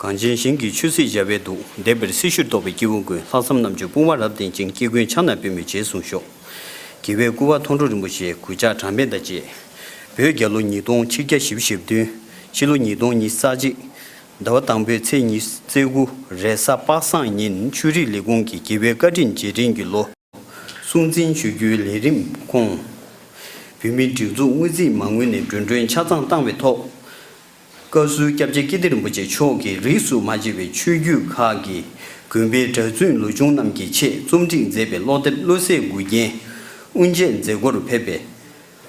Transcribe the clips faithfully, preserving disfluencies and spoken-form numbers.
གངས་ཅན་ཞིང་གི་ཆོས་སྲིད་བྱ་བའི་གདུགས། འདེབས་པའི་སྲི་ཞུར་གཏོགས་པའི་སྐྱེ་བོ་ཀུན། ལྷག་བསམ་རྣམ་དཔྱོད་དཔུང་བ་རབ་ལྡན་ཅིང་། སྐྱེ་ཀུན་ཕྱག་ན་པདྨོས་རྗེས་བཟུང་ཤོག། རྒྱལ་བའི་སྐུ་པར་མཐོང་གྲོལ་རིན་པོ་ཆེ་གུས་ཕྱག་གྲངས་མེད་དང་བཅས། བོད་རྒྱལ་ལོ་ཉིས་སྟོང་ཆིག་བརྒྱ་བཞི་བཅུ་ཞེ་བདུན། ཕྱི་ལོ་ཉིས་སྟོང་ཉི་ཤུ་རྩ་གཅིག། ཟླ་བ་དང་པོའི་ཚེས་ཉི་ཤུ་རྩ་དགུ། རེས་གཟའ་པ་སངས་ཉིན་ཆོས་རིག་ལས་ཁུངས་ཀྱི་རྒྱལ་བའི་བཀའ་དྲིན་རྗེས་དྲན་གྱི་ལོ། སྲུང་འཛིན་ཞུ་རྒྱུའི་ལས་རིམ་ཁོངས། བོད་མིའི་སྒྲིག་འཛུགས་དངུལ་རྩིས་མ་དངུལ་ནས་འགྲོ་གྲོན་ཆ་ཚང་བཏང་བའི་ཐོག། བཀའ་ཟུར་སྐྱབས་རྗེ་ཀིརྟི་རིན་པོ་ཆེ་མཆོག་གིས་རིས་སུ་མ་ཆད་པའི་ཆོས་བརྒྱུད་ཁག་གི་དགོན་པའི་གྲྭ་བཙུན་ལོ་ཆུང་རྣམས་ཀྱི་ཆེད་རྩོམ་སྒྲིག་མཛད་པའི་ཀློག་དེབ་བློ་གསལ་མགུལ་རྒྱན་དབུ་འབྱེད་མཛད་སྒོར་ཕེབས་པའི་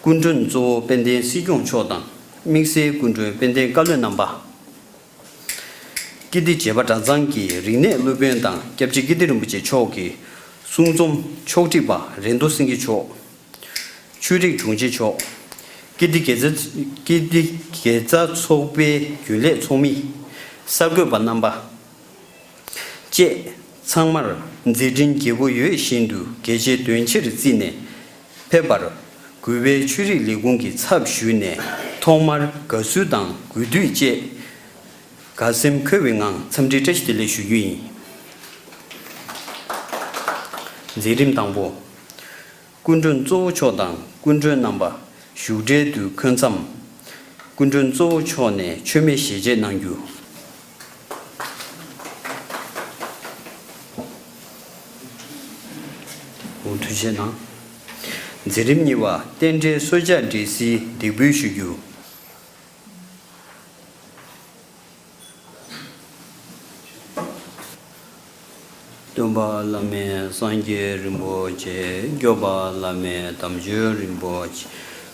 སྐུ་མགྲོན་གཙོ་བོ་དཔལ་ལྡན་སྲིད་སྐྱོང་མཆོག་དང་། དམིགས་བསལ་སྐུ་མགྲོན་དཔལ་ལྡན་བཀའ་བློན་རྣམ་པ། ཀིརྟི་བྱེས་པ་གྲྭ་ཚང་གི་རིག་གནས་སློབ་དཔོན་དང་སྐྱབས་རྗེ་ཀིརྟི་རིན་པོ་ཆེ་མཆོག་གི་གསུང་རྩོམ་ཕྱོགས་སྒྲིག་པ་རེ་མདོ་སེང་གེ་མཆོག། ཆོས་རིག་དྲུང་ཆེ་མཆོག། ཀིརྟི་དགེ་རྩ། ཀིརྟི་དགེ་རྩ་ཚོགས་པའི་རྒྱུན་ལས་ཚོགས་མི། གསར་འགོད་པ་རྣམ་པ་བཅས་ཚང་མར་མཛད་འཕྲིན་རྒྱས་པོ་ཡོད་བཞིན་དུ་གལ་ཆེའི་དོན་ཆེར་བརྩིས་ནས་ཕེབས་པར་གུས་པས་ཆོས་རིག་ལས་ཁུངས་ཀྱི་ཚབ་ཞུས་ནས་ཐོག་མར་དགའ་བསུ་དང་གུས་འདུད་བཅས་དགའ་སེམས་འཁོལ་བའི་ངང་འཚམས་འདྲིའི་བཀྲ་ཤིས་བདེ་ལེགས་ཞུ་རྒྱུ་ཡིན། མཛད་རིམ་དང་པོ། སྐུ་མགྲོན་གཙོ་བོ་མཆོག་དང་སྐུ་མགྲོན་རྣམ་པ་བཞུགས་གྲལ་དུ་འཁོད་མཚམས། སྐུ་མགྲོན་གཙོ་བོ་མཆོག་ནས་མཆོད་མེ་ཞལ་འབྱེད་གནང་རྒྱུ། འོ་ཐུགས་རྗེ་གནང་། མཛད་རིམ་གཉིས་པ། རྟེན་འབྲེལ་གསོལ་ཇ་འབྲས་སིལ་འདེགས་འབུལ་ཞུ་རྒྱུ། སྟོན་པ་བླ་མེད་སངས་རྒྱས་རིན་པོ་ཆེ། སྐྱོབ་པ་བླ་མེད་དམ་ཆོས་རིན་པོ་ཆེ།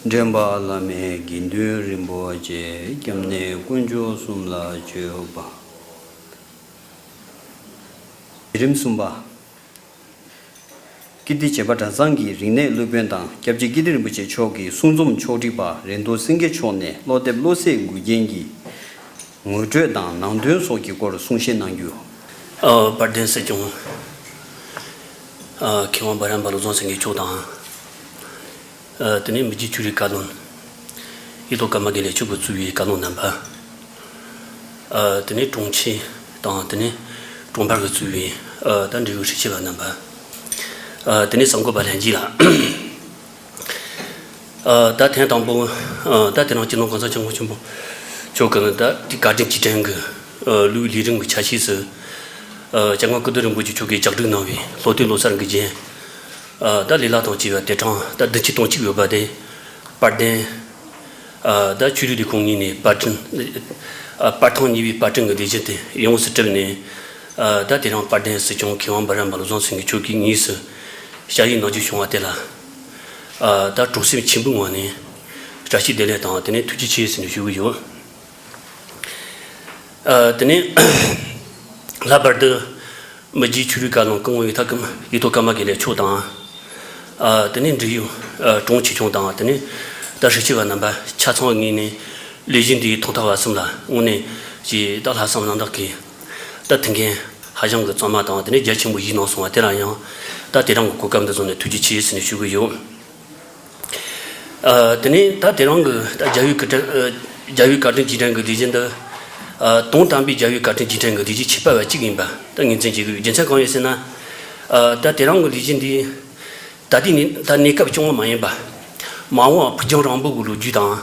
འདྲེན་པ་བླ་མེད་དགེ་འདུན་རིན་པོ་ཆེ། སྐྱབས་གནས་དཀོན་མཆོག་གསུམ་ལ་མཆོད་པ། རིམ་གསུམ་པ། ཀིརྟི་བྱེས་པ་གྲྭ་ཚང་གི་རིག་གནས་སློབ་དཔོན་དང་སྐྱབས་རྗེ་ཀིརྟི་རིན་པོ་ཆེ་མཆོག་གི་གསུང་རྩོམ་ཕྱོགས་སྒྲིག་པ་རེ་མདོ་སེང་གེ་མཆོག་ནས་ཀློག་དེབ་བློ་གསལ་མགུལ་རྒྱན་གྱི་ངོ་སྤྲོད་དང་ནང་དོན་སོགས་ཀྱི་སྐོར་གསུང་བཤད་གནང་རྒྱུ། ཨ། དཔལ་ལྡན་སྲིད་སྐྱོང་། ཨ། མཁས་དབང་འབའ་རམ་པ་བློ་བཟང་སེང་གེ་མཆོག་དང་། ཨ། དེ་ནས་མི་རྗེ་ཆོས་རིག་བཀའ་བློན། ཡེ་ཐོག་ཀརྨ་དགེ་ལེགས་མཆོག་གིས་གཙོས་པའི་བཀའ་བློན་རྣམ་པ། ཨ། དེ་ནས་དྲུང་ཆེ་དང་དེ་ནས་དྲུང་འཕར་གྱིས་གཙོས་པའི། ཨ། ད་འབྲེལ་ཡོད་ཧྲུའུ་ཅི་པ་རྣམ་པ། ཨ། དེ་ནས་གསར་འགོད་པ་ལྷན་རྒྱས་ལ། ཨ། ད་ཐེངས་དང་པོ། ཨ། ད་དེ་རིང་སྤྱི་ནོར་༸གོང་ས་༸སྐྱབས་མགོན་ཆེན་པོ་མཆོག་གིས་ད་དེ་བཀའ་དྲིན་རྗེས་དྲན་གྱི། ཨ། ལོའི་ལས་རིམ་གྱི་ཆ་ཤས་སུ། ཨ། སྐྱབས་མགོན་ཀིརྟི་རིན་པོ་ཆེ་མཆོག་གིས་ལྗགས་སྒྲིག་གནང་བའི་ལྷོ་སྟོད་ལོ་གསར་གྱི་རྒྱན། ཨ། ད་ལས་སླ་དང་བཅས་པ་དེ་གྲངས་ད་བདུན་ཅུ་དོན་གཅིག་ཡོད་པ་དེ། དཔལ་ལྡན། ཨ། ད་ཆོས་རིག་ལས་ཁུངས་གཉིས་ནས་པར་སྐྲུན། ཨ། པར་ཐེངས་གཉིས་པའི་པར་སྐྲུན་གྱི་ལས་གཞི་དེ་ཡོངས་སུ་གྲུབ་ནས། ཨ། ད་དེ་རིང་དཔལ་ལྡན་སྲིད་སྐྱོང་མཁས་དབང་འབའ་རམ་པ་བློ་བཟང་སེང་གེ་མཆོག་གིས་དངོས་སུ་ཞལ་དབྱིངས་ནང་ཞུགས་བྱུང་བ་དེ་ལ། ཨ། ད་གྲོགས་སེམས་ཆེན་པོའི་ངང་ནས་བཀྲ་ཤིས་བདེ་ལེགས་དང་དེ་ནས་ཐུགས་རྗེ་ཆེ་ཟེར་ནས་ཞུ་གི་ཡོད། ཨ། དེ་ནས་ལྷག་པར་དུ་མི་རྗེ་ཆོས་རིག་བཀའ་བློན་སྐུ་ངོ་ཡེ་ཐོག་ཀརྨ། ཡེ་ཐོག་ཀརྨ་དགེ་ལེགས་མཆོག་དང་། ཨ། དེ་ནས་འབྲེལ་ཡོད། ཨ། དྲུང་ཆེ་ཆུང་དང་དེ་ནས་ད་ཧྲུའུ་ཅི་པ་རྣམ་པ་ཆ་ཚང་ངོས་ནས་ལས་གཞི་འདིའི་ཐོག་མཐའ་བར་གསུམ་ལ་དངོས་གནས་ཀྱི་ད་ལྷག་བསམ་རྣམ་དག་གིས་ད་ཐུགས་འགན་ཧ་ཅང་གི་གཙང་མ་དང་དེ་ནས་རྒྱ་ཆེན་པོ་བཞེས་གནང་སོང་བ་དེ་ལ་ཡང་ད་དེ་རིང་གི་གོ་སྐབས་འདི་བཟུང་ནས་ཐུགས་རྗེ་ཆེ་ཟེར་ནས་ཞུ་གི་ཡོད། ཨ། དེ་ནས་ད་དེ་རིང་གི་ད་རྒྱལ་བའི་བཀའ་དྲིན། ཨ། རྒྱལ་བའི་བཀའ་དྲིན་རྗེས་དྲན་གྱི་ལས་གཞི་འདི། ཨ། དོན་དམ་པའི་རྒྱལ་བའི་བཀའ་དྲིན་རྗེས་དྲན་གྱི་ལས་གཞི་ཁྱད་པར་བ་གཅིག་ཡིན་པ་ད་ངོས་འཛིན་བྱེད་ཀྱི་ཡོད། རྒྱུ་མཚན་གང་ཡིན་ཟེར་ན། ཨ། ད་དེ་རིང་གི་ལས་གཞི་འདི་ད་ལྟའི་གནས། ད་གནས་སྐབས་རྐྱང་པ་མ་ཡིན་པ། མ་འོངས་པ་ཕུགས་རྒྱང་རིང་པོ་གི་ལོ་རྒྱུས་དང་།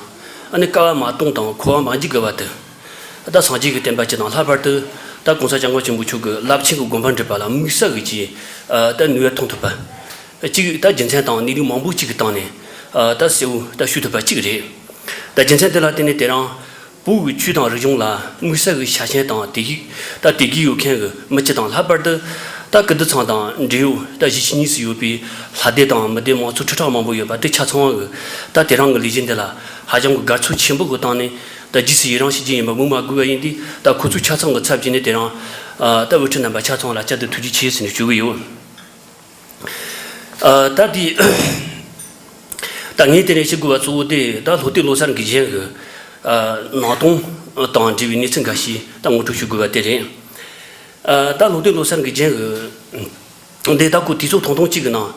ཨ་ནི་བསྐལ་པ་མ་སྟོངས་དང་འཁོར་བ་མ་འཇིག་གི་བར་དུ། ད་སངས་རྒྱས་ཀྱི་བསྟན་པ་སྤྱི་དང་ལྷག་པར་དུ་ད་༸གོང་ས་༸སྐྱབས་མགོན་ཆེན་པོ་མཆོག་གི་རླབས་ཆེན་གྱི་དགོངས་པ་འགྲེལ་པ་ལ་དམིགས་བསལ་གྱི་ཅིག་ཨ། ད་ནུས་པ་ཐོན་ཐུབ་པ། གཅིག་ད་རྒྱུ་མཚན་དང་གནས་ལུགས་མང་པོ་གཅིག་གི་སྟེང་ནས། ཨ། ད་གསལ་བོ་ད་ཞུ་ཐུབ་པ་གཅིག་རེད། ད་རྒྱུ་མཚན་དེ་ལ་བརྟེན་ནས་དེ་རིང་བོད་ཀྱི་ཆོས་དང་རིག་གཞུང་ལ་དམིགས་བསལ་གྱི་ཤ་ཞེན་དང་དད་གུས། ད་དད་གུས་ཡོད་མཁན་གྱི་མི་སྤྱི་དང་ལྷག་པར་དུ་ད་ཀིརྟི་ཚང་དང་འབྲེལ་ཡོད་ད་གཞིས་བྱེས་གཉིས་སུ་ཡོད་པའི་ལྷ་སྡེ་དང་མི་སྡེ་མང་ཚོགས་ཁྲི་ཕྲག་མང་པོ་ཡོད་པ་དེ་ཆ་ཚང་བ་གིས་ད་དེ་རིང་གི་ལས་གཞི་འདི་ལ་ཧ་ཅང་གི་དགའ་ཚོར་ཆེན་པོ་གི་སྟེང་ནས། ད་རྗེས་སུ་ཡི་རང་བྱེད་རྒྱུ་ཡིན་པ་ངོ་མ་དགོས་པ་ཡིན་དུས། ད་ཁོ་ཚོ་ཆ་ཚང་གི་ཚབ་བྱས་ནས་དེ་རིང་། ཨ། ད་དབུ་ཁྲིད་རྣམ་པ་ཆ་ཚང་ལ་བསྐྱར་དུ་ཐུགས་རྗེ་ཆེ་ཟེར་ནས་ཞུ་གི་ཡོད། ཨ། ད་དེ། ད་ངས་དེ་ནས་ཞུ་དགོས་པ་གཙོ་བོ་དེ་ད་ལྷོ་སྟོད་ལོ་གསར་གྱི་རྒྱན་གྱི། ཨ། ནང་དོན་དང་འབྲེལ་བའི་གནས་ཚུལ་འགའ་ཤས་ད་ངོ་སྤྲོད་ཞུ་དགོས་པ་དེ་རེད། ཨ། ད་ལྷོ་སྟོད་ལོ་གསར་གྱི་རྒྱན་གྱི་འདི་ད་ཁོ་དུས་ཚོད་ཐུང་ཐུང་གཅིག་གི་ནང་།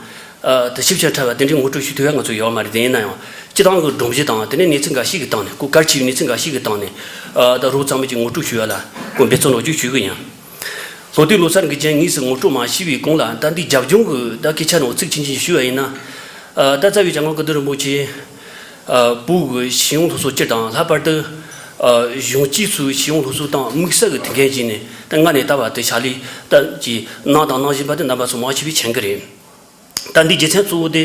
ཨ། དེ་ཞིབ་ཆ་ཕྲ་བ་དེ་འདྲའི་ངོ་སྤྲོད་ཞུ་ཐུབ་ཡ་ང་ཚོ་ཡོད་མ་རེད། དེ་ཡིན་ན་ཡང་སྤྱི་བཏང་གི་སྒྲོམ་གཞི་དང་དེ་ནས་གནས་ཚུལ་འགའ་ཤས་ཀྱི་སྟེང་ནས། ཁོ་གལ་ཆེ་བའི་གནས་ཚུལ་འགའ་ཤས་ཀྱི་སྟེང་ནས། ད་རོགས་ཚང་མས་ཀྱི་ངོ་སྤྲོད་ཞུ་བ་ལ་ཀོ་འབད་བརྩོན་རོགས་ཅིག་ཞུ་གི་ཡིན། ལྷོ་སྟོད་ལོ་གསར་གྱི་རྒྱན་དངོས་སུ་ངོ་སྤྲོད་མ་ཞུས་པའི་གོང་ལ་ད་འདི་རྒྱབ་ལྗོངས་ཀྱི་ད་སྐད་ཆ་ནང་ཚིག་ཆུང་ཆུང་ཞུ་བ་ཡིན་ན། ད་རྩ་བའི་བྱ་ངང་ཀུན་བདེ་རིན་པོ་ཆེ་བོད་ཀྱི་ཤེས་ཡོན་སློབ་གསོ་སྤྱི་དང་ལྷག་པར་དུ་གཞོན་སྐྱེས་ཚོའི་ཤེས་ཡོན་སློབ་གསོ་དང་དམིགས་བསལ་གྱི་ཐུགས་འགན་བཞེས་ནས་ད་སྔ་ནས་ད་བར་དུ་ཕྱག་ལས་ད་ཀྱི་གནང་དང་གནང་བཞིན་པ་དེ་རྣམ་པ་ཚོ་མང་ཆེ་བས་མཁྱེན་གྱི་རེད། ད་འདི་རྒྱུ་མཚན་གཙོ་བོ་དེ།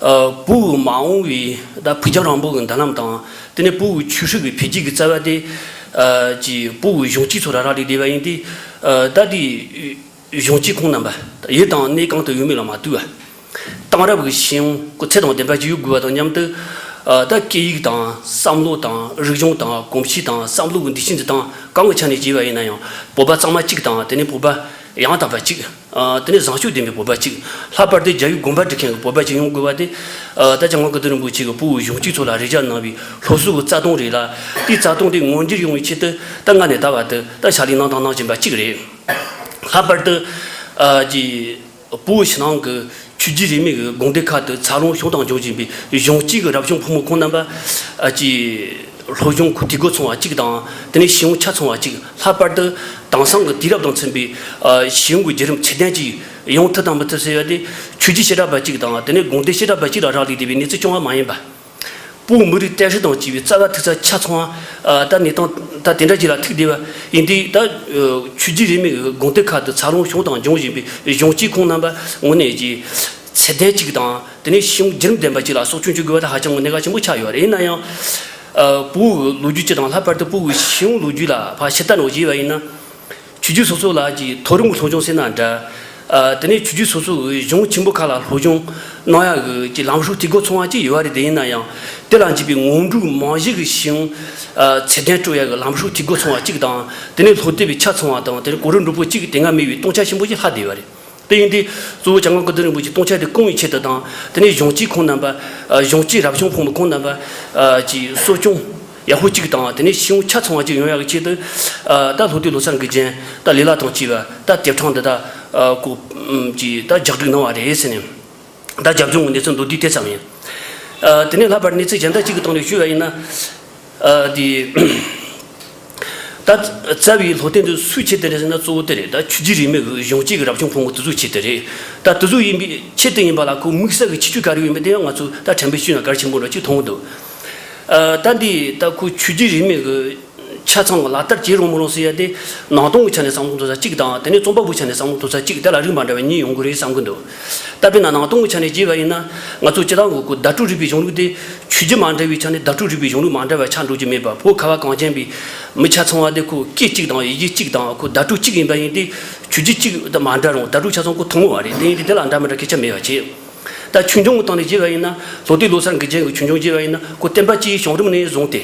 ཨ། བོད་ཀྱི་མ་འོངས་པའི་ད་བོད་རྒྱལ་རིང་ལུགས་ཀྱི་མདུན་ལམ་དང་དེ་ནས་བོད་ཀྱི་ཆོས་སྲིད་ཀྱི་འཕེལ་རྒྱས་ཀྱི་རྩ་བ་དེ། ཨ། ཀྱི་བོད་ཀྱི་གཞོན་སྐྱེས་ཚོ་ལ་རག་ལས་བསྡད་པ་ཡིན་ཏེ། ཨ། ད་དེ་གཞོན་སྐྱེས་ཁོང་རྣམ་པ་ཡུལ་དང་གནས་གང་དུ་ཡོད་མེད་ལ་མ་ལྟོས་པར། དེང་རབས་ཀྱི་ཤེས་ཡོན་སྐོར་ཚད་དང་ལྡན་པ་ཅིག་ཡོད་དགོས་པ་དང་མཉམ་དུ། ཨ། ད་སྐད་ཡིག་དང་བསམ་བློ་དང་རིག་གཞུང་དང་གོམས་གཤིས་དང་བསམ་བློ་གི་འདུ་ཤེས་འདི་དང་གང་གི་ཆ་ནས་བྱས་པ་ཡིན་ན་ཡང་བོད་པ་གཙང་མ་གཅིག་དང་དེ་ནས་བོད་པ་ཡང་དག་པ་གཅིག། ཨ། དེ་ནས་བཟང་སྤྱོད་ལྡན་པའི་བོད་པ་གཅིག། ལྷག་པར་དུ་རྒྱལ་བའི་དགོངས་པ་འགྲེལ་མཁན་གྱི་བོད་པ་གཅིག་ཡོང་དགོས་པ་དེ། ཨ། ད་བྱ་ངང་ཀུན་བདེ་རིན་པོ་ཆེ་གིས་བོད་ཀྱི་གཞོན་སྐྱེས་ཚོ་ལ་རེ་བྱ་གནང་བའི་སློབ་གསོ་གི་རྩ་དོན་རེད་ལ། དེའི་རྩ་དོན་དེ་མངོན་འགྱུར་ཡོང་བའི་ཆེད་དུ་ད་སྔ་ནས་ད་བར་དུ་ད་ཕྱག་ལས་གནང་དང་གནང་བཞིན་པ་གཅིག་རེད། ལྷག་པར་དུ། ཨ། ཀྱི་བོད་ཕྱི་ནང་གི་ཆོས་བརྒྱུད་རིས་མེད་ཀྱི་དགོན་སྡེ་ཁག་ཏུ་འཚར་ལོངས་བྱུང་དང་འབྱུང་བཞིན་པའི་གཞོན་སྐྱེས་ཀྱི་རབ་བྱུང་ཕོ་མོ་ཁོང་རྣམ་པ། ཨ། ཀྱི་སློབ་སྦྱོང་གི་དུས་འགོ་ཚང་བ་གཅིག་དང་དེ་ནས་ཤེས་ཡོན་ཆ་ཚང་བ་གཅིག། ལྷག་པར་དུ་དེང་སང་གི་དུས་རབས་དང་མཐུན་པའི། ཨ། ཤེས་ཡོན་གྱི་བརྒྱུད་རིམ་ཚད་ལྡན་ཅིག་ཡོང་ཐུབ་དང་མི་ཐུབ་ཟེར་ཡ་དེ་ཆོས་བརྒྱུད་བྱེ་བྲག་པ་གཅིག་དང་དེ་ནས་དགོན་སྡེ་བྱེ་བྲག་པ་གཅིག་ལ་རག་ལས་བསྡད་པའི་གནས་ཚུལ་རྐྱང་བ་མ་ཡིན་པ། བོད་མི་རིགས་བསྟན་སྲིད་དང་བཅས་པའི་རྩ་བ་ཐུག་ས་ཆ་ཚང་བ། ཨ། ད་གནས་སྟངས་ད་དེ་འདྲ་ཅིག་ལ་ཐུག་བསྡད་པ་ཡིན་དུས་ད། ཨ། ཆོས་བརྒྱུད་རིས་མེད་ཀྱི་དགོན་སྡེ་ཁག་ཏུ་འཚར་ལོངས་བྱུང་དང་འབྱུང་བཞིན་པའི་གཞོན་སྐྱེས་ཁོང་རྣམ་པ་དངོས་གནས་ཀྱི་ཚད་ལྡན་གཅིག་དང་དེ་ནས་ཤེས་ཡོན་བརྒྱུད་རིམ་ལྡན་པ་ཅིག་ལ་གསོ་སྐྱོང་བྱེད་དགོས་པ་དེ་ཧ་ཅང་གི་གནད་འགག་ཆེན་པོ་ཆགས་ཡོད་རེད། ཡིན་ན་ཡང་། ཨ། བོད་ཀྱི་ལོ་རྒྱུས་སྤྱི་དང་ལྷག་པར་དུ་བོད་ཀྱི་ཤེས་ཡོན་ལོ་རྒྱུས་ལ་ཕར་ཕྱིར་ལྟ་ནང་བྱས་པ་ཡིན་ན། ཆོས་བརྒྱུད་སོ་སོ་ལ་ཀྱི་མཐོ་རིམ་གྱི་སློབ་སྦྱོང་ཟེར་ན་འདྲ། ཨ། དེ་ནས་ཆོས་བརྒྱུད་སོ་སོ་གི་གཞུང་ཆེན་པོ་ཁག་ལ་སློབ་སྦྱོང་གནང་ཡག་གི་ཀྱི་ལམ་སྲོལ་དུས་འགོ་ཚང་བ་ཅིག་ཡོད་རེད། དེ་ཡིན་ན་ཡང་དེ་ལ་འཇུག་པའི་སྔོན་འགྲོའི་རྨང་གཞི་གི་ཤེས་ཡོན། ཨ། ཚད་ལྡན་སྤྲོད་ཡག་གི་ལམ་སྲོལ་དུས་འགོ་ཚང་བ་གཅིག་དང་དེ་ནས་སློབ་དེབ་པའི་ཆ་ཚང་བ་དང་དེ་ནས་གོ་རིམ་འགྲོ་ཕོད་གཅིག་དེ་སྔ་མེད་པའི་སྟོང་ཆ་ཆེན་པོ་ཞིག་ལྷག་བསྡད་ཡོད་རེད། དེ་ཡིན་དུས་གཙོ་བོ་བྱ་ངང་ཀུན་བདེ་རིན་པོ་ཆེས་སྟོང་ཆ་དེ་སྐོང་བའི་ཆེད་དུ་དང་དེ་ནས་གཞོན་སྐྱེས་ཁོང་རྣམ་པ། ཨ། གཞོན་སྐྱེས་རབ་བྱུང་ཕོ་མོ་ཁོང་རྣམ་པ། ཨ། ཀྱི་གསོ་སྐྱོང་ཡག་པོ་གཅིག་དང་དེ་ནས་ཤེས་ཡོན་ཆ་ཚང་བ་གཅིག་ཡོང་ཡག་གི་ཆེད་དུ། ཨ། ད་ལྷོ་སྟོད་ལོ་གསར་གྱི་རྒྱན་ད་ལས་སླ་དང་བཅས་པ་ད་དེབ་གྲངས་འདི་ད། ཨ། ཀོ་ཀྱི་ད་ལྗགས་སྒྲིག་གནང་བ་རེད་ཟེར་ནས། ད་རྒྱབ་ལྗོངས་ཀྱི་གནས་ཚུལ་མདོར་བསྡུས་དེ་ཙམ་ཡིན། ཨ། དེ་ནས་ལྷག་པར་གནས་ཚུལ་གཞན་དག་ཅིག་གི་སྟེང་ནས་ཞུས་པ་ཡིན་ན། ཨ། དེ། ད་རྩ་བའི་སློབ་དེབ་འདི་སུའི་ཆེད་དུ་རེད་ཟེར་ན་གཙོ་བོ་དེ་རེད། ད་ཆོས་བརྒྱུད་རིས་མེད་ཀྱི་གཞུང་གཅིག་གི་རབ་བྱུང་ཕོ་མོ་དེ་ཚོའི་ཆེད་དུ་རེད། ད་དེ་ཚོ་ཡིན་པའི་ཆེད་དུ་ཡིན་པ་ལ་ཁོ་དམིགས་བསལ་གྱི་ཁྱད་ཆོས་ག་རེ་ཡོད་མེད་དེ་ཡང་ང་ཚོས་ད་དྲན་པའི་ཤུལ་ན་གལ་ཆེན་པོ་འདྲ་གཅིག་མཐོང་གི་འདུག། ཨ། ད་འདི་ད་ཁོ་ཆོས་བརྒྱུད་རིས་མེད་ཀྱི་ཆ་ཚང་གི་ལག་བསྟར་བྱེད་རུང་མི་རུང་ཟེར་ཡ་དེ་ནང་དོན་གྱི་ཆ་ནས་བསམ་བློ་གཏོང་ས་གཅིག་དང་དེ་ནས་རྩོམ་པ་པོའི་ཆ་ནས་བསམ་བློ་གཏོང་ས་གཅིག་དེ་ལ་རིགས་མ་འདྲ་བ་གཉིས་ཡོང་གི་རེད་བསམ་གྱི་འདུག། ད་དཔེར་ན་ནང་དོན་གྱི་ཆ་ནས་བྱས་པ་ཡིན་ན་ང་ཚོ་སྤྱིར་བཏང་གི་ཁོ་བརྡ་སྤྲོད་རིག་པའི་གཞུང་ལུགས་དེ་ཆོས་བརྒྱུད་མ་འདྲ་བའི་ཆ་ནས་བརྡ་སྤྲོད་རིག་པའི་གཞུང་ལུགས་མ་འདྲ་བ་ཆགས་འགྲོ་རྒྱུ་མེད་པ། བོད་ཁ་བ་གངས་ཅན་པའི་མི་ཆ་ཚང་བ་དེ་ཁོ་སྐད་གཅིག་དང་ཡི་གེ་གཅིག་དང་ཁོ་བརྡ་སྤྲོད་གཅིག་ཡིན་པ་ཡིན་དུས་ཆོས་བརྒྱུད་གཅིག་དང་མ་འདྲ་རུང་བརྡ་སྤྲོད་ཆ་ཚང་ཁོ་ཐུན་མོང་བ་རེད། དེ་ཡིན་དུས་དེ་ལ་འདྲ་མི་འདྲ་སྐད་ཆ་མེད་པ་བྱས། ད་ཆོས་འབྱུང་གི་སྟེང་ནས་བྱས་པ་ཡིན་ན་ལྷོ་སྟོད་ལོ་གསར་གྱི་རྒྱན་གྱི་ཆོས་འབྱུང་བྱས་པ་ཡིན་ན་ཁོ་བསྟན་པ་སྤྱིའི་བྱུང་རིམ་ནས་བཟུང་སྟེ།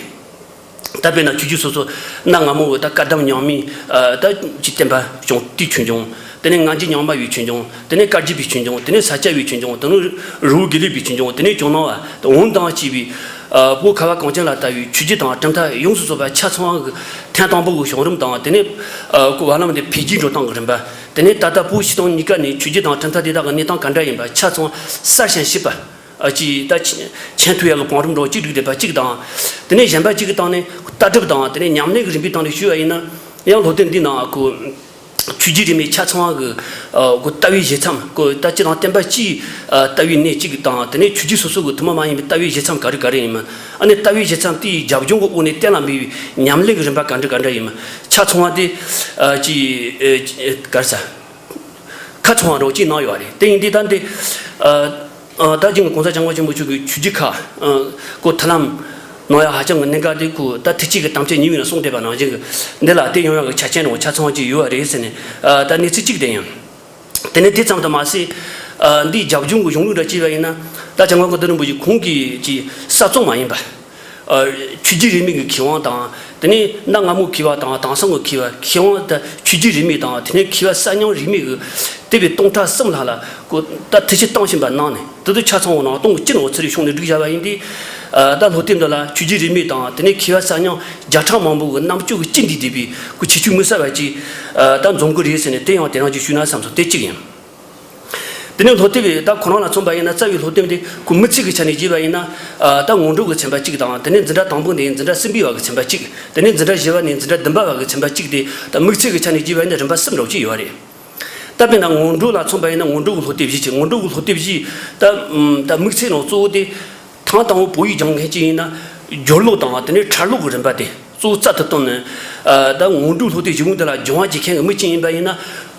ད་དཔེར་ན་ཆོས་བརྒྱུད་སོ་སོ་གནའ་སྔ་མོ་ད་བཀའ་གདམས་རྙིང་མའི་ཨ་ད་ཀྱི་བསྟན་པ་བྱུང་དུས་ཆོས་འབྱུང་། དེ་ནས་སྔ་རྗེས་རྙིང་མ་པའི་ཆོས་འབྱུང་། དེ་ནས་བཀའ་བརྒྱུད་པའི་ཆོས་འབྱུང་། དེ་ནས་ས་སྐྱ་པའི་ཆོས་འབྱུང་། དེ་ནས་རི་བོ་དགེ་ལུགས་པའི་ཆོས་འབྱུང་། དེ་ནས་ཇོ་ནང་བ། ད་འོན་ཏང་བཅས་པའི་ཨ་བོད་ཁ་བ་གངས་ཅན་ལ་ལྟ་བའི་ཆོས་བརྒྱུད་དང་གྲུབ་མཐའ་ཡོངས་སུ་རྫོགས་པ་ཆ་ཚང་བ་གི་ཐེངས་དང་པོ་གི་བྱུང་རིམ་དང་། དེ་ནས་ཨ་ཁོ་བར་ལམ་དེ་འཕེལ་རྒྱས་འགྲོ་སྟངས་ཀྱི་རིམ་པ། དེ་ནས་ད་ལྟ་བོད་སྤྱི་དང་གཉིས་ཀ་ནས་ཆོས་བརྒྱུད་དང་གྲུབ་མཐའ་དེ་དག་གི་གནས་སྟངས་ག་འདྲ་ཡིན་པ་ཆ་ཚང་གསལ་ཞིང་ཞིབ་པ། ཨ་ཅི་ད་མཁྱེན་མཁྱེན་ཐུབ་ཡག་གི་བང་རིམ་འདྲ་བོ་གཅིག་བསྒྲིགས་བསྡད་པ་གཅིག་དང་། དེ་ནས་གཞན་པ་གཅིག་གི་སྟེང་ནས་ལྟ་གྲུབ་དང་དེ་ནས་ཉམས་ལེན་གྱི་རིམ་པའི་སྟེང་ནས་ཞུས་པ་ཡིན་ན། ཡང་སློབ་དེབ་འདིའི་ནང་ཁོ་ཆོས་བརྒྱུད་རིས་མེད་ཆ་ཚང་བ་གི་ཨ་ཁོ་ལྟ་བའི་བཞེད་མཚམས། ཁོ་ད་སྤྱིར་བཏང་བསྟན་པ་སྤྱིའི་ཨ་ལྟ་བའི་གནས་གཅིག་དང་། དེ་ནས་ཆོས་བརྒྱུད་སོ་སོ་གི་ཐུན་མོང་མ་ཡིན་པའི་ལྟ་བའི་བཞེད་མཚམས་ག་རེ་ག་རེ་ཡིན་མིན། ཨ་ནི་ལྟ་བའི་བཞེད་མཚམས་དེའི་རྒྱབ་ལྗོངས་ཀྱི་འོག་ནས་གཏན་ལ་འབེབས་པའི་ཉམས་ལེན་གྱི་རིམ་པ་ག་འདྲ་ག་འདྲ་ཡིན་མིན་ཆ་ཚང་བ་དེ་ཨ་ཅི་ཨ་ཅི་ག་རེ་ཟ། ཁ་ཚང་བ་རོགས་ཅིག་གནང་ཡོད་རེད། དེ་ཡིན་དུས་ད་འདི་ཨ་ཨ་ད་ཅིང་གོང་ས་སྐྱབས་མགོན་ཆེན་པོ་མཆོག་གིས་ཆོས་བརྒྱུད་ཁག་ཨ་ཁོ་ཐུན་ལམ་གནང་ཡག་ཧ་ཅང་གི་གནད་འགག་དེ་ཁོ་ད་ཐེངས་གཅིག་གི་དམ་བཅའ་ཉེ་བའི་ནང་གསུངས་བསྡད་པ་ནང་བཞིན་གྱི་འདི་ལ་བལྟས་ཡོང་ཡག་གི་ཆ་རྐྱེན་རོགས་ཆ་ཚང་བ་ཅིག་ཡོད་རེད་ཟེར་ནས་ཨ་ད་གནས་ཚུལ་གཅིག་དེ་ཡིན། དེ་ནས་དེ་ཙམ་དུ་མ་ཟད་ཨ་འདིའི་རྒྱབ་ལྗོངས་ཀྱི་གཞུང་ལུགས་འདྲ་བྱས་པ་ཡིན་ན། ད་སྐྱབས་མགོན་ཀུན་བདེ་རིན་པོ་ཆེ་ཁོང་གིས་ཀྱི་གསར་རྩོམ་མ་ཡིན་པ། ཨ་ཆོས་བརྒྱུད་རིས་མེད་ཀྱི་མཁས་དབང་དང་། དེ་ནས་གནའ་སྔ་མོའི་མཁས་པ་དང་དེང་སང་གི་མཁས་པ། མཁས་དབང་ད་ཆོས་བརྒྱུད་རིས་མེད་དང་དེ་ནས་མཁས་པ་གསར་རྙིང་རིས་མེད་ཀྱི་དེ་བས་སྟོང་ཕྲག་གསུམ་ལྷག་ལ་ཁོ་ད་ཐེ་བྱུས་བཏང་བཞིན་པ་གནང་ནས། དེ་ཚོ་ཆ་ཚང་བ་ནང་སྟོང་གི་སྤྱི་ནོར་ཚུལ་རིག་ཤོང་ནས་བསྒྲིགས་བཞག་པ་ཡིན་དུས། ཨ་ད་སློབ་དེབ་འདི་ལ་ཆོས་བརྒྱུད་རིས་མེད་དང་དེ་ནས་མཁས་པ་གསར་རྙིང་བརྒྱ་ཕྲག་མང་པོ་གི་རྣམ་དཔྱོད་ཀྱིས་གཅིག་འདུས་བསྡད་པའི་ཁོ་ཁྱད་ཆོས་མངོན་གསལ་བ་ཅིག་ཨ་ད་འཛོམས་གི་རེད་ཟེར་ནས་དེ་ཡང་དེ་རང་ཅིག་ཞུས་ན་བསམ་སོང་། དེ་གཅིག་ཡིན། དེ་ནས་སློབ་དེབ་ད་ཁོ་རང་ལ་མཚོན་པ་ཡིན་ན། རྩ་བའི་སློབ་དེབ་འདི་ཁོ་དམིགས་ཚད་ཀྱི་ཆ་ནས་བརྗོད་པ་ཡིན་ན། ཨ། ད་སྔོན་འགྲོ་གི་ཚན་པ་གཅིག་དང་། དེ་ནས་འཛིན་གྲྭ་དང་པོ་ནས་འཛིན་གྲྭ་གསུམ་པའི་བར་གྱི་ཚན་པ་གཅིག་དེ་ནས་འཛིན་གྲྭ་བཞི་པ་ནས་འཛིན་གྲྭ་བདུན་པའི་བར་གྱི་ཚན་པ་གཅིག་དེ་ད་དམིགས་ཚད་ཀྱི་ཆ་ནས་བརྗོད་པ་ཡིན་ན་རིམ་པ་གསུམ་འདྲ་བོ་ཅིག་ཡོད་རེད། ད་དཔེར་ན་སྔོན་འགྲོ་ལ་མཚོན་པ་ཡིན་ན། སྔོན་འགྲོ་གི་སློབ་དེབ་བཞི་ཅིག་སྔོན་འགྲོ་གི་སློབ་དེབ་བཞི་ད་ད་དམིགས་ཚད་ནང་གཙོ་བོ་དེ། ཐེངས་དང་པོ་བོད་ཡིག་སྦྱང་མཁན་གཅིག་ཡིན་ན། སྦྱོར་ཀློག་དང་དེ་ནས་ཕྲ་ཀློག་གི་རིམ་པ་དེ་གཙོ་བོ་རྩལ་དུ་བཏོན་ནས། ཨ། ད་སྔོན་འགྲོའི་སློབ་དེབ་བཞི་པོ་འདི་ལ་སྦྱང་བ་བྱེད་མཁན་གྱི་མི་གཅིག་ཡིན་པ་ཡིན་ན།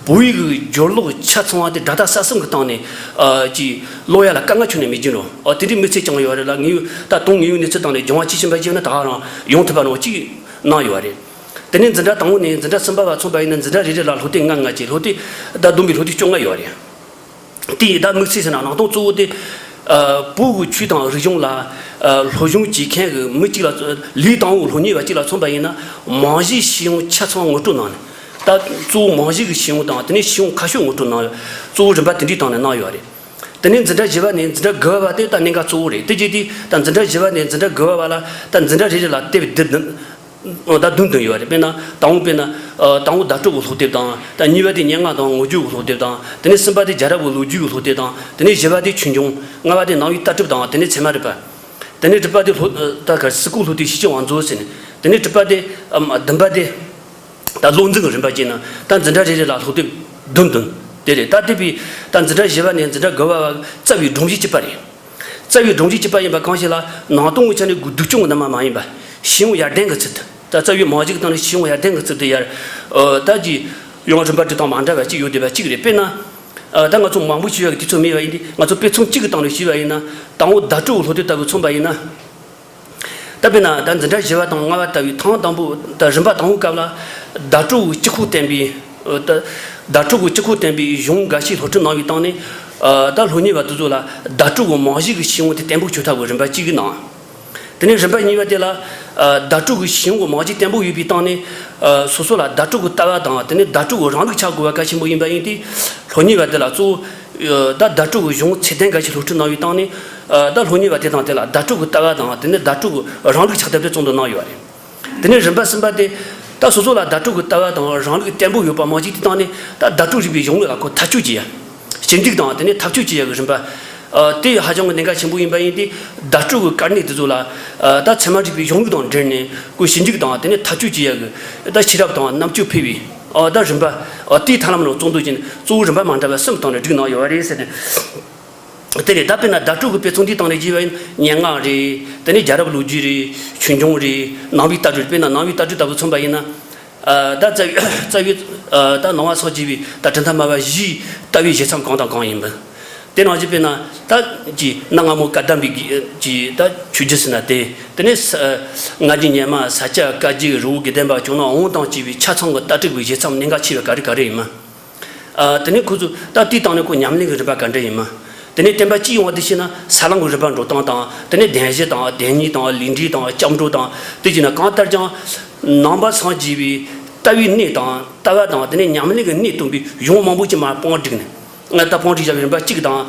བོད་ཡིག་གི་སྦྱོར་ཀློག་ཆ་ཚང་བ་དེ་སྒྲ་དག་ས་གསུམ་གྱི་སྟེང་ནས། ཨ། ཅིག་ཀློག་ཡ་ལ་དཀའ་ངལ་ཁྱོན་ནས་མེད་རྒྱུ་རེད། ཨ། དེ་འདྲའི་དམིགས་ཚད་བཅངས་ཡོད་རེད་ལ། ངས་ད་དུང་ངས་གནས་ཚུལ་སྟེང་ནས་སྦྱང་བ་བྱེད་བཞིན་པ་བྱས་ན་ད་ག་རང་ཡོང་ཐུབ་པ་རང་གཅིག་གནང་ཡོད་རེད། དེ་ནས་འཛིན་གྲྭ་དང་པོ་ནས་འཛིན་གྲྭ་གསུམ་པ་བར་མཚོན་པ་ཡིན་ན། འཛིན་གྲྭ་རེ་རེ་ལ་སློབ་དེབ་ལྔ་ལྔ་བྱས། སློབ་དེབ་ད་བསྡོམས་པའི་སློབ་དེབ་བཅོ་ལྔ་ཡོད་རེད། དེ་ཡི་ད་དམིགས་བསལ་ཟེར་ན། ནང་དོན་གཙོ་བོ་དེ། ཨ། བོད་ཀྱི་ཆོས་དང་རིག་གཞུང་ལ། ཨ། སློབ་སྦྱོང་བྱེད་མཁན་གྱི་མི་གཅིག་ལ། ལས་དང་པོ་སློབ་གཉེར་བ་གཅིག་ལ་མཚོན་པ་ཡིན་ན། རྨང་གཞིའི་ཤེས་ཡོན་ཆ་ཚང་ངོ་སྤྲོད་གནང་ནས། ད་གཙོ་བོ་རྨང་གཞི་གི་ཤེས་ཡོན་དང་། དེ་ནས་ཤེས་ཡོན་ཁ་ཕྱོགས་ངོ་སྤྲོད་གནང་ཡོད། གཙོ་བོ་རིམ་པ་དེ་འདྲའི་སྟེང་ནས་གནང་ཡོད་རེད། དེ་ནས་འཛིན་གྲྭ་བཞི་པ་ནས་འཛིན་གྲྭ་དགུ་པ་བར་དེ་ད་གནད་འགག་གཙོ་བོ་རེད། དེ་རྗེས་དེ་ད་འཛིན་གྲྭ་བཞི་པ་ནས་འཛིན་གྲྭ་དགུ་པ་བར་ལ་ད་འཛིན་གྲྭ་རེ་རེ་ལ་དེབ་བདུན། ཨོ། ད་བདུན་བདུན་ཡོད་རེད། དཔེར་ན་དང་པོ་དཔེར་ན། ཨ། དང་པོ་བརྡ་སྤྲོད་ཀྱི་སློབ་དེབ་དང་། ད་གཉིས་པ་དེ་སྙན་ངག་དང་ངོ་སྤྲོད་ཀྱི་སློབ་དེབ་དང་། དེ་ནས་གསུམ་པ་དེ་རྒྱལ་རབས་ཀྱི་ལོ་རྒྱུས་ཀྱི་སློབ་དེབ་དང་། དེ་ནས་བཞི་པ་དེ་ཆོས་འབྱུང་། ལྔ་པ་དེ་ནང་པའི་ལྟ་གྲུབ་དང་། དེ་ནས་ཚད་མ་རིག་པ། དེ་ནས་དྲུག་པ་དེ་སློབ། ད་ག་སི་ཀོ་སློབ་དེབ་ཞིབ་ཅིང་དབང་རྫོང་ཟེར་ནས། དེ་ནས་དྲུག་པ་དེ། ཨམ། བདུན་པ་དེ་ད་བློ་འཛིན་གྱི་རིམ་པ་བྱས་ན། ད་འཛིན་གྲྭ་རེ་རེ་ལ་སློབ་དེབ་བདུན་བདུན་དེ་རེད། ད་དེ་བས་ད་འཛིན་གྲྭ་བཞི་པ་ནས་འཛིན་གྲྭ་དགུ་པ་བར་རྩ་བའི་སྒྲོམ་གཞི་གཅིག་པ་རེད། རྩ་བའི་སྒྲོམ་གཞི་གཅིག་པ་ཡིན་པ་གང་ཞིག་ལ། ནང་དོན་གྱི་ཆ་ནས་སྒོ་སྡུག་སྐྱོང་གི་རྣམ་པ་མ་ཡིན་པ། ཤེས་ཡོན་ཡར་ལྡན་གྱི་ཚུལ་དུ། ད་རྩ་བའི་རྨང་གཞི་གི་སྟེང་ནས་ཤེས་ཡོན་ཡར་ལྡན་གྱི་ཚུལ་དུ་ཡར། ཨ། ད་ཅིག་ཡང་རིམ་པ་འགྲོ་སྟངས་མ་འདྲ་བ་ཅིག་ཡོད་བསྡད་པ་གཅིག་རེད། དཔེར་ན། ཨ། ད་ང་ཚོ་མང་པོ་ཞུ་ཡག་གི་དུས་ཚོད་མེད་པ་ཡིན་དུས། ང་ཚོ་དཔེ་མཚོན་གཅིག་གི་སྟེང་ནས་ཞུས་པ་ཡིན་ན། དང་པོ་བརྡ་སྤྲོད་ཀྱི་སློབ་དེབ་ལྟ་བུ་མཚོན་པ་ཡིན་ན། ད་དཔེར་ན་ད་འཛིན་གྲྭ་བཞི་པ་དང་ལྔ་པ་ལྟ་བུའི་ཐེངས་དང་པོ། ད་རིམ་པ་དང་པོའི་སྐབས་ལ་བརྡ་སྤྲོད་ཀྱི་སྤྱི་ཁོག་ལྡན་པའི། ད་བརྡ་སྤྲོད་ཀྱི་སྤྱི་ཁོག་ལྡན་པའི་གཞུང་འགའ་ཤས་སློབ་ཁྲིད་གནང་བའི་སྟེང་ནས། ཨ། ད་སློབ་གཉེར་བ་དེ་ཚོ་ལ་བརྡ་སྤྲོད་ཀྱི་རྨང་གཞི་གི་ཤེས་ཡོན་དེ་བརྟན་པོ་བྱེད་ཐབས་ཀྱི་རིམ་པ་གཅིག་གི་ནང་། དེ་ནས་རིམ་པ་གཉིས་པ་དེ་ལ། ཨ། བརྡ་སྤྲོད་ཀྱི་ཤེས་ཡོན་གྱི་རྨང་གཞི་བརྟན་པོ་ཡོད་པའི་སྟེང་ནས། ཨ། སོ་སོ་ལ་བརྡ་སྤྲོད་ཀྱི་ལྟ་བ་དང་། དེ་ནས་བརྡ་སྤྲོད་ཀྱི་རང་ལུགས་ཆགས་དགོས་པ་གལ་ཆེན་པོ་ཡིན་པ་ཡིན་དུས། སློབ་གཉེར་བ་དེ་ལ་གཙོ་བོ། ཨ། ད་བརྡ་སྤྲོད་ཀྱི་གཞུང་ཚད་ལྡན་འགའ་ཞིག་སློབ་ཁྲིད་གནང་བའི་སྟེང་ནས། ཨ། ད་སློབ་གཉེར་བ་དེ་དང་དེ་ལ་བརྡ་སྤྲོད་ཀྱི་ལྟ་བ་དང་། དེ་ནས་བརྡ་སྤྲོད་ཀྱི་རང་ལུགས་ཆགས་ཐབས་དེ་གཙོ་འདོན་གནང་ཡོད་རེད། དེ་ནས་རིམ་པ་གསུམ་པ་དེ། ད་སོ་སོ་ལ་བརྡ་སྤྲོད་ཀྱི་ལྟ་བ་དང་རང་ལུགས་བརྟན་པོ་ཡོད་པ་མ་གཅིག་དེ་དང་ནི། ད་བརྡ་སྤྲོད་རིག་པའི་གཞུང་ལུགས་ལ་ཁོ་ཐག་གཅོད་བྱེད་ཡ། ཞིབ་འཇུག་དང་དེ་ནས་ཐག་གཅོད་བྱེད་ཡ་གི་རིམ་པ། ཨ། དེ་ཧ་ཅང་གི་གནད་འགག་ཆེན་པོ་ཡིན་པ་ཡིན་ཏེ། བརྡ་སྤྲོད་ཀྱི་དཀའ་གནད་དེ་ཚོ་ལ། ཨ། ད་ཚད་མ་རིག་པའི་གཞུང་ལུགས་དང་འབྲེལ་ནས་ཁོ་ཞིབ་འཇུག་དང་དེ་ནས་ཐག་གཅོད་བྱེད་ཡ་གི། ད་ཤེས་རབ་དང་རྣམ་དཔྱོད་འཕེལ་བའི། ཨ། ད་རིམ་པ། ཨ། དེའི་ཐབས་ལམ་ལ་གཙོ་འདོན་བྱས་ནས་གཙོ་བོ་རིམ་པ་མ་འདྲ་བ་གསུམ་སྟེང་ནས་བསྒྲིགས་གནང་ཡོད་པ་རེད་ཟེར་ནས། དེ་ནས་ད་དཔེར་ན་བརྡ་སྤྲོད་ཀྱི་དཔེ་མཚོན་དེའི་སྟེང་ནས་བརྗོད་པ་ཡིན་ན། སྙན་ངག་རེད། དེ་ནས་རྒྱལ་རབས་ལོ་རྒྱུས་རེད། ཆོས་འབྱུང་རེད། ནང་པའི་ལྟ་གྲུབ། དཔེར་ན་ནང་པའི་ལྟ་གྲུབ་ལྟ་བུ་མཚོན་པ་ཡིན་ན། ཨ། ད་རྩ་བའི་རྩ་བའི། ཨ། ད་ནང་པ་སངས་རྒྱས་པའི་ད་གྲུབ་མཐའ་སྨྲ་བ་བཞིའི་ལྟ་བའི་བཞེད་མཚམས་གང་དང་གང་ཡིན་མིན། དེ་ནང་བཞིན་དཔེར་ན་ད་ཀྱི་གནའ་སྔ་མོ་བཀའ་གདམས་པའི་གི་ད་ཆོས་བརྒྱུད་ཟེར་ན་དེ། དེ་ནས་ས་སྔ་རྗེས་སྔོན་མ། ས་སྐྱ་བཀའ་བརྒྱུད། རི་བོ་དགེ་ལྡན་པ། ཇོ་ནང་འོང་དང་བཅས་པའི་ཆ་ཚང་གི་ལྟ་གྲུབ་ཀྱི་བཞེད་མཚམས་གནད་འགག་ཆེ་བའི་ག་རེ་ག་རེ་ཡིན་མིན། ཨ། དེ་ནས་ཁོ་ཚོ་ད་དེའི་སྟེང་ནས་ཁོ་ཉམས་ལེན་གྱི་རིམ་པ་ག་འདྲ་ཡིན་མིན། དེ་ནས་བསྟན་པ་སྤྱིའི་དབང་དུ་བྱས་ན་ས་ལམ་གྱི་རིམ་པ་འགྲོ་སྟངས་དང་། དེ་ནས་བདེན་བཞི་དང་བདེན་གཉིས་དང་ལས་འབྲས་དང་སྐྱབས་འགྲོ་དང་། དེ་བྱས་ན་གང་ལྟར་ཀྱང་ནང་པ་སངས་རྒྱས་པའི་ལྟ་བའི་གནས་དང་། ལྟ་བ་དང་དེ་ནས་ཉམས་ལེན་གྱི་གནས་སྟོན་པའི་གཞུང་མང་པོ་ཅིག་མར་དཔང་བསྒྲིགས་ནས། ད་དཔང་བསྒྲིགས་བྱ་བའི་རིམ་པ་གཅིག་དང་།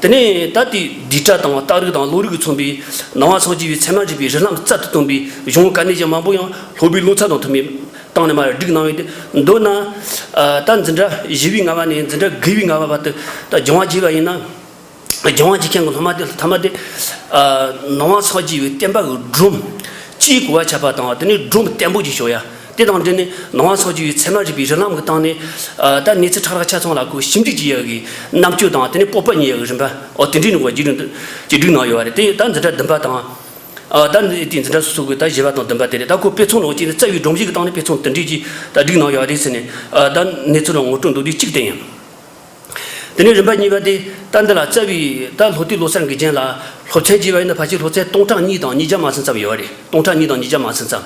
དེ་ནས་ད་དེའི་བསྡུས་གྲྭ་དང་རྟགས་རིགས་དང་བློ་རིག་གིས་མཚོན་པའི་ནང་པ་སངས་རྒྱས་པའི་ཚད་མ་རིག་པའི་རིགས་ལམ་རྩལ་དུ་བཏོན་པའི་གཞུང་དཀའ་གནད་ཅན་མང་པོ་ཡང་སློབ་པའི་བློ་འཚབ་དང་མཐུན་པའི་སྟེང་ནས་མར་བསྒྲིགས་གནང་བས་ཏེ། མདོར་ན། ཨ། ད་འཛིན་གྲྭ་བཞི་པའི་སྔ་པ་ནས་འཛིན་གྲྭ་དགུ་པའི་སྔ་པ་བར་དུ་ད་སྦྱང་བ་བྱས་པ་ཡིན་ན། སྦྱང་བ་བྱེད་མཁན་གྱི་སློབ་མ་དེ་ཐ་མ་དེ། ཨ། ནང་པ་སངས་རྒྱས་པའི་བསྟན་པ་གི་སྒྲོམ་གཅིག་གོ་བ་ཆགས་པ་དང་། དེ་ནས་སྒྲོམ་བརྟན་པོ་ཅིག་ཞོག་ཡ། དེ་དང་འབྲེལ་ནས་ནང་པ་སངས་རྒྱས་པའི་ཚད་མ་རིག་པའི་རིགས་ལམ་གྱི་སྟེང་ནས། ཨ། ད་གནས་ཚུལ་ཕྲ་རགས་ཆ་ཚང་ལ་ཁོ་ཞིབ་འཇུག་བྱེད་ཡ་གི་རྣམ་དཔྱོད་དང་། དེ་ནས་སྤོབས་པ་རྙེད་ཡ་གི་རིམ་པ། ཨོ། དེ་འདྲའི་ནང་བ་བརྒྱུད་རིམ་དུ་ཅིག་བསྒྲིགས་གནང་ཡོད་པ་རེད། དེ་ད་འཛིན་གྲྭ་བདུན་པ་དང་། ཨ། ད་འདི་དེ་འཛིན་གྲྭ་སོ་སོ་གི་ད་བཞི་པ་དང་བདུན་པ་དེ་རེད། ད་ཁོ་དཔེ་མཚོན་ནང་བྱས་ནས་རྩ་བའི་སྒྲོམ་གཞི་གི་སྟེང་ནས་དཔེ་མཚོན་དེ་འདྲའི་ཅིག་ད་བསྒྲིགས་གནང་ཡོད་པ་རེད་ཟེར་ནས། ཨ། ད་གནས་ཚུལ་ལ་ངོ་སྤྲོད་མདོར་བསྡུས་གཅིག་དེ་ཡིན། དེ་ནས་རིམ་པ་གཉིས་པ་དེ། ད་འདི་ལ་རྩ་བའི་ད་སློབ་དེབ་ཀློག་གསར་འགུལ་རྐྱེན་ལ་སློབ་ཚན་བྱས་པ་ཡིན་ན། ཕལ་ཆེར་སློབ་ཚན་སྟོང་ཕྲག་གཉིས་དང་ཉིས་བརྒྱ་མ་ཟིན་ཙམ་ཡོད་རེད། སྟོང་ཕྲག་གཉིས་དང་ཉིས་བརྒྱ་མ་ཟིན་ཙམ།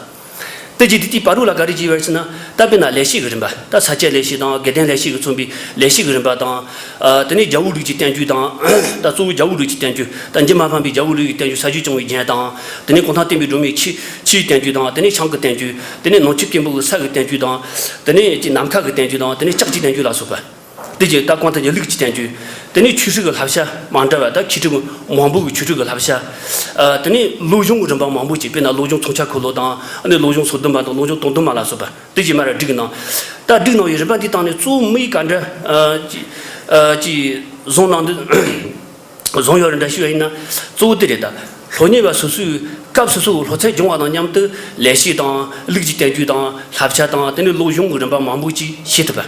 དེ་རྗེས་དེ་དེའི་བར་དུ་ལ་ག་རེ་བྱས་པ་རེད་ཟེར་ན། ད་དཔེར་ན་ལེགས་བཤད་ཀྱི་རིམ་པ། ད་ས་སྐྱ་ལེགས་བཤད་དང་དགེ་ལྡན་ལེགས་བཤད་ཀྱིས་མཚོན་པའི་ལེགས་བཤད་ཀྱི་རིམ་པ་དང་། ཨ། དེ་ནས་རྒྱལ་པོའི་ལུགས་ཀྱི་བསྟན་བཅོས་དང་། ད་གཙོ་བོ་རྒྱལ་པོའི་ལུགས་ཀྱི་བསྟན་བཅོས། ད་འཇིགས་མ་ཕམ་པའི་རྒྱལ་པོའི་ལུགས་ཀྱི་བསྟན་བཅོས། ས་སྤྱོད་སྐྱོང་བའི་རྒྱན་དང་། དེ་ནས་གུང་ཐང་བསྟན་པའི་སྒྲོན་མེའི་ཆོས། ཆོས་ཀྱི་བསྟན་བཅོས་དང་། དེ་ནས་ཞང་གི་བསྟན་བཅོས། དེ་ནས་ནང་ཆོས་མཁན་པོ་གི་ས་གི་བསྟན་བཅོས་དང་། དེ་ནས་ཀྱི་ནམ་མཁའ་གི་བསྟན་བཅོས་དང་། དེ་ནས་ལྕགས་ཀྱི་བསྟན་བཅོས་ལ་སོགས་པ། དེ་རྗེས་ད་གོང་དུ་ཡི་ལུགས་ཀྱི་བསྟན་བཅོས། དེ་ནས་ཆོས་སྲིད་ཀྱི་བསླབ་བྱ་མ་འདྲ་བ། ད་མཁས་གྲུབ་མང་པོ་གི་ཆོས་སྲིད་ཀྱི་བསླབ་བྱ། ཨ། དེ་ནས་བློ་སྦྱོང་གི་རིམ་པ་མང་པོ་ཅིག་དཔེར་ན་བློ་སྦྱོང་མཚོན་ཆ་འཁོར་ལོ་དང་། ཨ་ནི་བློ་སྦྱོང་སོ་བདུན་པ་དང་། བློ་སྦྱོང་དོན་བདུན་པ་ལ་སོགས་པ། དེ་རྗེས་མར་བསྒྲིགས་གནང་། ད་བསྒྲིགས་གནང་བའི་རིམ་པ་འདིའི་སྟེང་ནས་གཙོ་བོ་མི་ག་འདྲ། ཨ། ཅིག་ཨ། ཅིག་བཟུང་གནང་འདུག་བཟུང་ཡོད་རེད་འདྲ་ཞུ་བ་ཡིན་ན། གཙོ་བོ་དེ་རེད་ད། སློབ་གཉེར་བ་སོ་སོའི་སྐབས་སོ་སོའི་སློབ་ཚན་སྦྱོང་བ་དང་མཉམ་དུ་ལས་བྱེད་དང་ལུགས་ཀྱི་བསྟན་བཅོས་དང་བསླབ་བྱ་དང་དེ་ནས་སློབ་སྦྱོང་གི་རིམ་པ་མང་པོ་ཅིག་ཤེས་ཐུབ་པ།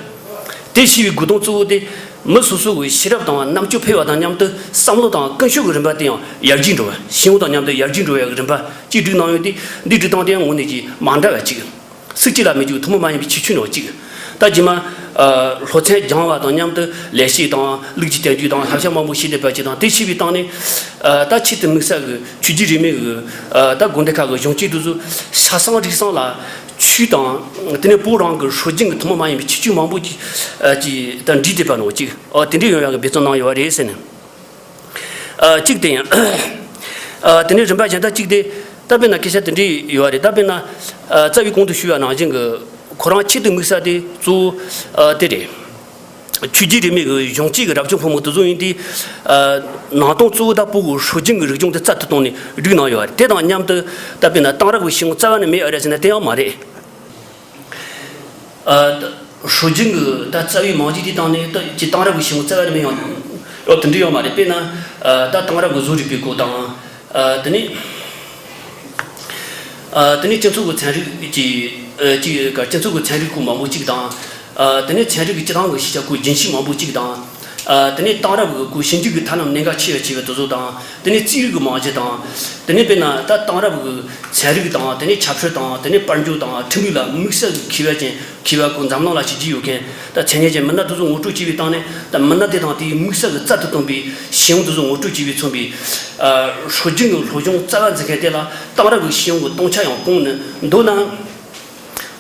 དེ་ཤེས་པའི་དགོས་དོན་གཙོ་བོ་དེ། མི་སོ་སོ་གི་ཤེས་རབ་དང་རྣམ་དཔྱོད་འཕེལ་བ་དང་མཉམ་དུ་བསམ་བློ་དང་ཀུན་སྤྱོད་ཀྱི་རིམ་པ་དེ་ཡང་ཡར་རྒྱས་འགྲོ་བ། ཤེས་ཡོན་དང་མཉམ་དུ་ཡར་རྒྱས་འགྲོ་བའི་རིམ་པ་གཅིག་བསྒྲིགས་གནང་ཡོད་དེ། འདི་སྒྲིག་སྟངས་དེ་ཡང་དངོས་གནས་ཀྱི་མ་འདྲ་བ་གཅིག་སུ་གཅིག་ལ་མི་འཇུག་ཐུན་མོང་མ་ཡིན་པའི་ཁྱད་ཆོས་ནང་གཅིག་ད་རྗེས་མ། ཨ། སློབ་ཚན་སྦྱང་བ་དང་མཉམ་དུ་ལས་བྱེད་དང་ལུགས་ཀྱི་བསྟན་བཅོས་དང་བསླབ་བྱ་མང་པོ་ཤེས་བསྡད་པ་ཅིག་དང་། དེ་ཤེས་པའི་སྟེང་ནས། ཨ། ད་ཆེད་དུ་དམིགས་བསལ་གྱི་ཆོས་བརྒྱུད་རིས་མེད་ཀྱི། ཨ། ད་དགོན་སྡེ་ཁག་གི་གཞུང་གཅིག་ཏུ་བཟོ། ས་བསང་རིགས་བསང་ལ་ཆོས་དང་དེ་ནས་བོད་རང་གི་སྲོལ་རྒྱུན་གྱི་ཐུན་མོང་མ་ཡིན་པའི་ཁྱད་ཆོས་མང་པོ་ཅིག་ཨ། ཅིག་ད་འདྲེས་བསྡད་པ་ནང་གཅིག་ཨ། དེ་འདྲས་ཡོང་ཡག་གི་འབད་བརྩོན་གནང་ཡོད་པ་རེད་ཟེར་ནས། ཨ། གཅིག་དེ་ཡིན། ཨ། དེ་ནས་རིམ་པ་གཞན་དག་གཅིག་དེ། ད་དཔེར་ན་སྐད་ཆ་དེ་འདྲས་ཡོད་རེད། ད་དཔེར་ན། ཨ། རྩ་བའི་གོང་དུ་ཞུས་པ་ནང་བཞིན་གྱི་ཁོ་རང་ཆེད་དུ་དམིགས་ས་དེ་གཙོ་བོ། ཨ། དེ་རེད། ཆོས་བརྒྱུད་རིས་མེད་ཀྱི་གཞུང་གཅིག་གི་རབ་བྱུང་ཕོ་མོ་དེ་ཚོ་ཡིན་དུས། ཨ། ནང་དོན་གཙོ་བོ་ད་བོད་ཀྱི་སྲོལ་རྒྱུན་གྱི་རིག་གཞུང་དེ་རྩལ་དུ་བཏང་ནས་བསྒྲིགས་གནང་ཡོད་རེད། དེ་དང་མཉམ་དུ་ད་དཔེར་ན་གཏང་རག་གི་ཤེས་ཡོན་རྩ་བ་ནས་མེད་ཨ་རེད་ཟེར་ན་དེ་ཡང་མ་རེད། ཨ། སྲོལ་རྒྱུན་གྱི་ད་རྩ་བའི་རྨང་གཞི་དེ་བཏང་ནས་ད་ཅི་གཏང་རག་གི་ཤེས་ཡོན་རྩ་བ་ནས་མེད་ཡང་། ཨོ། དེ་འདྲ་ཡོད་མ་རེད། དཔེར་ན། ཨ། ད་གཏང་རག་གི་བཟོ་རིག་པའི་སྐོར་དང་། ཨ། དེ་ནས། ཨ། དེ་ནས་སྤྱི་ཚོགས་ཀྱི་ཚན་རིག་གི། ཨ། ཅིག་ག་སྤྱི་ཚོགས་ཀྱི་ཚན་རིག་སྐོར་མང་པོ་གཅིག་དང་། ཨ། དེ་ནས་ཚན་རིག་གི་སྤྱིར་བཏང་གི་ཤེས་བྱ་སྐོར་རྒྱུན་ཤེས་མང་པོ་གཅིག་དང་། ཨ། དེ་ནས་གཏང་རག་གི་སྐོར་ཞིབ་འཇུག་གི་ཐབས་ལམ་གནད་འགག་ཆེ་བ་ཆེ་བ་དེ་ཚོ་དང་། དེ་ནས་རྩིས་རིག་གི་རྨང་གཞི་དང་། དེ་ནས་དཔེར་ན་ད་གཏང་རག་གི་ཚན་རིག་དང་། དེ་ནས་ཁྱབ་ཧྲལ་དང་། དེ་ནས་དཔལ་འབྱོར་དང་། ཁྲིམས་ལུགས་ལ་དམིགས་བསལ་གྱི་མཁས་པ་ཅན། མཁས་པ་སྐོར་འཛམ་གླིང་ལ་ཞེ་གཅིག་ཡོད་མཁན། ད་མཚན་སྙན་ཅན་མི་སྣ་དེ་ཚོ་ངོ་སྤྲོད་བྱས་པའི་སྟེང་ནས། ད་མི་སྣ་དེ་དང་དེའི་དམིགས་བསལ་གྱི་རྩལ་དུ་བཏོན་པའི་ཤེས་ཡོན་དེ་ཚོ་ངོ་སྤྲོད་བྱས་པས་མཚོན་པའི། ཨ། སྲོལ་རྒྱུན་གྱི་སློབ་སྦྱོང་རྩ་བ་འཛིན་མཁན་དེ་ལ་གཏང་རག་གི་ཤེས་ཡོན་གྱི་སྟོང་ཆ་ཡང་སྤུངས་ནས། མདོར་ན།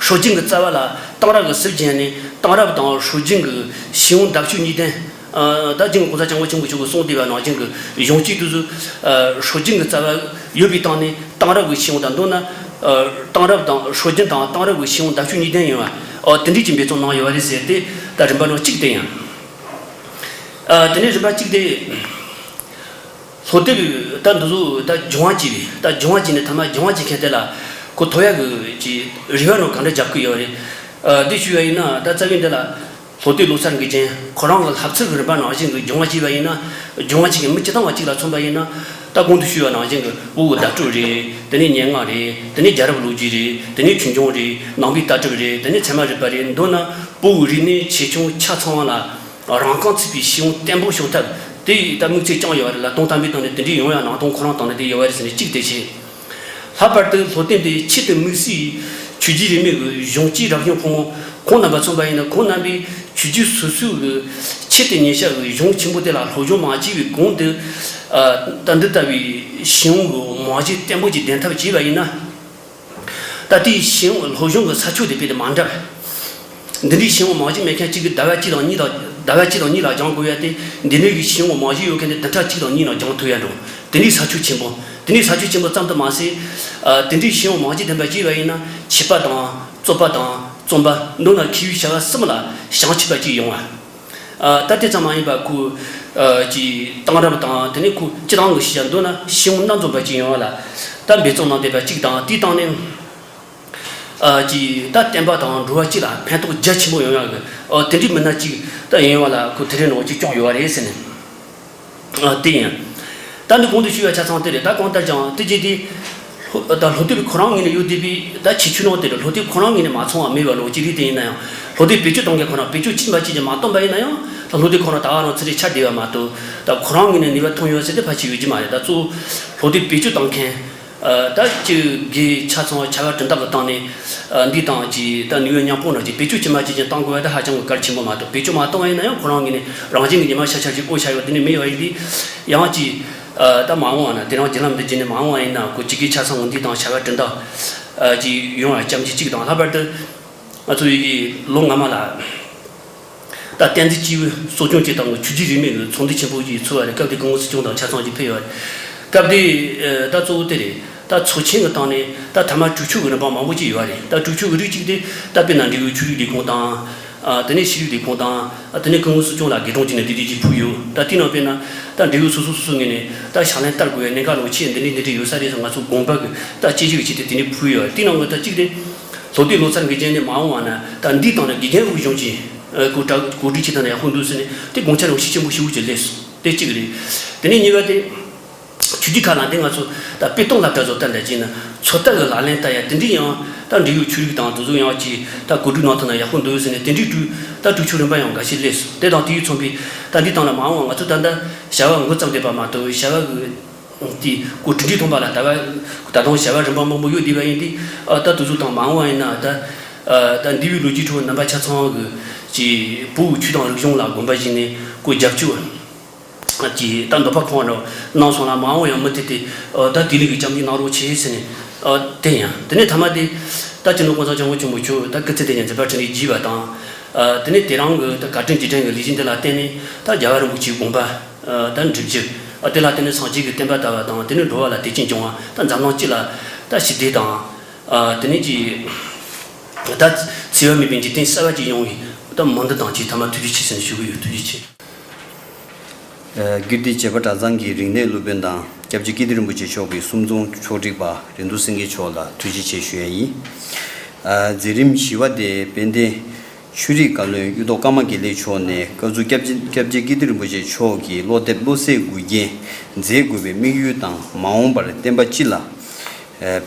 སྲོལ་རྒྱུན་གྱི་རྩ་བ་ལ་གཏང་རག་གི་ཟིལ་རྒྱན་ནས། གཏང་རག་དང་སྲོལ་རྒྱུན་གྱི་ཤེས་ཡོན་ལྡབ་གཅིག་གཉིས་ལྡན། ཨ། ད་རྗེ་གོང་ས་སྐྱབས་མགོན་ཆེན་པོ་མཆོག་གིས་གསུངས་བསྡད་པ་ནང་བཞིན་གྱི་གཞུང་གཅིག་ཏུ་བཟོ། ཨ། སྲོལ་རྒྱུན་གྱི་རྩ་བ་ཡོད་པའི་སྟེང་ནས། གཏང་རག་གི་ཤེས་ཡོན་དང་། མདོར་ན། ཨ། གཏང་རག་དང་སྲོལ་རྒྱུན་དང་གཏང་རག་གི་ཤེས་ཡོན་ལྡབ་གཅིག་གཉིས་ལྡན་ཡོད་པ། ཨ། དེ་འདྲས་ཀྱི་འབད་བརྩོན་གནང་ཡོད་པ་རེད་ཟེར་ཏེ། ད་རིམ་པ་ནང་གཅིག་དེ་ཡིན། ཨ། དེ་ནས་རིམ་པ་གཅིག་དེ། སློབ་དེབ་ད་འདི་ཚོ་ད་སྦྱོང་བ་བྱས་པས། ད་སྦྱོང་བ་བྱས་ནས་ཐ་མ་སྦྱོང་བ་བྱེད་མཁན་དེ་ལ་གོ་ཐོབ་ཡག་གི་ཅིག་རེ་བ་ནང་ག་འདྲ་རྒྱབ་ཀྱི་ཡོད་རེད། ཨ། འདི་ཞུ་ཡ་ཡིན་ན། ད་རྩ་བའི་འདི་ལ་སློབ་དེབ་ཀློག་ཚར་འགོད་ཅིང་ཁོ་རང་གི་ལྷབ་ཚུལ་གྱི་རིམ་པ་ནང་བཞིན་གྱི་སྦྱོང་བ་བྱས་པ་ཡིན་ན། སྦྱོང་བ་བྱེད་མཁན་མི་སྤྱིར་བཏང་བ་གཅིག་ལ་མཚོན་པ་ཡིན་ན། ད་གོང་དུ་ཞུས་པ་ནང་བཞིན་གྱི་བོད་ཀྱི་བརྡ་སྤྲོད་རེད། དེ་ནས་སྙན་ངག་རེད། དེ་ནས་རྒྱལ་རབས་ལོ་རྒྱུས་རེད། དེ་ནས་ཆོས་འབྱུང་རེད། ནང་པའི་ལྟ་གྲུབ་རེད། དེ་ནས་ཚད་མ་རིག་པ་རེད། མདོར་ན་བོད་ཀྱི་རིག་གནས་ཆེ་ཆུང་ཆ་ཚང་བ་ལ། རང་རྐང་ཚུད་པའི་ཤེས་ཡོན་བརྟན་པོ་ཤོང་ཐབས་དེ་ད་དམིགས་ཚད་བཅངས་ཡོད་པ་རེད་ལ། དོན་དམ་པའི་སྟེང་ནས་དེ་འདྲའི་ཡོང་ཡ་ནང་དོན་ཁོ་རང་སྟེང་ནས་དེ་ཡོད་པ་རེད་ཟེར་ནས་གཅིག་དེ་བྱས། ལྷག་པར་དུ་སློབ་དེབ་འདི་ཆེད་དུ་དམིགས་བསལ་ཆོས་བརྒྱུད་རིས་མེད་ཀྱི་གཞུང་གཅིག་རབ་བྱུང་ཕོ་མོ་ཁོང་རྣམ་པ་མཚོན་པ་ཡིན་ན། ཁོང་རྣམ་པས་ཆོས་བརྒྱུད་སོ་སོའི་གི་ཆེད་དུ་ཉན་བྱ་གི་གཞུང་ཆེན་པོ་དེ་ལ་སློབ་སྦྱོང་མ་བྱས་པའི་གོང་དུ། ཨ། ད་འདི་ལྟ་བུའི་ཤེས་ཡོན་གྱི་རྨང་གཞི་བརྟན་པོ་ཅིག་ལྡན་ཐབས་བྱས་པ་ཡིན་ན། ད་ལྟའི་ཤེས་ཡོན་སློབ་སྦྱོང་གི་ས་ཕྱོགས་དེ་དཔེ་དེ་མ་འདྲ་བས། འདི་འདྲའི་ཤེས་ཡོན་རྨང་གཞི་མེད་མཁན་གཅིག་གིས་ཟླ་བ་གཅིག་དང་གཉིས་དང་། ཟླ་བ་གཅིག་དང་གཉིས་ལ་སྦྱང་དགོས་ཡ་དེ། འདི་འདྲའི་གི་ཤེས་ཡོན་རྨང་གཞི་ཡོད་མཁན་དེ་བདུན་ཕྲག་གཅིག་དང་གཉིས་ནང་སྦྱང་ཐུབ་ཡ་འགྲོ། དེ་འདྲའི་ས་ཕྱོགས་ཆེན་པོ། དེ་འདྲའི་ས་ཕྱོགས་ཆེན་པོ་ཙམ་དུ་མ་ཟད། ཨ། དེ་འདྲའི་ཤེས་ཡོན་རྨང་གཞི་ལྡན་པ་ཅིག་ཡོད་པ་ཡིན་ན། འཆད་པ་དང་རྩོད་པ་དང་རྩོམ་པ། མདོར་ན་མཁས་པའི་བྱ་བ་གསུམ་ལ་བྱང་ཆུབ་པ་ཅིག་ཡོང་བ། ཨ། ད་དེ་ཙམ་མ་ཡིན་པར་ཁོ། ཨ། ཅིག་གཏང་རག་དང་། དེ་ནས་ཁོ་སྤྱིར་བཏང་གི་ཤེས་བྱ། མདོར་ན་ཤེས་ཡོན་སྣ་འཛོམས་པ་ཅིག་ཡོང་བ་ལ་ད་འབད་བརྩོན་གནང་བསྡད་པ་གཅིག་དང་། དེའི་སྟེང་ནས། ཨ། ཅིག་ད་བསྟན་པ་དང་འགྲོ་བ་སྤྱི་ལ་ཕན་ཐོགས་རྒྱ་ཆེན་པོ་ཡོང་ཡག་གི། ཨ། དེ་འདྲའི་མི་སྣ་གཅིག་ད་ཡིན་པ་ལ་ཁོ་དེ་རིང་ནང་གཅིག་བསྐྱངས་ཡོད་པ་རེད་ཟེར་ནས། ཨ། དེ་ཡིན། ད་འདི་གོང་དུ་ཞུས་པ་ཆ་ཚང་དེ་རེད། ད་གང་ལྟར་ཀྱང་དེ་རྗེས་དེ། ད་སློབ་དེབ་ཁོ་རང་ངོས་ནས་ཡོད་བསྡད་པའི་ད་ཁྱད་ཆོས་ནང་དེ་རེད། སློབ་དེབ་ཁོ་རང་ངོས་ནས་མ་ཚང་བ་མེད་པ་ལོ་གཅིག་རེད། དེ་ཡིན་ན་ཡང་སློབ་དེབ་བེད་སྤྱོད་གཏོང་མཁན་ཁོ་རང་བེད་སྤྱོད་ཅི་མ་བྱེད་ཀྱི་མ་གཏོང་པ་ཡིན་ན་ཡང་། ད་སློབ་དེབ་ཁོ་རང་ད་ག་རང་ཚུར་རེ་ཆགས་བསྡད་པ་མ་གཏོགས། ད་ཁོ་རང་ངོས་ནས་ནུས་པ་ཐོན་ཡོད་ཟེར་དེ་ཕལ་ཆེར་ཡོད་ཀྱི་མ་རེད། ད་གཙོ་བོ་སློབ་དེབ་བེད་སྤྱོད་གཏོང་མཁན། ཨ། ད་སྤྱི་སྒེར་ཆ་ཚང་བྱ་བ་གྲུབ་སྟངས་ཀྱི་སྟེང་ནས། ཨ། འདི་དང་ཅིག་ད་ནུས་པ་མཉམ་སྤུངས་འདྲ་ཅིག་བེད་སྤྱོད་ཅི་མ་བྱེད་ཅིག་གཏོང་དགོས་པ་དེ་ཧ་ཅང་གི་གལ་ཆེན་པོ་མ་གཏོགས། བེད་སྤྱོད་མ་གཏོང་བ་ཡིན་ན་ཡང་ཁོ་རང་ངོས་ནས་རང་བཞིན་གྱི་ཉི་མ་ཤར་ཤར་ཅིག་ཨོ་ཤར་ཡོད། དེ་ནས་མེད་པ་ཡིན་དུས། ཡང་ཅིག་ཨ། ད་མ་འོངས་པ་ན། དེ་རིང་བརྒྱུད་ལམ་འདི་བརྒྱུད་ནས་མ་འོངས་པ་ཡིན་ན་ཁོ་སྤྱི་སྒེར་ཆ་ཚང་གི་འདི་དང་བྱ་བ་གྲུབ་སྟངས། ཨ། ཅིག་ཡོང་བ་བྱམས་ཀྱི་གཅིག་དང་། ལྷག་པར་དུ་ང་ཚོ་ཡི་ལོ་སྔ་མ་ལ། ད་བསྟན་འཛིན་སྐྱེས་བུ་གསོ་སྐྱོང་བྱེད་སྟངས་ཀྱི་ཆོས་བརྒྱུད་རིས་མེད་ཀྱི་ཚོགས་འདུ་ཆེན་པོ་ཞིག་ཚོགས་པ་རེད། སྐབས་དེ་སྐུ་ངོ་སྲིད་སྐྱོང་དང་ཆ་ཚང་ཞིག་ཕེབས་ཡོད་རེད། སྐབས་དེ། ཨ། ད་གཙོ་བོ་དེ་རེད། ད་ཚོགས་ཆེན་གྱི་སྟེང་ནས་ད་ཐ་མ་གྲོས་ཆོད་ཀྱི་རིམ་པ་མང་པོ་ཅིག་ཡོད་རེད། ད་གྲོས་ཆོད་ཀྱི་རིགས་གཅིག་དེ་ད་དཔེར་ན་འབྲེལ་ཡོད་ཆོས་རིག་ལས་ཁུངས་དང་། ཨ། དེ་ནས་ཤེས་རིག་ལས་ཁུངས་དང་། ཨ། དེ་ནས་སྐུ་ངོ་སྲིད་སྐྱོང་ལ་དགེ་སྦྱོང་བྱས་ནས་འདི་འདྲ་ཅིག་ཕུལ་ཡོད། ད་དེའི་ནང་དཔེར་ན་ད་འབྲེལ་ཡོད་སོ་སོ་སོ་སོ་ངོས་ནས་ད་ཕྱག་ལེན་བསྟར་དགོས་པའི་གནད་འགག་ལོ་ཆེ་འདི་འདྲ་འདི་འདྲ་ཡོད་ས་རེད་ཟེར། ང་ཚོ་དགོངས་པ་གི་ད་དཔྱད་ཞིབ་བྱས་ཏེ་དེ་འདྲ་ཕུལ་ཡོད། དེའི་ནང་གི་ད་གཅིག་དེ། སློབ་དེབ་ཀློག་ཚར་འགོད་རྗེས་ནས་མ་འོངས་པ་ན་ད་འདིའི་སྟེང་ནས་དགེ་རྒན་དབུས་གཞུང་གི། ཨ་གོ་སྒྲིག་གོ་སྒྲིག་བྱེད་སྟངས་ཡག་པོ་འདུག་ཟེར་ནས་དེ་དགོངས་འཆར་ཡང་ཤུགས་ཆེན་པོ་ཞེ་པོ་ཅིག་སླེབས་སོང་། དེ་གཅིག་རེད། དེ་ནས་གཉིས་པ་དེ། ཆུ་རྒྱུས་ཁག་ལ་དེ་ང་ཚོ་ད་དཔེ་སྟོན་སློབ་གྲྭ་བཟོ་ལྟ་འདྲ་བྱས་ན་ཚོད་ལྟ་གི་ལག་ལེན་བསྟར་ཡ་དེ་འདྲའི་ཡང་ད་འབྲེལ་ཡོད་ཆོས་རིག་དང་དེ་ཚོ་ཡང་ཅིག་ད་གོ་སྒྲིག་གནང་ཐུབ་ན་ཡག་པོ་འདུག་ཟེར་ནས་དེ་འདྲའི་གྲོས་ད་གྲོས་ཆོད་རིམ་པ་ཡང་འགའ་ཤས་སླེབས་སོང་། དེ་དང་དེའི་མཚུངས་པའི་ད་འདི་དང་ལ་མ་འོངས་པ་ང་ཚོ་ད་ལྟ་བྱ་བ་འགོ་བརྩམས་བསྡད་པ་མ་གཏོགས་བྱ་བ་གི་དེ་གོ་སྒྲིག་གྲོས་ཐོན་པ་ལ་ད་བ་ད་དུང་བྱ་བ་རིམ་པ་མང་པོ་ཡོད་བསྡད་པ་ཡིན་ཏེ། ཨ་ད་དེ་ཚོ་དང་མ་འོངས་པ་ཡིན་ན་ད་ཨ་ད་འདས་པའི་ལོ་རྒྱུས་ཁྲོད་རྣམ་པ་ཆ་ཚང་གི་ཅིག་བོད་ཀྱི་ཆོས་དང་རིག་གཞུང་ལ་དགོངས་པ་བཞེས་ནས་ཁོ་རྒྱབ་སྐྱོར། ཀྱི་ད་འདོད་པ་ཁོང་རང་གནང་སོང་ལ་མ་འོངས་ཡང་མུ་མཐུད་དེ་ཨ་ད་དེ་ལས་ཀྱི་སྐྱབས་འཇུག་གནང་རོགས་བྱེད་ཟེར་ནས། ཨ་དེ་ཡང་དེ་ནས་ཐ་མ་དེ་ད་སྤྱི་ནོར་༸གོང་ས་༸སྐྱབས་མགོན་ཆེན་པོ་མཆོག་ད་སྐུ་ཚེ་དེ་ཉིད་འཛིན་པ་ཁྲི་ལོ་བརྒྱུས་པ་དང་། ཨ་དེ་ནས་དེ་རིང་གི་ད་བཀའ་དྲིན་རྗེས་དྲན་གྱི་ལས་གཞི་འདི་ལ་བརྟེན་ནས་ད་རྒྱལ་བ་རིན་པོ་ཆེའི་དགོངས་པ་ཨ་ད་འགྲུབ་རྒྱུ། ཨ་དེ་ལ་བརྟེན་ནས་སངས་རྒྱས་ཀྱི་བསྟན་པ་དར་བ་དང་དེ་ནས་འགྲོ་བ་ལ་བདེ་སྐྱིད་འབྱུང་བ་ད་འཛམ་གླིང་སྤྱི་ལ་ད་ཞི་བདེ་དང་། ཨ་དེ་ནས་ཀྱི་ད་འཚེ་བ་མེད་པའི་འཇིག་རྟེན་གསར་བ་ཅིག་ཡོང་བའི་ད་སྨོན་འདུན་དང་བཅས་ཐ་མ་ཐུགས་རྗེ་ཆེ་ཟེར་ནས་ཞུ་གི་ཡོད། ཐུགས་རྗེ་ཆེ། ཨ་ཀིརྟི་བྱེས་པ་གྲྭ་ཚང་གི་རིག་གནས་སློབ་དཔོན་དང་སྐྱབས་རྗེ་ཀིརྟི་རིན་པོ་ཆེ་མཆོག་གི་གསུང་རྩོམ་ཕྱོགས་སྒྲིག་པ་རིན་ཐང་སེང་གེ་མཆོག་ལ་ཐུགས་རྗེ་ཆེ་ཞུ་ཡ་ཡིན། ཨ་མཛད་རིམ་བཞི་པ་དེ་དཔལ་ལྡན་ཆོས་རིག་བཀའ་བློན་གཡུ་ཐོག་ཀརྨ་དགེ་ལེགས་མཆོག་ནས་བཀའ་ཟུར་སྐྱབས་རྗེ་སྐྱབས་རྗེ་ཀིརྟི་རིན་པོ་ཆེ་མཆོག་གི་སློབ་དེབ་བློ་གསལ་མགུལ་རྒྱན་མཛད་དགོས་པའི་དམིགས་ཡུལ་དང་མ་འོངས་པར་བསྟན་པ་སྤྱི་ལ་ཨ་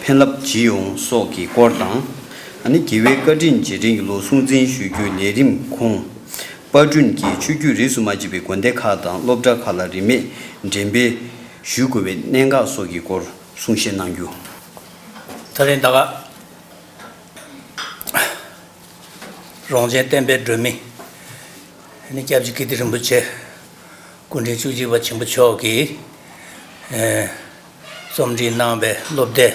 ཕན་རླབས་ཇི་ཡོང་སོགས་ཀྱི་སྐོར་དང་། ཨ་ནི་རྒྱལ་བའི་བཀའ་དྲིན་རྗེས་དྲན་གྱི་ལོ་སྲུང་བརྩི་ཞུ་རྒྱུའི་ལས་རིམ་ཁོངས། དཔར་སྐྲུན་གྱི་ཆོས་བརྒྱུད་རིས་སུ་མ་ཆད་པའི་དགོན་སྡེ་ཁག་དང་སློབ་གྲྭ་ཁག་ལ་རིན་མེད་འགྲེམས་སྤེལ་ཞུ་དགོས་པའི་གནད་འགག་སོགས་ཀྱི་སྐོར་གསུང་བཤད་གནང་རྒྱུ། ད་རེས་ད་ག་རོང་ཆེན་བསྟན་པའི་སྒྲོན་མེ་ནི་སྐྱབས་རྗེ་ཀིརྟི་རིན་པོ་ཆེ་སྐུ་ཕྲེང་བཅུ་གཅིག་པ་ཆེན་པོ་མཆོག་གིས་ཨེ་རྩོམ་སྒྲིག་གནང་བའི་སློབ་དེབ་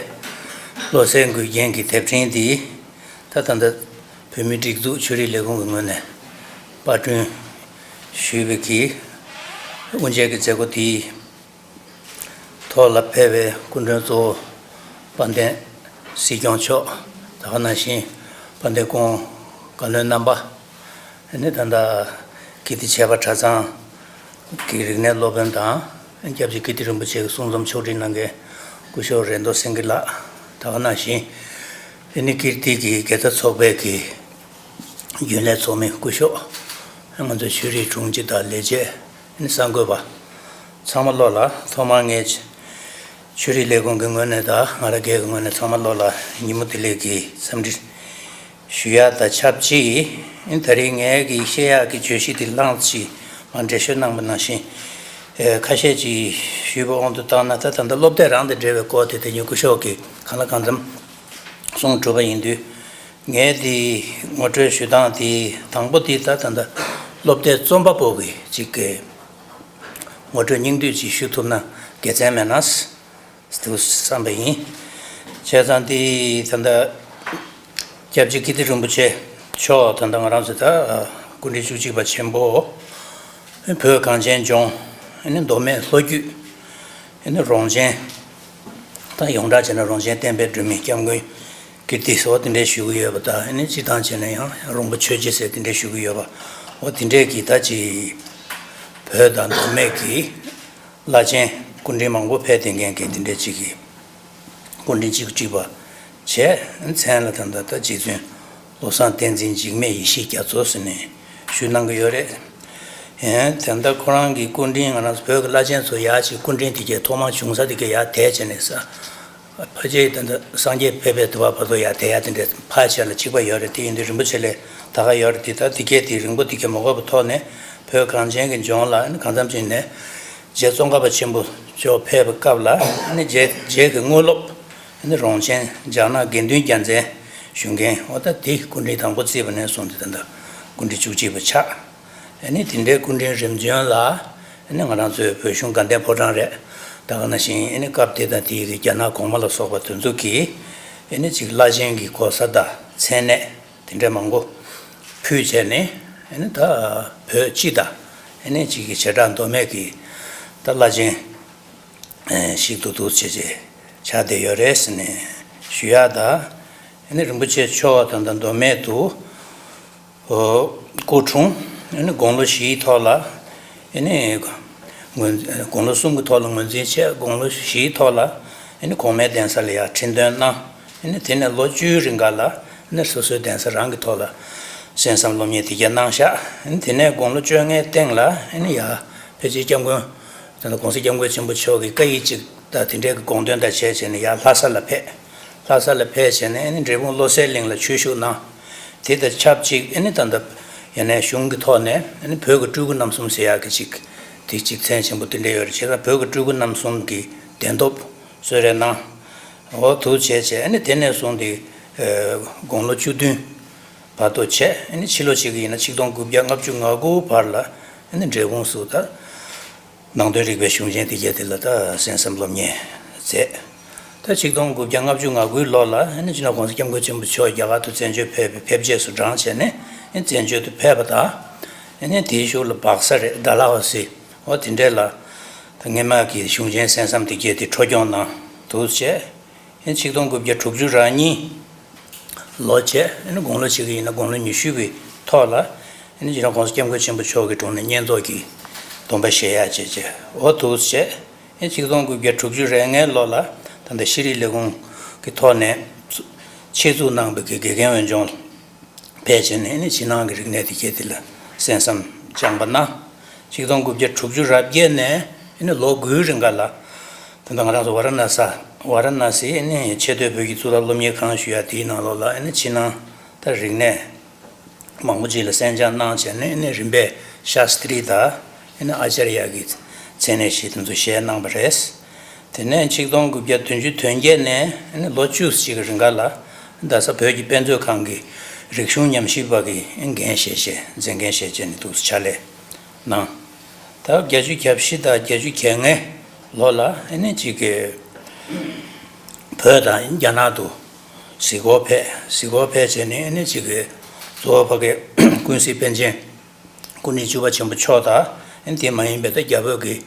བློ་གསལ་མགུལ་རྒྱན་གྱི་དེབ་ཕྲེང་འདི་ད་ད་ལྟ་བོད་མིའི་སྒྲིག་འཛུགས་ཆོས་རིག་ལས་ཁུངས་ཀྱི་ངོས་ནས་པར་སྐྲུན་ཞུས་པའི་གི་དབུ་འབྱེད་ཀྱི་མཛད་སྒོ་དེའི་ཐོག་ལ་ཕེབས་པའི་སྐུ་མགྲོན་གཙོ་བོ་དཔལ་ལྡན་སྲིད་སྐྱོང་མཆོག་ད་ག་ནང་བཞིན་དཔལ་ལྡན་སྐུ་ངོ་བཀའ་བློན་རྣམ་པ། ཨ་ནི་ད་ལྟ་ཀིརྟི་བྱེས་པ་གྲྭ་ཚང་གི་རིག་གནས་སློབ་དཔོན་དང་སྐྱབས་རྗེ་ཀིརྟི་རིན་པོ་ཆེ་གི་གསུང་རྩོམ་ཕྱོགས་སྒྲིག་གནང་མཁན་སྐུ་ཞབས་རེ་མདོ་སེང་གེ་ལགས་ད་ག་ནང་བཞིན་ཨ་ནི་ཀིརྟི་གི་དགེ་རྩ་ཚོགས་པའི་གི་རྒྱུན་ལས་ཚོགས་མི་སྐུ་ཞབས་ང་ཚོའི་ཆོས་རིག་དྲུང་ཆེ་དང་ལས་བྱེད་ཨ་ནི་གསར་འགོད་པ་ཚང་མ་བློ་ལ་ཐོག་མར་ངས་ཆོས་རིག་ལས་ཁུངས་ཀྱི་ངོས་ནས་དང་ང་རང་སྒེར་གྱི་ངོས་ནས་ཚང་མ་བློ་ལ་ཉིན་མོ་བདེ་ལེགས་ཀྱི་འཚམས་འདྲི་ཞུ་ཡག་དང་ཆབས་ཅིག་ཨིན། ད་རེས་ངས་ཀྱི་བཤད་ཡག་གི་བརྗོད་གཞི་དེ་བླངས་ཅིག་མར་འགྲེལ་བཤད་གནང་པ་ནང་བཞིན་ཨེ་ཁ་ཤས་ཅིག་ཞུས་པ་དབང་དུ་བཏང་ན་ད་ད་ལྟ་སློབ་དེབ་རང་དང་འབྲེལ་བའི་སྐོར་དེ་དེ་ཉིད་སྐུ་ཞབས་ཀྱིས་གང་ལ་གང་འཚམ་གསུངས་གྲུབ་པ་ཡིན་དུས་ངས་དེ་ངོ་སྤྲོད་ཞུ་སྟངས་དེ་དང་པོ་དེ་ད་ད་ལྟ་སློབ་དེབ་རྩོམ་པ་པོ་གི་ཅིག་གི་ངོ་སྤྲོད་སྙིང་བསྡུས་ཅིག་ཞུ་ཐུབ་ན་དགེ་མཚན་མེད་ན། འདུག་བསམ་པ་ཡིན། བྱས་ཙང་འདི་ད་ལྟ་སྐྱབས་རྗེ་ཀིརྟི་རིན་པོ་ཆེ་མཆོག་ད་ལྟ་ང་རང་ཚོ་ད་སྐུ་ཕྲེང་བཅུ་གཅིག་པ་ཆེན་པོ་བོད་གངས་ཅན་ལྗོངས་ཨ་ནི་མདོ་སྨད་ལྷོ་རྒྱུད་ཨ་ནི་རོང་ཆེན་ད་ཡོངས་གྲགས་བྱས་ན་རོང་ཆེན་བསྟན་པའི་སྒྲོན་མེ་སྐྱབས་མགོན་ཀིརྟི་ཟེར་བ་དེ་འདྲས་ཞུ་གི་ཡོད་པ་དང་ཨ་ནི་སྤྱི་བཏང་བྱས་ན་ཡང་རོང་པོ་ཆོས་རྗེ་ཟེར་དེ་འདྲས་ཞུ་གི་ཡོད་པ་འོ་དེ་འདྲས་ཀྱི་ད་ཅི་བོད་དང་མདོ་སྨད་ཀྱི། བླ་ཆེན་སྐུ་ཕྲེང་མང་པོ་ཕེབས་བསྡད་མཁན་གྱི་དེ་འདྲའི་གཅིག་གི་སྐུ་ཕྲེང་གཅིག་གཅིག་པ་བྱས་མཚན་ལ་ད་ལྟ་ད་རྗེ་བཙུན་བློ་བཟང་བསྟན་འཛིན་འཇིགས་མེད་ཡེ་ཤེས་རྒྱ་མཚོ་ཟེར་ནས་ཞུས་གནང་གི་ཡོད་རེད། ཡང་ད་ལྟ་ཁོ་རང་གི་སྐུ་ཕྲེང་ང་རང་ཚོ་བོད་ཀྱི་བླ་ཆེན་ཚོ་ཡག་ཅིག་སྐུ་ཕྲེང་དེ་གའི་ཐོག་མར་བྱུང་ས་དེ་གའི་ཡར་དེད་བྱས་ནས་ས། ཕལ་ཆེར་ད་ལྟ་སངས་རྒྱས་ཕེབས་པའི་དུས་བར་བར་དུ་ཡར་དེད་ཡག་དེ་འདྲའི་ཕལ་ཆེར་ལ་གཅིག་པ་ཡོད་རེད། དེ་ཡིན་དུས་རིན་པོ་ཆེ་ལས་ད་ག་ཡོད་རེད། དེ་ད་དེ་གའི་དེ་རིང་པོ་དེ་གའི་མ་གོ་བའི་ཐོག་ནས་བོད་གངས་ཅན་གྱི་ལྗོངས་ལ་གང་འཚམ་ཅིག་ནས་རྗེ་ཙོང་ཁ་པ་ཆེན་པོ་མཆོག་ཕེབས་པའི་སྐབས་ལ་རྗེ་རྗེ་གི་དངོས་སློབ་རོང་ཆེན་ལྗང་ནག་དགེ་འདུན་རྒྱལ་མཚན་ཞུ་མཁན་འོ་ད་དེ་སྐུ་ཕྲེང་དང་པོ་བརྩིས་པ་ནས་བཟུང་སྟེ་ད་ལྟ་སྐུ་ཕྲེང་བཅུ་གཅིག་པ་ཆགས། ཨ་ནི་དེ་འདྲའི་སྐུ་ཕྲེང་རིམ་བྱོན་ལ་ཨ་ནི་ང་རང་ཚོའི་བོད་གཞུང་དགའ་ལྡན་ཕོ་བྲང་རེད། ད་ག་ནང་བཞིན་ཨ་ནི་སྐབས་དེ་དང་དེའི་རྒྱ་ནག་གོང་མ་ལ་སོགས་པ་དེ་ཚོ་གིས་ཨ་ནི་ཅིག་བླ་ཆེན་གྱི་གོ་ས་དང་མཚན་གནས་དེ་འདྲ་མང་པོ་ཕུལ་བྱས་ནས་ཨ་ནི་ད་བོད་སྤྱི་དང་ཨ་ནི་ཅིག་གི་བྱེ་བྲག་མདོ་སྨད་ཀྱི་ད་བླ་ཆེན་ཞིག་ཏུ་འདུག་བྱས་བྱས་ཆགས་བསྡད་ཡོད་རེད་ཟེར་ནས་ཞུ་ཡག་དང་ཨ་ནི་རིན་པོ་ཆེ་མཆོག་དང་ད་མདོ་སྨད་དུ། སྐུ་འཁྲུངས། དགུང་ལོ་བཞིའི་ཐོག་ལ། དགུང་ལོ་གསུམ་གྱི་ཐོག་ལ་ངོས་འཛིན་བྱས། དགུང་ལོ་བཞིའི་ཐོག་ལ། གོང་མའི་གདན་ས་ལ་ཡར་ཁྲི་འདོན་གནང་། དེ་ནས་ལོ་བཅུའི་རིང་ག་ལ། སོ་སོའི་གདན་ས་རང་གི་ཐོག་ལ། གསན་བསམ་སློབ་གཉེར་དེ་གྱ་གནང་ཤག་དེ་ནས་དགུང་ལོ་བཅོ་ལྔའི་སྟེང་ལ་ཡ་ཕལ་ཆེར་སྐྱབས་མགོན་ད་ལྟ་གོང་ས་སྐྱབས་མགོན་ཆེན་པོ་མཆོག་གི་བཀའ་ཡིག་ཅིག་དང་དེ་འབྲེལ་གྱི་དགོངས་དོན་དང་བྱས་བྱས་ནས་ཡར་ལྷ་ས་ལ་ཕེབས། ལྷ་ས་ལ་ཕེབས་བྱས་ནས་འབྲས་སྤུངས་བློ་གསལ་གླིང་ལ་ཆོས་ཞུགས་གནང་། དེ་དང་ཆབས་ཅིག་ད་ལྟ་ཡ་ནས་གཞུང་གི་ཐོག་ནས་བོད་ཀྱི་སྤྲུལ་སྐུ་རྣམ་གསུམ་ཟེར་ཡག་གི་ཅིག་དེ་ཅིག་མཚན་ཆེན་པོ་དེ་འདྲ་ཡོད་རེད། བྱས་ཙང་བོད་ཀྱི་སྤྲུལ་སྐུ་རྣམ་གསུམ་གྱི་གདན་ཐོབ་གསོལ་རས་གནང་། འོ་འདུག་བྱས་བྱས་དེ་ནས་བཟུང་སྟེ་དགུང་ལོ་བཅུ་བདུན་བར་དུ་བྱས། ཕྱི་ལོ་གཅིག་གི་ཡིན་ན་ཆིག་སྟོང་དགུ་བརྒྱ་ལྔ་བཅུ་ང་དགུ་བར་ལ་འབྲས་སྤུངས་སུ་ད་ནང་དོན་རིག་པའི་གཞུང་ཆེན་དེ་གྱ་དེ་ལ་ད་གསན་བསམ་སློབ་གཉེར་མཛད། ད་ཆིག་སྟོང་དགུ་བརྒྱ་ལྔ་བཅུ་ང་དགུའི་ལོ་ལ་སྤྱི་ནོར་༸གོང་ས་༸སྐྱབས་མགོན་ཆེན་པོ་མཆོག་རྒྱ་གར་དུ་བཙན་བྱོལ་ཕེབས་པའི་ཕེབས་རྗེས་སུ་འབྲངས་བྱས་ནས་བཙན་བྱོལ་དུ་ཕེབས་པ་དང་། དེའི་གཞུག་ལ་སྦག་ས་རེད། ཌལ་ཧོ་སི། འོ་དེ་འདྲས་ལ་ད་སྔས་མ་གི་གཞུང་ཆེན་གསན་བསམ་དེ་གྱ་དེ་འཕྲོ་སྐྱོང་གནང་འདུག་བྱས། ཆིག་སྟོང་དགུ་བརྒྱ་དྲུག་ཅུ་རེ་གཉིས་ལོ་བྱས། དགུང་ལོ་གཅིག་གི་ཡིན་ན་དགུང་ལོ་ཉི་ཤུ་གི་ཐོག་ལ་སྤྱི་ནོར་༸གོང་ས་༸སྐྱབས་མགོན་ཆེན་པོ་མཆོག་གི་དྲུང་ནས་བསྙེན་རྫོགས་ཀྱི་སྡོམ་པ་བཞེས་ཡག་བྱས་བྱས། འོ་འདུག་བྱས། ཆིག་སྟོང་དགུ་བརྒྱ་དྲུག་ཅུ་རེ་ལྔའི་ལོ་ལ་ད་ལྟ་ཤེས་རིག་ལས་ཁུངས་ཀྱི་ཐོག་ནས་ཆེད་འཛུགས་གནང་བའི་གི་དགེ་རྒན་འོས་སྦྱོང་ཕེབས་བྱས་ནས་ཕྱི་ནང་གི་རིག་གནས་དེ་གྱ་དེ་ལ་གསན་བསམ་སྦྱངས་པ་གནང་། ཆིག་སྟོང་དགུ་བརྒྱ་དྲུག་ཅུ་རེ་བརྒྱད་ནས་ལོ་དགུའི་རིང་ག་ལ་ད་ལྟ་ང་རང་ཚོ་ཝཱ་ར་ཎ་ས་ཝཱ་ར་ཎ་སི་ཆེས་མཐོའི་བོད་ཀྱི་གཙུག་ལག་སློབ་གཉེར་ཁང་ཞུ་ཡ་དེའི་ནང་ལོགས་ལ་ཕྱི་ནང་ད་རིག་གནས་མང་པོ་ཅིག་ལ་གསན་སྦྱངས་གནང་བྱས་ནས་རིམ་པས་ཤཱསྟྲི་དང་ཨ་ཅཱརྱ་གི་མཚན་གནས་ཤིག་དེ་ཚོ་བཞེས་གནང་བ་རེད། དེ་ནས་ཆིག་སྟོང་དགུ་བརྒྱ་བདུན་ཅུ་དོན་བརྒྱད་ནས་ལོ་བཅུ་གཅིག་གི་རིང་ག་ལ་རྡ་ས་བོད་ཀྱི་དཔེ་མཛོད་ཁང་གི་རིག་གཞུང་ཉམས་ཞིབ་པ་གི་འགན་བཞེས་བྱས་མཛད་འགན་བཞེས་བྱས་ནས་འདུག་ཕྱག་ལས་གནང་། ད་བརྒྱད་ཅུ་གྱ་བཞི་དང་བརྒྱད་ཅུ་གྱ་ལྔའི་ལོ་ལ་ཅིག་གི་བོད་དང་རྒྱ་ནག་ཏུ་གཟིགས་སྐོར་ཕེབས། གཟིགས་སྐོར་ཕེབས་བྱས་ནས་ཅིག་གི་གཙོ་བོ་ཕ་གི་ཀུན་གཟིགས་པཎ་ཆེན་སྐུ་ཕྲེང་བཅུ་པ་ཆེན་པོ་མཆོག་དང་དེ་མ་ཡིན་པའི་ད་རྒྱ་བོད་ཀྱི་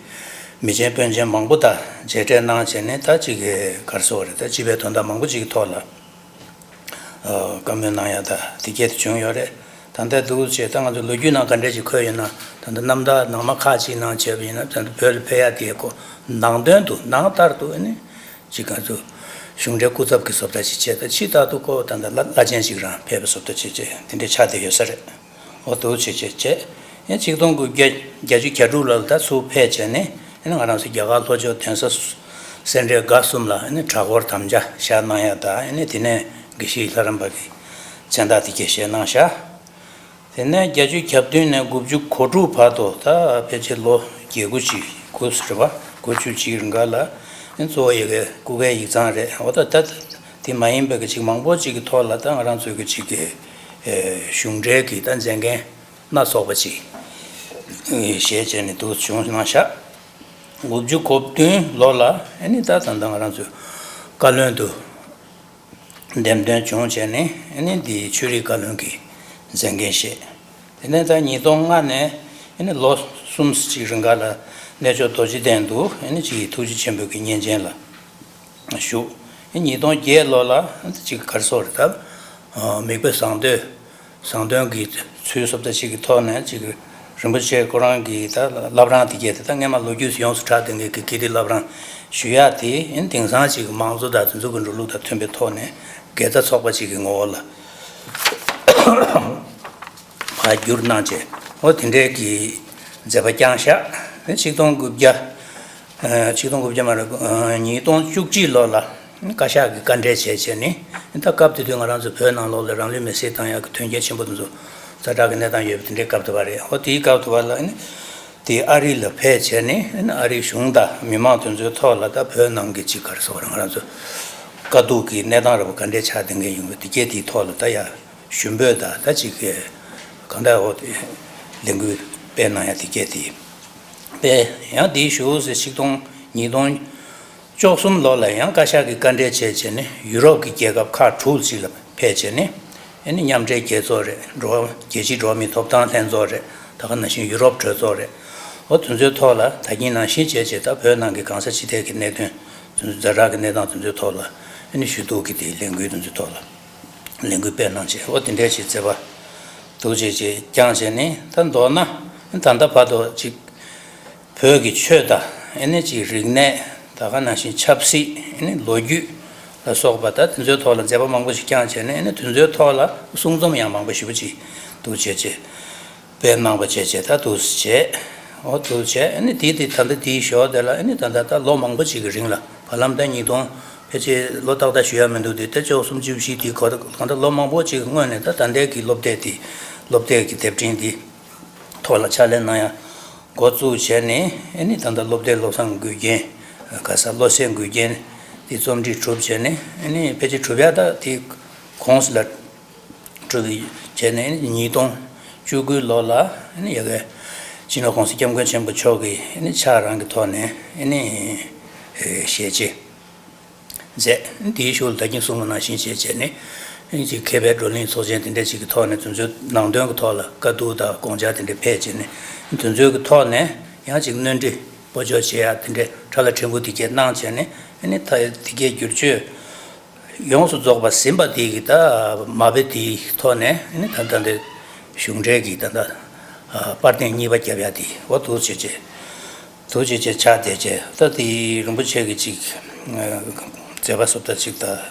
མི་ཆེན་དཔོན་ཆེན་མང་པོ་དང་མཇལ་འཕྲད་གནང་བྱས་ནས་ད་ཅིག་གི་ག་རེ་ཟེར་དགོས་རེད། ད་སྤྱི་པའི་དོན་དག་མང་པོ་ཅིག་གི་ཐོག་ལ་བཀའ་མོལ་གནང་ཡ་ད་དེ་གྱ་དེ་བྱུང་ཡོད་རེད། ད་ལྟ་འདུག་བྱས་ད་ང་ཚོ་ལོ་རྒྱུས་ནང་ག་འདྲས་ཅིག་འཁོད་ཡོད་ན་ད་ལྟ་རྣམ་ཐར་ནང་མ་ཁག་ཅིག་ནང་བྱས་པ་ཡིན་ན་ད་ལྟ་བོད་ལ་ཕེབས་ཡ་དེའི་སྐོར་ནང་དོན་དུ་ནང་ལྟར་དུ་ཅིག་ང་ཚོ་གཞུང་འབྲེལ་སྐུ་ཚབ་ཀྱི་བཟོ་ལྟ་ཅིག་བྱས། ད་ཕྱི་ལྟར་དུ་ཁོ་ད་ལྟ་བླ་བླ་ཆེན་ཅིག་རང་ཕེབས་པའི་བཟོ་ལྟ་ཅིག་བྱས་དེ་འདྲས་ཆགས་བསྡད་ཡོད་ས་རེད། འོ་འདུག་བྱས་བྱས་བྱས། ཡང་ཆིག་སྟོང་དགུ་བརྒྱ་བརྒྱད་ཅུ་གྱ་དྲུག་ལོ་ལ་ད་ཚུར་ཕེབས་བྱས་ནས་ང་རང་ཚོ་རྒྱ་གར་ལྷོ་ཕྱོགས་གདན་ས་སེ་འབྲས་དགའ་གསུམ་ལ་གྲྭ་སྐོར་དམ་བཅའ་བཞག་གནང་ཡ་དང་དེ་ནས་དགེ་བཤེས་ལྷ་རམས་པ་གི་མཚན་རྟགས་དེ་གྱ་བཞེས་གནང་བཞག་དེ་ནས་བརྒྱད་ཅུ་གྱ་བདུན་ནས་དགུ་བཅུ་གོ་དྲུག་བར་དུ་ད་ཕལ་ཆེར་ལོ་བརྒྱད་དགུ་ཅིག་དགུ་ཟེར་བ་དགུ་བཅུ་གཅིག་རིང་ག་ལ་གཙོ་བོ་ཡ་གི་སྐུ་སྒེར་ཡིག་ཚང་རེད། འོ་ད་ད་དེ་མ་ཡིན་པའི་གི་ཅིག་མང་པོ་ཅིག་གི་ཐོག་ལ་ད་ང་རང་ཚོའི་གི་ཅིག་གི་གཞུང་འབྲེལ་གྱི་ད་མཛད་འགན་སྣ་ཚོགས་པ་ཅིག་བཞེས་བྱས་ནས་འདུག་བྱུང་གནང་ཤག་དགུ་བཅུ་གོ་བདུན་ལོ་ལ་ཨ་ནི་ད་ད་ལྟ་ང་རང་ཚོའི་བཀའ་བློན་དུ་འདེམས་ཐོན་བྱུང་བྱས་ནས་ཨ་ནི་འདི་ཆོས་རིག་བཀའ་བློན་གྱི་མཛད་འགན་བཞེས། དེ་ནས་ད་ཉིས་སྟོང་ལྔ་ནས་ཨ་ནི་ལོ་གསུམ་ཅིག་རིང་ག་ལ་གནས་མཆོག་རྡོ་རྗེ་གདན་དུ་ཨ་ནི་ཅིག་ཐུགས་རྗེ་ཆེན་པོའི་གི་བསྙེན་ཆེན་ལ་བཞུགས། ཉིས་སྟོང་བརྒྱད་ལོ་ལ་ཅིག་ག་རེ་ཟེར་དགོས་རེད་ད། མིག་དཔེ་བཟང་དོན། བཟང་དོན་གྱི་ཚུལ་སོབ་ད་ཅིག་གི་ཐོག་ནས་ཅིག་རིན་པོ་ཆེ་ཁོ་རང་གི་ད་བླ་བྲང་དེ་གྱད་དེ་ད་སྔས་མ་ལོ་རྒྱུས་སུ་ཡོངས་སུ་གྲགས་ལྡན་གྱི་དགེ་ལྡན་བླ་བྲང་ཞུ་ཡག་དེ་ཡིན་དེང་སང་ཅིག་མང་གཙོ་དང་དེ་ཚོ་གི་འགྲོ་ལུགས་དང་མཐུན་པའི་ཐོག་ནས་དགེ་རྩ་ཚོགས་པ་ཅིག་གི་ངོ་བོ་ལ་ཕར་བསྒྱུར་གནང་བྱས་འོ་དེ་འདྲའི་གི་མཛད་པ་བསྐྱངས་ཤག་ཆིག་སྟོང་དགུ་བརྒྱ། ཆིག་སྟོང་དགུ་བརྒྱ་མ་རེད། ཉིས་སྟོང་བཅུ་གཅིག་ལོ་ལ་བཀའ་ཤག་གིས་བཀའ་འབྲེལ་བྱས་བྱས་ནས་ད་སྐབས་དེ་དུས་ང་རང་ཚོ་བོད་ནང་ལོགས་ལ་རང་ལུས་མེར་སྲེག་བཏང་ཡག་གི་དོན་རྐྱེན་ཆེན་པོ་དེ་ཚོ་ཛ་དྲག་གི་གནས་སྟངས་ཡོད་པ་དེ་འདྲའི་སྐབས་དེ་བ་རེད། འོ་དེའི་སྐབས་དེ་བ་ལ་ཨ་ནི་དེ་ཨ་རི་ལ་ཕེབས་བྱས་ནས་ཨ་ནི་ཨ་རིའི་གཞུང་དང་མི་མང་དེ་ཚོའི་ཐོག་ལ་ད་བོད་ནང་གི་ཅིག་ག་རེ་ཟེར་དགོས་རེད་ང་རང་ཚོ་དཀའ་སྡུག་གི་གནས་སྟངས་རེད་པ་ག་འདྲས་ཆགས་བསྡད་མཁན་ཡོད་པ་དེ་གྱད་དེའི་ཐོག་ལ་ད་ཡ་ཞུ་འབོད་དང་ད་ཅིག་གང་ལྟར་འོ་དེ་ལས་འགུལ་སྤེལ་གནང་ཡ་དེ་གྱད་དེ། པས་ཡང་དེའི་གཞུག་སུ་ཆིག་སྟོང་ཉིས་སྟོང་བཅུ་གསུམ་ལོ་ལ་ཡང་བཀའ་ཤག་གིས་བཀའ་འབྲེལ་བྱས་བྱས་ནས་ཡུ་རོབ་ཀྱི་རྒྱལ་ཁབ་ཁག་དྲུག་ཅིག་ལ་ཕེབས་བྱས་ནས་ཨ་ནི་མཉམ་འབྲེལ་རྒྱལ་ཚོགས་རེད། འགྲོ་བ་རྒྱལ་སྤྱིའི་འགྲོ་བ་མིའི་ཐོབ་ཐང་ལྷན་ཚོགས་རེད། ད་ག་ནང་བཞིན་ཡུ་རོབ་གྲོས་ཚོགས་རེད། འོ་དེ་ཚོའི་ཐོག་ལ་ད་གིན་ནང་བཞིན་བྱས་བྱས་ད་བོད་ནང་གི་གང་ས་ཅི་ཐད་ཀྱི་གནད་དོན་དེ་ཚོ་ཛ་དྲག་གི་གནས་སྟངས་དེ་ཚོའི་ཐོག་ལ་ཨ་ནི་ཞུ་གཏུག་གི་དེ་ལས་འགུལ་དེ་ཚོའི་ཐོག་ལ་ལས་འགུལ་སྤེལ་གནང་བྱས་འོ་དེ་འདྲའི་ཞིག་མཛད་པ་འདུག་བྱས་བྱས་བསྐྱངས་བྱས་ནས་ད་མདོར་ན་ད་ལྟ་བར་དུ་ཅིག་བོད་ཀྱི་ཆོས་དང་ཨེ་ནི་ཅིག་རིག་གནས་ད་ག་ནང་བཞིན་ཆབ་སྲིད་ཨེ་ནི་ལོ་རྒྱུས་ལ་སོགས་པ་ད་དེ་ཚོའི་ཐོག་ལ་མཛད་པ་མང་པོ་ཞིག་བསྐྱངས་བྱས་ནས་ཨེ་ནི་དེ་ཚོའི་ཐོག་ལ་གསུང་རྩོམ་ཡང་མང་པོ་ཞེ་པོ་ཅིག་ འདུག་བྱས་བྱས། དཔེ་གནང་བ་བྱས་བྱས་ད་འདུག་བྱས། འོ་འདུག་བྱས་ཨ་ནི་དེ་དེ་ད་ལྟ་དེའི་ཞོར་དེ་ལ་ཨ་ནི་ད་ལྟ་ད་ལོ་མང་པོ་ཅིག་གི་རིང་ལ་བར་ལམ་ད་ཉིས་སྟོང་ཕལ་ཆེར་ལོ་ཏག་ཏག་ཞུ་ཡ་མི་འདུག་དེ་ད་བཅུ་གསུམ་བཅུ་བཞི་དེའི་གོ་ད་ད་ལྟ་ལོ་མང་པོ་ཅིག་གི་སྔོན་ནས་ད་ད་ལྟའི་གི་སློབ་དེབ་དེ་སློབ་དེབ་ཀྱི་དེབ་ཕྲེང་འདི་ཐོག་ལ་ཕྱག་ལས་གནང་ཡ་འགོ་བཙུགས་བྱས་ནས་ཨ་ནི་ད་ལྟ་སློབ་དེབ་བློ་བཟང་མགུལ་རྒྱན་ག་ས་བློ་གསལ་མགུལ་རྒྱན་དེ་རྩོམ་སྒྲིག་གྲུབ་བྱས་ནས་ཨ་ནི་ཕལ་ཆེར་གྲུབ་ཡ་ད་དེ་གོང་ས་ལ། གྲུབ་པའི་བྱས་ནས་ཉིས་སྟོང་བཅུ་དགུ་ལོ་ལ་ཡ་གི་སྤྱི་ནོར་༸གོང་ས་༸སྐྱབས་མགོན་ཆེན་པོ་མཆོག་གིས་ཕྱག་རང་གི་ཐོག་ནས་ཞལ་ཕྱེ་མཛད། དེའི་ཤུལ་ད་གིན་གསུངས་པ་ནང་བཞིན་བྱས་བྱས་ནས་ཅིག་མཁས་པའི་བགྲོ་གླེང་ཚོགས་ཆེན་དེ་འདྲ་ཅིག་གི་ཐོག་ནས་དེ་ཚོའི་ནང་དོན་གྱི་ཐོག་ལ་བཀའ་བསྡུར་དང་དགོངས་འཆར་དེ་འདྲ་ཕེབས་བྱས་ནས་དེ་ཚོའི་གི་ཐོག་ནས་ཡང་ཅིག་སྣོན་འཕྲི་སྤོ་སྐྱོར་བྱེད་ཡ་དེ་འདྲ་ཕྲ་ལ་ཕྲན་བུ་དེ་གས་གནང་བྱས་ནས་ད་དེ་གས་བསྒྱུར་བཅོས། ཡོངས་སུ་རྫོགས་པ་ཟིན་པ་དེ་གི་ད་མ་དཔེ་དེའི་ཐོག་ནས་ད་ལྟ་འདི་གཞུང་འབྲེལ་གྱི་ད་ལྟ་པར་ཐེངས་གཉིས་པ་རྒྱབ་ཡ་དེ་འོ་འདུག་བྱས་བྱས་འདུག་བྱས་བྱས་ཕྱག་བསྡད་བྱས་ད་དེ་རིན་པོ་ཆེ་གི་ཅིག་མཛད་པ་སོགས་ད་ཅིག་ད་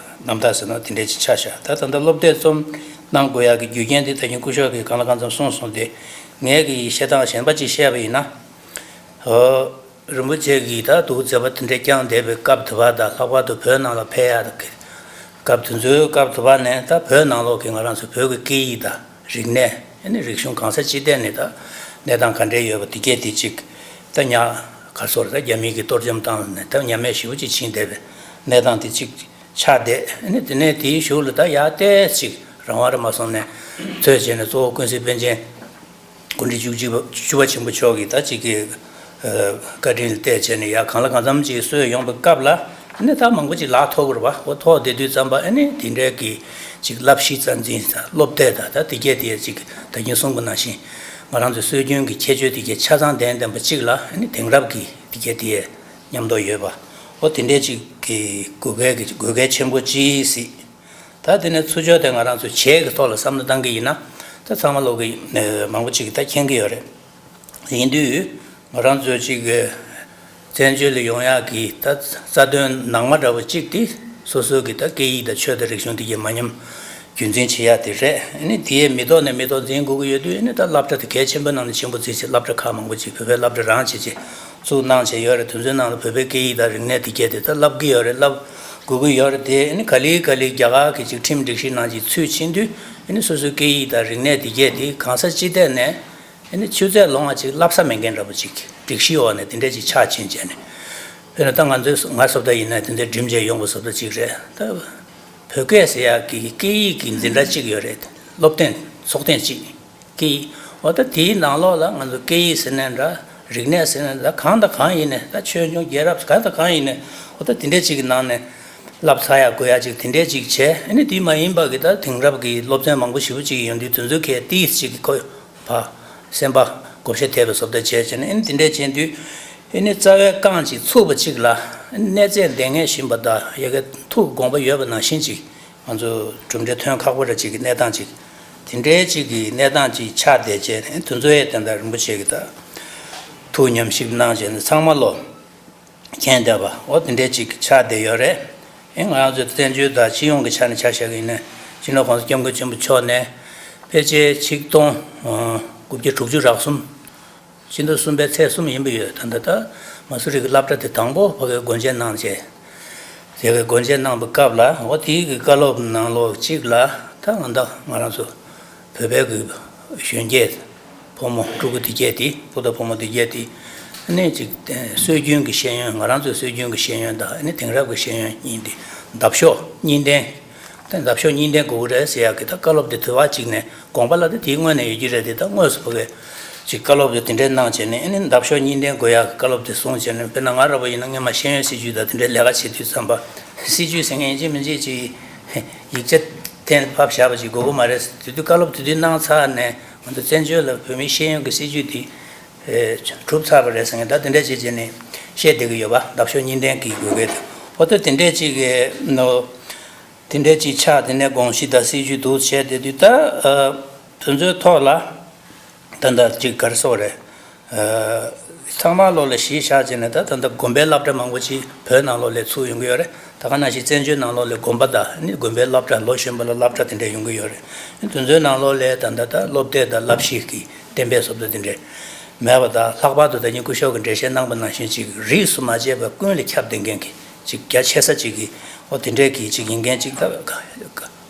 རྣམ་ཐར་ཟེར་ན་དེ་འདྲས་ཅིག་ཆགས་ཤག་ད་ད་ལྟ་སློབ་དེབ་རྩོམ་གནང་དགོས་ཡ་གི་རྒྱུ་རྐྱེན་དེ་ད་གིན་སྐུ་ཞབས་ཀྱིས་གང་ལ་གང་འཚམ་གསུངས་སོང་སྟེ་ངས་གི་བཤད་སྟངས་གཞན་པ་ཅིག་བཤད་པ་ཡིན་ན། རིན་པོ་ཆེ་གིས་ད་འདུག་མཛད་པ་དེ་འདྲ་བསྐྱངས་བསྡད་པའི་སྐབས་དེ་བར་དང་ལྷག་པར་དུ་བོད་ནང་ལ་ཕེབས་ཡག་གི་སྐབས་དེ་ཚོའི་སྐབས་དེ་བར་ནས་ད་བོད་ནང་ལོགས་ཀྱི་ང་རང་ཚོ་བོད་ཀྱི་སྐད་ཡིག་དང་རིག་གནས་ཨ་ནི་རིག་གཞུང་གང་ས་ཅི་ཐད་ནས་ད་གནས་སྟངས་ག་འདྲས་ཡོད་པ་དེ་གས་དེ་གཅིག་ད་ཉག་ག་སོར་ད་རྒྱ་མི་གིས་གཏོར་བཅོམ་བཏང་ནས་ད་ཉམས་དམས་ཞེ་པོ་ཅིག་ཕྱིན་བསྡད་པའི་གནས་སྟངས་དེ་གཅིག་ཆགས་བསྡད་ཨ་ནི་དེ་ནས་དེའི་གཞུག་ལ་ད་ཡར་ཏོག་ཙམ་ཅིག་རང་དབང་རང་དབང་སོང་ནས་ཚོད་བྱས་ནས་གཙོ་བོ་ཀུན་གཟིགས་པཎ་ཆེན། ཀུན་འདུས་བཅུ་གཅིག་པ་བཅུ་པ་ཆེན་པོ་མཆོག་གིས་ད་ཅིག་གི་བཀའ་དྲིན་ལ་བརྟེན་བྱས་ནས་ཡ་གང་ལ་གང་འཚམ་ཅིག་གསོས་ཡོང་པའི་སྐབས་ལ་ནི་ད་མང་པོ་ཅིག་ལག་ཐོགས་ཀྱི་རེད་པ། འོ་ཐོགས་བསྡད་དུས་ཙམ་པ་ཨ་ནི་དེ་འདྲའི་གི་ཅིག་བསླབ་གཞི་རྩ་འཛིན་དང་སློབ་དེབ་དང་ད་དེ་གས་དེ་ཅིག་ད་གིན་གསུངས་པ་ནང་བཞིན་ང་རང་ཚོའི་སྲོལ་རྒྱུན་གྱི་ཁྱད་ཆོས་དེ་གས་ཆ་ཚང་ལྡན་ལྡན་པ་ཅིག་ལ་ཨ་ནི་དེང་རབས་ཀྱི་དེ་གས་དེ་མཉམ་དུ་ཡོད་པ། འོ་དེ་འདྲའི་ཅིག་གི་དགོས་གལ་གི་དགོས་གལ་ཆེན་པོ་ཅིག་སྲིད། ད་དེ་ནས་ཚུར་ཕྱོགས་དེ་ང་རང་ཚོ་བྱས་ཀྱི་ཐོག་ལ་བསམ་བློ་བཏང་གི་ཡིན་ན་ད་ཚང་མ་ལོག་གི་མང་པོ་ཅིག་གིས་ད་མཁྱེན་གི་ཡོད་རེད། ཡིན་དུས་ང་རང་ཚོ་ཅིག་བཙན་བྱོལ་ལ་ཡོང་ཡག་གི་ད་རྩ་དོན་ནང་མ་འདྲ་བོ་གཅིག་དེ་སོ་སོ་གི་ད་སྐད་ཡིག་དང་ཆོས་དང་རིག་གཞུང་དེ་གའི་མ་ཉམས་རྒྱུན་འཛིན་བྱེད་ཡག་དེ་རེད། ཨ་ནི་དེའི་མི་ཐོག་ནས་མི་ཐོག་འཛིན་དགོས་ཀྱི་ཡོད་དུས་ཨ་ནི་ད་སློབ་གྲྭ་དེ་གལ་ཆེན་པོའི་ནང་ནས་ཆེན་པོ་བརྩིས་བྱས་སློབ་གྲྭ་ཁག་མང་པོ་ཅིག་བོད་པའི་སློབ་གྲྭ་རང་བྱས་བྱས་བཙུགས་གནང་བྱས་ཡོད་རེད། དེ་ཚོའི་ནང་ལ་བོད་པའི་སྐད་ཡིག་དང་རིག་གནས་དེ་གས་དེ་ད་བསླབ་ཀྱི་ཡོད་རེད། བསླབ་དགོས་ཀྱི་ཡོད་རེད། དེ་ཨ་ནི་ག་ལེ་ག་ལེ་རྒྱ་གར་གྱི་ཅིག་ཁྲིམས་སྒྲིག་གཞི་ནང་ཅིག་ཚུད་ཕྱིན་དུས་ཨ་ནི་སོ་སོའི་སྐད་ཡིག་དང་རིག་གནས་དེ་གས་དེ་གང་ས་ཅི་ཐད་ནས་ཨ་ནི་ཆུ་ཚད་ལོངས་པ་ཅིག་བསླབ་ས་མེད་མཁན་འདྲ་པོ་ཅིག་སྒྲིག་གཞིའི་འོག་ནས་དེ་འདྲ་ཅིག་ཆགས་ཕྱིན་བྱས་ནས་དཔེར་ན་ད་ང་ཚོའི་ང་བཟོ་ལྟ་ཡིན་ན་དེ་འདྲ་འགྲིམ་བྱས་ཡོང་བ་བཟོ་ལྟ་ཅིག་རེད། ད་བོད་སྐད་ཟེར་ཡག་གི་སྐད་ཡིག་གི་འཛིན་གྲྭ་གཅིག་ཡོད་རེད། སློབ་སྟོན་ཚོགས་ཐེངས་གཅིག་སྐད་ཡིག་འོ་ད་དེའི་ནང་ལོགས་ལ་ང་ཚོ་སྐད་ཡིག་ཟེར་ནའི་འདྲ། རིག་གནས་ཟེར་ནའི་འདྲ། གང་དང་གང་ཡིན་ནའི་ད་ཆོས་འབྱུང་རྒྱལ་རབས་གང་དང་གང་ཡིན་ནའི་འོ་ད་དེ་འདྲ་ཅིག་གི་ནང་ནས་བསླབ་ཚར་ཡག་དགོས་ཡག་ཅིག་དེ་འདྲ་ཅིག་བྱས། ཨ་ནི་དེ་མ་ཡིན་པ་གི་ད་དེང་རབས་ཀྱི་སློབ་ཚན་མང་པོ་ཞེ་པོ་ཅིག་ཡོང་དུས་དེ་ཚོའི་གས་ཏིས་ཅིག་གི་ཁོ་བ་སེམས་པ་བགོ་བཤའ་ཐེབས་པའི་བཟོ་ལྟ་བྱས་བྱས་ནས་ཨ་ནི་དེ་འདྲ་བྱེད་དུས་ཨ་ནི་རྩ་བའི་རྐང་ཅིག་ཚུགས་པ་ཅིག་ལ་གནས་ཚད་ལྡན་མཁན་བཞིན་པ་དང་ཡ་གི་ཐུགས་དགོངས་པ་ཡོད་པ་ནང་བཞིན་ཅིག་ང་ཚོ་གྲུབ་འབྲས་ཐོན་ཁག་པོ་ར་ཅིག་གི་གནས་སྟངས་ཅིག་དེ་འདྲའི་ཅིག་གི་གནས་སྟངས་ཅིག་ཆགས་བསྡད་བྱས་ནས་དེ་ཚོ་ཡས་དེ་འདྲ་རིན་པོ་ཆེ་གི་ད་ཐུགས་ཉམས་ཞིབ་གནང་བྱས་ནས་ཚང་མ་ལོ་མཁྱེན་བསྡད་པ་འོ་དེ་འདྲའི་ཅིག་ཆགས་བསྡད་ཡོད་རེད། ཨེ་ང་རང་ཚོའི་བཙན་བྱོལ་དང་སྤྱི་ཡོངས་ཀྱི་ཆ་ནས་ཆ་བཞག་གི་ཡིན་ན་སྤྱི་ནོར་༸གོང་ས་༸སྐྱབས་མགོན་ཆེན་པོ་མཆོག་ནས་ཕལ་ཆེར་ཆིག་སྟོང་དགུ་བརྒྱ་དྲུག་ཅུ་རེ་གསུམ། ཕྱི་ཟླ་གསུམ་པའི་ཚེས་གསུམ་ཡིན་པ་ཡོད། ད་ལྟ་ད་མ་སུ་རི་གི་སློབ་གྲྭ་དེ་དང་པོ་ཕ་གིར་སྒོ་འབྱེད་གནང་བྱས། དེ་གི་སྒོ་འབྱེད་གནང་པའི་སྐབས་ལ་འོ་དེའི་གི་བཀའ་སློབ་ནང་ལོགས་གཅིག་ལ་ད་ང་ད་ང་རང་ཚོ་བོད་པའི་གི་གཞོན་སྐྱེས་ཕོ་མོ་ཕྲུ་གུ་དེ་གྱད་དེ་ཕོ་དང་ཕོ་མོ་དེ་གྱད་དེ་ཨ་ནི་ཅིག་སྲོལ་རྒྱུན་གི་ཤེས་ཡོན་ང་རང་ཚོའི་སྲོལ་རྒྱུན་གི་ཤེས་ཡོན་དང་ཨ་ནི་དེང་རབས་གི་ཤེས་ཡོན་གཉིས་དེ་འདབ་གཤོག་གཉིས་ལྡན། ད་འདབ་གཤོག་གཉིས་ལྡན་དགོས་ཀྱི་རེད་ཟེར་ཡག་གི་ད་བཀའ་སློབ་དེ་དུས་བ་གཅིག་ནས་དགོངས་པ་ལ་ད་དེའི་སྔོན་ནས་ཡོད་ཀྱི་རེད་དེ་ད་དངོས་སུ་ཕ་གི་ཅིག་བཀའ་སློབ་དེ་དེ་འདྲའི་གནང་བྱས་ནས་ཨ་ནི་འདབ་གཤོག་གཉིས་ལྡན་དགོས་ཡག་གི་བཀའ་སློབ་དེ་གསུངས་བྱས་ནས་དཔེར་ན་ང་ར་བ་ཡིན་ན་སྔོན་མ་ཤེས་ཡོན་སྲིད་བྱུས་དང་དེ་འདྲའི་ལས་ཀ་བྱེད་དུས་ཙམ་པ་སྲིད་བྱུས་ཟེར་མཁན་ཡིན་གཅིག་མིན་གཅིག་ཅིག་ཡིག་ཆ་གཏན་ཕབ་བཞག་པ་ཅིག་དགོས་ཀྱི་མ་རེད། དེ་དུས་བཀའ་སློབ་དེ་དུས་གནང་ཚར་ནས་ང་ཚོ་བཙན་བྱོལ་ལ་བོད་མིའི་ཤེས་ཡོན་གྱི་སྲིད་བྱུས་དེ་གྲུབ་ཚར་བ་རེད་ཟེར་མཁན་ད་དེ་འདྲ་བྱས་བྱས་ནས་བཤད་བསྡད་ཀྱི་ཡོད་པ་འདབ་གཤོག་གཉིས་ལྡན་གྱི་དགོས་གལ་དེ་འོ་ད་དེ་འདྲས་ཅིག་གི་ནོ། དེ་འདྲའི་ཅིག་ཆགས་དེ་ནས་དགོངས་གཞི་དང་སྲིད་ཇུས་འདུག་བྱས་དེ་དུས་ད་དེ་ཚོའི་ཐོག་ལ་ད་ལྟ་ཅིག་ག་རེ་ཟེར་དགོས་རེད། ཚང་མ་བློ་ལ་གཞི་བཞག་བྱས་ནས་ད་ད་ལྟ་དགོན་པའི་སློབ་གྲྭ་མང་པོ་ཅིག་བོད་ནང་ལོགས་ལ་ཚུགས་ཡོང་གི་ཡོད་རེད། ད་ག་ནང་བཞིན་བཙན་བྱོལ་ནང་ལོགས་ལ་དགོན་པ་དང་ནི་དགོན་པའི་སློབ་གྲྭ། ལོ་གཞོན་པ་ལ་སློབ་གྲྭ་དེ་འདྲ་ཡོང་གི་ཡོད་རེད། དེ་ཚོའི་ནང་ལོགས་ལ་ད་ལྟ་ད་སློབ་དེབ་དང་བསླབ་གཞི་གི་གཏན་འབེབས་སོགས་དེ་འདྲ་མེད་པ་དང་། ལྷག་པར་དུ་ད་ནི་སྐུ་ཞབས་ཀྱིས་འགྲེལ་བཤད་གནང་པ་ནང་བཞིན་ཅིག་རིས་སུ་མ་ཆད་པའི་ཀུན་ལ་ཁྱབ་བསྡད་མཁན་གྱི་ཅིག་རྒྱ་ཆེ་ས་ཅིག་གི་འོ་དེ་འདྲའི་གི་ཅིག་ཡིན་མཁན་ཅིག་ད་ག་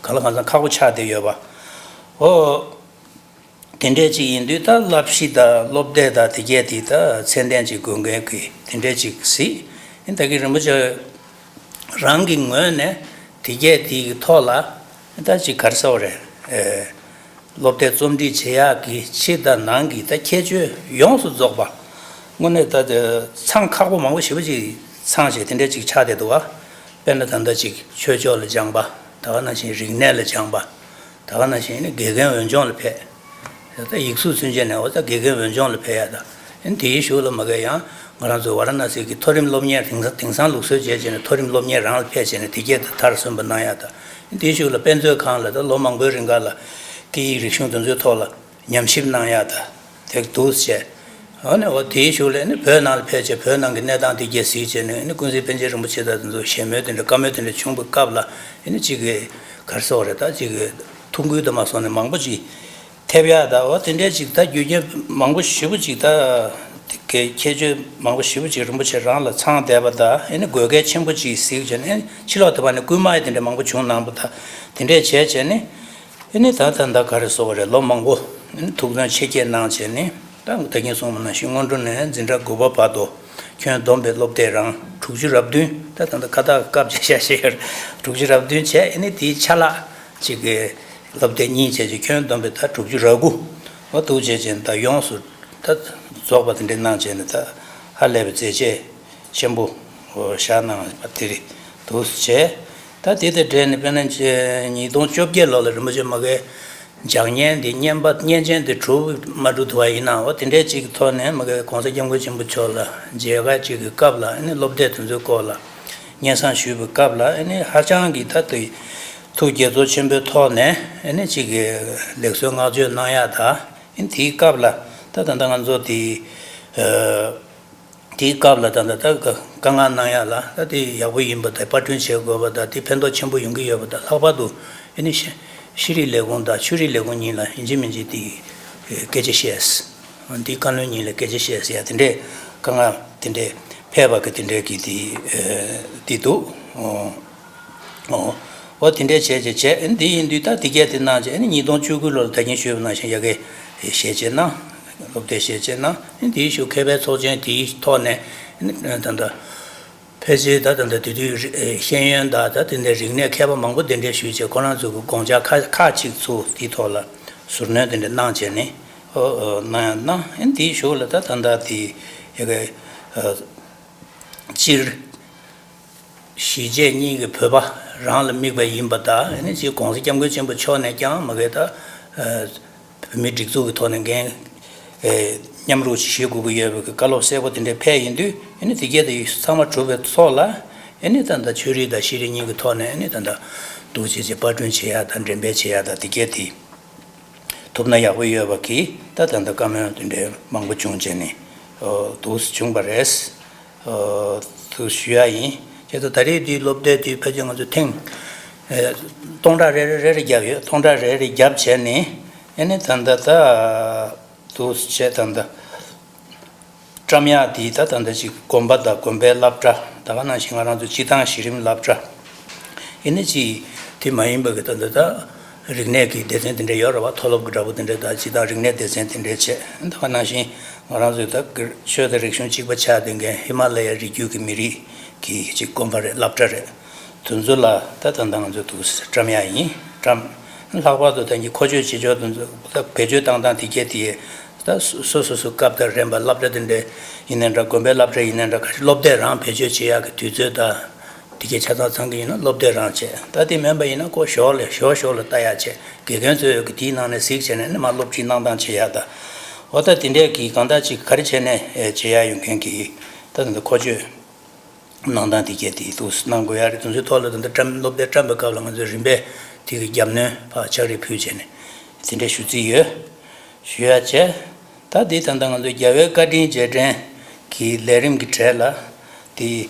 ག་ལ་གང་འཚམ་ཁག་པོ་ཆགས་བསྡད་ཡོད་པ། འོ། དེ་འདྲས་ཅིག་ཡིན་དུས་ད་བསླབ་གཞི་དང་སློབ་དེབ་དང་དེ་གས་དེ་ད་ཚད་ལྡན་ཅིག་དགོས་མཁན་གྱི་དེ་འདྲས་ཅིག་གཟིགས། ཨེ་ད་གི་རིན་པོ་ཆེ་རང་གི་ངོས་ནས་དེ་གས་དེ་གི་ཐོག་ལ་ད་ཅིག་ག་རེ་ཟེར་དགོས་རེད། ཨེ། སློབ་དེབ་རྩོམ་སྒྲིག་བྱེད་ཡག་གི་ཕྱི་དང་ནང་གི་ད་ཁྱད་ཆོས་ཡོངས་སུ་རྫོགས་པ། དངོས་གནས་ད་ཚང་ཁག་པོ་མང་པོ་ཞེ་པོ་ཅིག་ཚང་བྱས་དེ་འདྲས་ཅིག་ཆགས་བསྡད་འདུག་བ། དཔེར་ན་ད་ལྟ་ཅིག་ཆོས་ཕྱོགས་ལ་སྦྱངས་པ། ད་ག་ནང་བཞིན་རིག་གནས་ལ་སྦྱངས་པ། ད་ག་ནང་བཞིན་ནི་དགེ་རྒན་འོས་སྦྱོང་ལ་ཕེབས། ད་ཡིག་གཟུགས་ཚུན་ཆད་ནས་འོ་ད་དགེ་རྒན་འོས་སྦྱོང་ལ་ཕེབས་ཡ་ད། ཨེ་དེའི་གཞུག་ལ་མ་གི་ཡང་ང་རང་ཚོ་ཝཱ་ར་ཎ་སི་གི་མཐོ་རིམ་སློབ་གཉེར་དེང་སང་དེང་སང་ལུགས་སྲོལ་བྱས་བྱས་ནས་མཐོ་རིམ་སློབ་གཉེར་རང་ལ་ཕེབས་བྱས་ནས་དེ་གས་ད་མཐར་སོན་པ་གནང་ཡ་ད། ཨེ་དེའི་གཞུག་ལ་དཔེ་མཛོད་ཁང་ལ་ད་ལོ་མང་པོའི་རིང་ག་ལ་སྐད་ཡིག་རིག་གཞུང་དེ་ཚོའི་ཐོག་ལ་ཉམས་ཞིབ་གནང་ཡ་ད། དེ་འདུག་བྱས། འོ་ནས་འོ་དེའི་གཞུག་ལ་ནི་བོད་ནང་ལ་ཕེབས་བྱས་བོད་ནང་གི་གནས་སྟངས་དེ་གས་གཟིགས་བྱས་ནས་ནི་ཀུན་གཟིགས་པཎ་ཆེན་རིན་པོ་ཆེ་དང་དེ་ཚོ་ཞལ་མོལ་དེ་འདྲ་བཀའ་མོལ་དེ་འདྲ་བྱུང་བའི་སྐབས་ལ་ཨེ་ནི་གཅིག་གི་ག་རེ་ཟེར་དགོས་རེད། ད་གཅིག་གི་ཐུགས་འགུལ་དུ་མ་སོང་ནས་མང་པོ་ཅིག་ཐེབས་ཡག་ད། འོ་དེ་འདྲས་ཅིག་ད་རྒྱུ་རྐྱེན་མང་པོ་ཞེ་པོ་ཅིག་ད་གི་ཁྱད་ཆོས་མང་པོ་ཞེ་པོ་ཅིག་རིན་པོ་ཆེ་རང་ལ་ཚང་བསྡད་པ་ད། ཨེ་ནི་དགོས་གལ་ཆེན་པོ་ཅིག་གཟིགས་བྱས་ནས་ཕྱི་ལོགས་དེ་བ་ནས་སྐུལ་མ་ཡི་དེ་འདྲ་མང་པོ་བྱུང་གནང་པ་ད། དེ་འདྲས་བྱས་བྱས་ནས། ཨེ་ནི་ད་ད་ད་ག་རེ་ཟེར་དགོས་རེད། ལོ་མང་པོ་ཨེ་ནི་ཐུགས་བརྩོན་ཆེ་བསྐྱེད་གནང་བྱས་ནས་ད་ད་གིན་གསུངས་པ་ནང་བཞིན་སྔོན་འགྲོ་ནས་འཛིན་གྲྭ་དགུ་པ་བར་དུ་ཁྱོན་བསྡོམས་པའི་སློབ་དེབ་རང་དྲུག་ཅུ་རེ་བདུན། ད་ད་ད་ཁ་བཏགས་བཀབ་བྱས་བཞག་བཞག་ཡོད་རེད། དྲུག་ཅུ་རེ་བདུན་བྱས། ཨེ་ནི་དེའི་ཆ་ལག་ཅིག་གི་སློབ་དེབ་གཉིས་བྱས་བྱས་ཁྱོན་བསྡོམས་པའི་ད་དྲུག་ཅུ་རེ་དགུ། འོ་འདུག་བྱས་བྱས་ད་ཡོངས་སུ་ད་རྫོགས་པ་དེ་འདྲ་གནང་བྱས་ནས་ད་ཧ་ལས་པའི་མཛད་རྗེས་ཆེན་པོ་བཞག་གནང་བ་དེ་རེད་འདུག་བྱས། ད་དེ་དང་འབྲེལ་ནས་དཔེར་ན་ཆེ་ཉིས་སྟོང་བཅོ་བརྒྱད་ལོ་ལ་རིན་པོ་ཆེ་མ་གིའི་ལྗགས་བརྙན་འདི་བརྙན་པ་བརྙན་ཆེན་འདི་གྲུབ་མ་གྲུབ་དུ་བ་ཡིན་ནའང་འོ་དེ་འདྲའི་ཅིག་གི་ཐོག་ནས་མ་གིའི་གོང་ས་སྐྱབས་མགོན་ཆེན་པོ་མཆོག་ལ་མཇལ་ཁ་ཅིག་གི་སྐབས་ལ་ཨ་ནི་སློབ་དེབ་དེ་ཚོའི་སྐོར་ལ་སྙན་སེང་ཞུས་པའི་སྐབས་ལ་ཨ་ནི་ཧ་ཅང་གི་ད་དེ་ཐུགས་དགྱེས་ཚོར་ཆེན་པོའི་ཐོག་ནས་ཨ་ནི་ཅིག་གི་ལེགས་གསོལ་བསྔགས་བརྗོད་གནང་ཡག་དང་། ཨ་ནི་དེའི་སྐབས་ལ་ད་ད་ལྟ་ང་ཚོ་དེ། དེའི་སྐབས་ལ་ད་ལྟ་ད་བཀའ་མངགས་གནང་ཡག་ལ་ད་དེ་ཡག་པོ་ཡིན་པ་དང་པར་སྐྲུན་བྱེད་དགོས་པ་དང་དེ་ཕན་ཐོགས་ཆེན་པོ་ཡོང་གི་ཡོད་པ་དང་། ལྷག་པར་དུ་ཨ་ནི་ཤེས་ཤེས་རིག་ལས་ཁུངས་དང་ཆོས་རིག་ལས་ཁུངས་གཉིས་ལ་ཡིན་གཅིག་མིན་གཅིག་དེ་སྐད་ཆ་བཤད། དེ་བཀའ་བློན་གཉིས་ལ་སྐད་ཆ་བཤད་ཟེར་ཡ་དེ་འདྲས་བཀའ་མངགས་དེ་འདྲས་ཕེབས་པ་གི་དེ་འདྲས་ཀྱི་དེ་དེ་འདུག་འོ། འོ་དེ་འདྲས་བྱས་བྱས་བྱས། འདི་ཡིན་དུས་ད་དེ་གས་དེ་གནང་བྱས་ནི་ཉིས་སྟོང་བཅུ་དགུ་ལོར་ད་གིན་ཞུས་པ་ནང་བཞིན་ཡ་གི་ཞལ་ཕྱེ་གནང་། སློབ་དེབ་ཞལ་ཕྱེ་གནང་། དེའི་ཤུགས་མཁས་པའི་ཚོགས་ཆེན་དེའི་ཐོག་ནས་ད་ལྟ་ཕལ་ཆེར་ད་ད་ལྟ་དེ་དུས་ཤེས་ཡོན་དང་ད་དེ་འདྲའི་རིག་གནས་མཁས་པ་མང་པོ་དེ་འདྲས་ཞུས་བྱས་ཁོ་རང་ཚོ་གི་དགོངས་འཆར་ཁག་ཁག་ཅིག་ཚུར་དེའི་ཐོག་ལ་ཟུར་སྣོན་དེ་འདྲ་གནང་བྱས་ནས་ཨོ་ཨོ་གནང་ཡང་གནང་། དེའི་ཤུགས་ལ་ད་ད་ལྟ་དེ་ཡ་གི་སྤྱིར། གཞིས་བྱེས་གཉིས་ཀྱི་བོད་པ་རང་ལ་དམིགས་པ་ཡིན་པ་དང་། ཨ་ནི་ཅིག་གོང་ས་སྐྱབས་མགོན་ཆེན་པོ་མཆོག་ནས་ཀྱང་མ་གི་ད་བོད་མིའི་སྒྲིག་འཛུགས་ཀྱི་ཐོག་ནས་འགན་མཉམ་རུབ་བཞེས་དགོས་ཀྱི་ཡོད་པའི་བཀའ་སློབ་གསལ་པོ་དེ་འདྲ་ཕེབས་ཡིན་དུས། ཨ་ནི་དེ་གས་དེ་ཚང་མ་གྲུབ་པའི་ཐོག་ལ་ཨ་ནི་ད་ལྟ་ཆོས་རིག་དང་ཤེས་རིག་གཉིས་ཀྱི་ཐོག་ནས་ཨ་ནི་ད་ལྟ་འདུག་བྱས་བྱས་པར་སྐྲུན་བྱེད་ཡག་དང་འགྲེམས་སྤེལ་བྱེད་ཡག་དང་དེ་གས་དེ། ཐུབ་ན་ཡག་པོ་ཡོད་པ་གི་ད་ད་ལྟ་བཀའ་མོལ་དེ་འདྲའི་མང་པོ་བྱུང་བྱས་ནས་འདུག་བྱུང་བ་རེད། འདུག་ཞུ་ཡ་ཡིན། བྱས་ཙང་ད་རེས་འདིའི་སློབ་དེབ་འདི་ཕལ་ཆེར་ང་ཚོས་ཐེངས་སྟོང་ཕྲག་རེ་རེ་རེ་རེ་བརྒྱབ་ཡོད། སྟོང་ཕྲག་རེ་རེ་བརྒྱབ་བྱས་ནས་ཨ་ནི་ད་ལྟ་ད་འདུག་བྱས་ད་ལྟ། བཀྲམ་ཡག་དེ་ད་ད་ལྟ་ཅིག་དགོན་པ་དང་དགོན་པའི་སློབ་གྲྭ། ད་ག་ནང་བཞིན་ང་རང་ཚོ་སྤྱི་བཏང་གཞི་རིམ་སློབ་གྲྭ། ཨེ་ནི་ཅིག་དེ་མ་ཡིན་པ་གི་ད་ད་ད་རིག་གནས་ཀྱི་སྡེ་ཚན་དེ་འདྲ་ཡོད་རེད་བ། མཐོ་སློབ་ཀྱི་འདྲ་པོ་དེ་འདྲ་དང་སྤྱི་བཏང་རིག་གནས་སྡེ་ཚན་དེ་འདྲ་བྱས། ད་ག་ནང་བཞིན་ང་རང་ཚོའི་ད་ཆོས་དང་རིག་གཞུང་གཅིག་པ་ཆགས་བསྡད་མཁན་ཧི་མ་ལ་ཡའི་རི་རྒྱུད་ཀྱི་མི་རིགས་ཀྱི་ཅིག་དགོན་པ་རེད། སློབ་གྲྭ་རེད། དེ་ཚོ་ལ་ད་ད་ལྟ་ང་ཚོ་འདུག་བཀྲམ་ཡག་ཡིན། བཀྲམ། ལྷག་པར་དུ་ད་གིན་མཁོ་སྤྲོད་བྱེད་ཕྱོགས་དེ་ཚོ་ད་བེད་སྤྱོད་བཏང་སྟངས་དེ་གས་དེ་ད་སོ་སོ་སོ་སྐབས་དང་རན་པ། སློབ་གྲྭ་དེ་འདྲ་ཡིན་ནའི་འདྲ། དགོན་པའི་སློབ་གྲྭ་ཡིན་ནའི་འདྲ། ག་རེ་སློབ་དེབ་རང་བེད་སྤྱོད་བྱེད་ཡག་གི་དུས་ཚོད་དང་དེ་གས་ཆ་ཚང་ཚང་གི་ཡིན་ན་སློབ་དེབ་རང་བྱས། ད་དེ་མིན་པ་ཡིན་ན་ཁོ་ཞོར་ལ་ཞོར་ཞོར་ལ་ལྟ་ཡག་བྱས། དགེ་རྒན་ཚོས་གི་དེའི་ནང་ནས་གཟིགས་བྱས་ནས་ནི་མར་སློབ་ཁྲིད་གནང་སྟངས་བྱེད་ཡག་ད། འོ་ད་དེ་འདྲས་ཀྱི་གང་ལྟར་ཅིག་ག་རེ་བྱས་ནས་བྱེད་ཡག་ཡོད་མཁན་གྱི་ད་དེ་འདྲ་མཁོ་སྤྲོད། གནང་སྟངས་དེ་གས་དེ་འདུག་གནང་དགོས་ཡ་རེད། དེ་ཚོའི་ཐོག་ལ་ད་ལྟ་བཀྲམ། སློབ་དེབ་བཀྲམ་པའི་སྐབས་ལ་ང་ཚོས་རིམ་པས་དེ་གི་རྒྱབ་སྣོན་ཕར་ཕྱག་བྲིས་ཕུལ་བྱས་ནས་དེ་འདྲ་ཞུ་རྩིས་ཡོད། ཞུ་ཡ་བྱས། ད་དེ་ད་ལྟ་ང་ཚོའི་རྒྱལ་བའི་བཀའ་དྲིན་རྗེས་དྲན་གྱི་ལས་རིམ་གྱི་གྲས་ལ་དེ་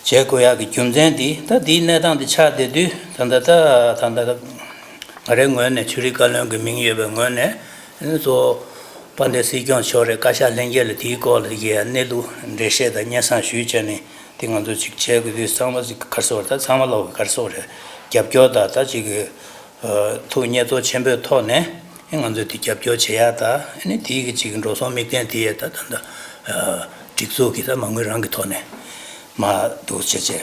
བྱེད་དགོས་ཡག་གི་རྒྱུ་མཚན་འདི་ད་འདིའི་གནས་སྟངས་འདི་ཆགས་བསྡད་དུས། ད་ལྟ་ད་ད་ལྟ་ང་རའི་ངོས་ནས་ཆོས་རིག་བཀའ་བློན་གྱི་མིང་ཡོད་པའི་ངོས་ནས་ཨ་ནི་གཙོ་བོ་དཔལ་ལྡན་སྲིད་སྐྱོང་མཆོག་རེད། བཀའ་ཤག་ལྷན་རྒྱས་ལ་དེའི་སྐོར་ལ་ཡ་གནས་ལུགས་འགྲེལ་བཤད་དང་སྙན་སེང་ཞུས་བྱས་ནས་དེ་ང་ཚོ་ཅིག་བྱེད་དགོས་དུས། ཚང་མ་ཅིག་ག་རེ་ཟེར་དགོས་རེད། ད་ཚང་མ་ལོག་གི་ག་རེ་ཟེར་དགོས་རེད། རྒྱབ་སྐྱོར་དང་ད་ཅིག་གི་ཐུགས་མཉེས་ཚོར་ཆེན་པོའི་ཐོག་ནས་ང་ཚོས་དེ་རྒྱབ་སྐྱོར་བྱེད་ཡག་དང་། ཨ་ནི་དེའི་གི་ཅིག་འགྲོ་སོང་དམིགས་བརྟེན་དེ་ཡས་ད་ད་ད་སྒྲིག་འཛུགས་ཀྱི་ད་མ་དངུལ་རང་གི་ཐོག་ནས་མར་འདུག་བྱས་བྱས་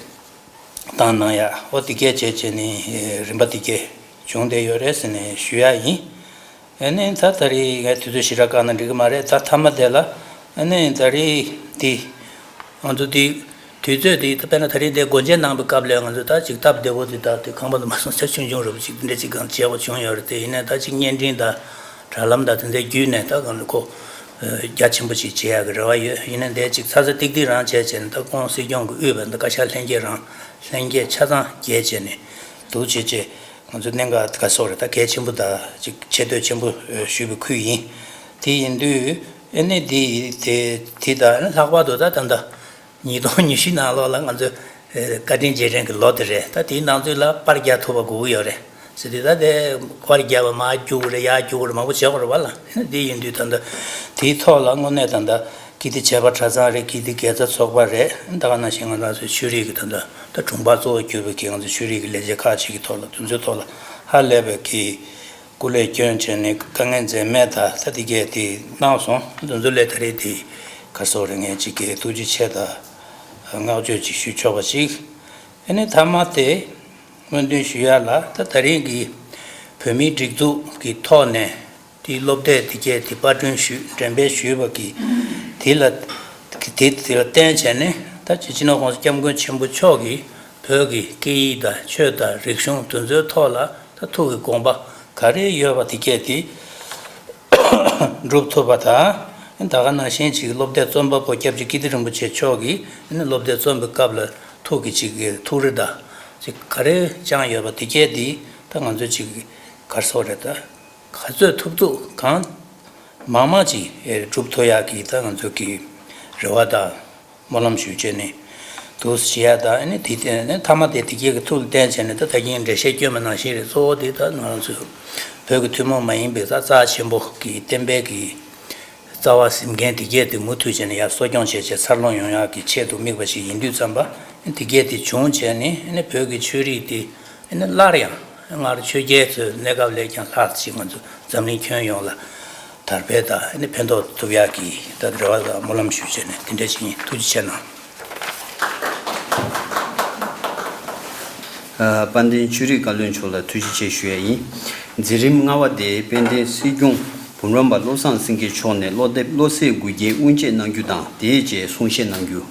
བཏང་གནང་ཡག། འོ་དེ་གས་བྱས་བྱས་ནས་རིམ་པ་དེ་གས་བྱུང་བསྡད་ཡོད་རེད་ཟེར་ནས་ཞུ་ཡག་ཡིན། ཨ་ནི་ད་ད་རེས་ངས་དུས་ཚོད་ཞེ་དྲག་བཀག་ན་འགྲིག་གི་མ་རེད། ད་མཐའ་མ་དེ་ལ་ཨ་ནི་ད་རེས་དེ་ང་ཚོ་དེ་དུས་ཚོད་དེ་ད་དཔེར་ན་ད་རེས་དེ་སྒོ་འབྱེད་གནང་བའི་སྐབས་ལ་ང་ཚོ་ད་ཅིག་སྟབས་བདེ་བོ་དེ་ད་དེ་ཁང་པ་དུ་མ་སོང་ཚེ་ཆུང་ཆུང་རུ་ཅིག་དེ་འདྲ་ཅིག་གང་བྱས་པ་བྱུང་ཡོད་རེད། དེ་ཡིན་ནའི་ད་ཅིག་བརྙན་འཕྲིན་དང་དྲ་ལམ་དང་དེ་ཚོའི་བརྒྱུད་ནས་ད་གང་ལ་ཁོ་རྒྱ་ཆེན་པོ་ཅིག་བྱེད་ཡག་གི་རེ་བ་ཡོད། ཡིན་ནའི་དེ་ཅིག་ཚ་ཚ་ཏིག་ཏིག་རང་བྱས་བྱས་ནས་ད་ཁོང་སྲིད་སྐྱོང་གི་དབུས་པ་འདི་བཀའ་ཤག་ལྷན་རྒྱས་རང་ལྷན་རྒྱས་ཆ་ཚང་རྒྱལ་བྱས་ནས་འདུག་བྱས་བྱས། ང་ཚོ་གནད་འགག་ག་སོགས་རེད། ད་གལ་ཆེན་པོ་དང་ཅིག་ཆེ་བསྟོད་ཆེན་པོ་ཞུས་པའི་ཁུལ་ཡིན། དེ་ཡིན་དུས་ཨ་ནི་དེ་དེ་དེ་དང་ལྷག་པར་དུ་ད་ད་ལྟ་ཉིས་སྟོང་ཉི་ཤུ་ནང་ལོགས་ལ་ང་ཚོ་བཀའ་དྲིན་རྗེས་དྲན་གྱི་ལོ་དེ་རེད། ད་དེའི་ནང་ཚུད་ལ་པར་རྒྱག་ཐུབ་པ་དགོས་ཀྱི་ཡོད་རེད་ཟེར་དུས། ད་དེ་པར་རྒྱག་པ་མར་རྒྱུག་རེད། ཡར་རྒྱུག་རེད། མང་པོ་བྱེད་དགོས་རེད་བ་ལ། དེ་ཡིན་དུས་ད་ལྟ་དེའི་ཐོག་ལ་དངོས་གནས་ད་ལྟ་ཀིརྟི་བྱེས་པ་གྲྭ་ཚང་རེད། ཀིརྟི་དགེ་རྩ་ཚོགས་པ་རེད། ད་ག་ནང་བཞིན་ང་རང་ཚོའི་ཆོས་རིག་གི་ད་ལྟ་ད་དྲུང་འཕར་གཙོ་བོ་གྱུར་པའི་གི་ང་ཚོའི་ཆོས་རིག་གི་ལས་བྱེད་ཁག་ཅིག་གི་ཐོག་ལ་དེ་ཚོའི་ཐོག་ལ་ཧ་ལས་པའི་གི་སྐུ་ལས་བསྐྱོན་བྱས་ནས་དཀའ་ངལ་འཛེམས་མེད་ད་ད་དེ་གས་དེ་གནང་སོང་། དེ་ཚོ་ལས་ད་རེས་དེ་ག་སོགས་རེ་ངས་ཅིག་གི་ཐུགས་རྗེ་ཆེ་ད་བསྔགས་བརྗོད་ཅིག་ཞུ་ཆོག་པ་ཅིག་ཨ་ནི་མཐའ་མ་དེ་སྨོན་འདུན་ཞུ་ཡ་ལ། ད་ད་རིང་གི་བོད་མིའི་སྒྲིག་འཛུགས་ཀྱི་ཐོག་ནས་དེའི་སློབ་དེབ་དེ་གས་དེ་པར་སྐྲུན་ཞུས། འགྲེམས་སྤེལ་ཞུས་པ་གི་དེ་ལ་དེ་དེ་ལ་བརྟེན་བྱས་ནས་ད་སྤྱི་ནོར་༸གོང་ས་༸སྐྱབས་མགོན་ཆེན་པོ་མཆོག་གིས་བོད་ཀྱི་སྐད་ཡིག་དང་ཆོས་དང་རིག་གཞུང་དེ་ཚོའི་ཐོག་ལ་ད་ཐུགས་ཀྱི་དགོངས་པ་ག་རེ་ཡོད་པ་དེ་གས་དེ་འགྲུབ་ཐུབ་པ་དང་། ད་ག་ནང་བཞིན་ཅིག་སློབ་དེབ་རྩོམ་པ་པོ་སྐྱབས་རྗེ་ཀིརྟི་རིན་པོ་ཆེ་མཆོག་གིས་སློབ་དེབ་རྩོམ་པའི་སྐབས་ལ་ཐུགས་ཀྱི་ཅིག་གི་ཐུགས་རེ་དང་ཅིག་ག་རེ་བཅངས་ཡོད་པ་དེ་གས་དེ་ད་ང་ཚོ་ཅིག་ག་རེ་ཟེར་དགོས་རེད། ད་ག་ཚོད་ཐུབ་ཐུབ་གང་མང་མང་ཅིག་སྒྲུབ་ཐུབ་ཡག་གི་ད་ང་ཚོ་གི་རེ་བ་དང་སྨོན་ལམ་ཞུ་བྱས་ནས་འདུག་སེ་བྱེད་ཡ་དང་། ཨ་ནི་དེ་ཨ་ནི་མཐའ་མ་དེ་དེ་གས་ཀྱི་ཐུགས་ལ་བརྟེན་བྱས་ནས་ད་ད་གིན་འགྲེལ་བཤད་སྐྱོན་པ་ནང་བཞིན་རེད། གཙོ་བོ་དེ་ད་ང་རང་ཚོ་བོད་ཀྱི་ཐུན་མོང་མ་ཡིན་པའི་ད་རྩ་ཆེན་པོ་གི་བསྟན་པའི་གི་རྩ་བ་ཟིན་མཁན་དེ་གས་དེ་མུ་མཐུད་བྱས་ནས་ཡར་གསོ་སྐྱོང་བྱས་བྱས་འཚར་ལོངས་ཡོང་ཡག་གི་ཆེད་དུ་དམིགས་པ་ཞིག་ཡིན་དུས་ཙམ་པ། དེ་གས་དེ་བྱུང་བྱས་ནས་ཨ་ནི་བོད་ཀྱི་ཆོས་རིག་དེ་ཨ་ནི་སླར་ཡང་སྔར་ཆོས་རྒྱལ་ཚོའི་གནས་སྐབས་ལས་ཀྱང་ལྷག་ཅིག་ང་ཚོ་འཛམ་གླིང་ཁྱོན་ཡོངས་ལ་དར་སྤེལ་དང་ཨ་ནི་ཕན་ཐོགས་ཐུབ་ཡག་གི་ད་རེ་བ་དང་སྨོན་ལམ་ཞུ་བྱས་ནས་དེ་འདྲ་ཞིག་ཡིན། ཐུགས་རྗེ་ཆེ་གནང་། ཨ། དཔལ་ལྡན་ཆོས་རིག་བཀའ་བློན་མཆོག་ལ་ཐུགས་རྗེ་ཆེ་ཞུ་ཡ་ཡིན། མཛད་རིམ་ལྔ་པ་དེ་དཔལ་ལྡན་སྲིད་སྐྱོང་འབུམ་རམས་པ་བློ་བཟང་སེང་གེ་མཆོག་ནས་བློ་དེབ་བློ་གསལ་དགུ་བརྒྱའི་དབུ་འབྱེད་གནང་རྒྱུ་དང་། དེའི་རྗེས་གསུང་བཤད་གནང་རྒྱུ།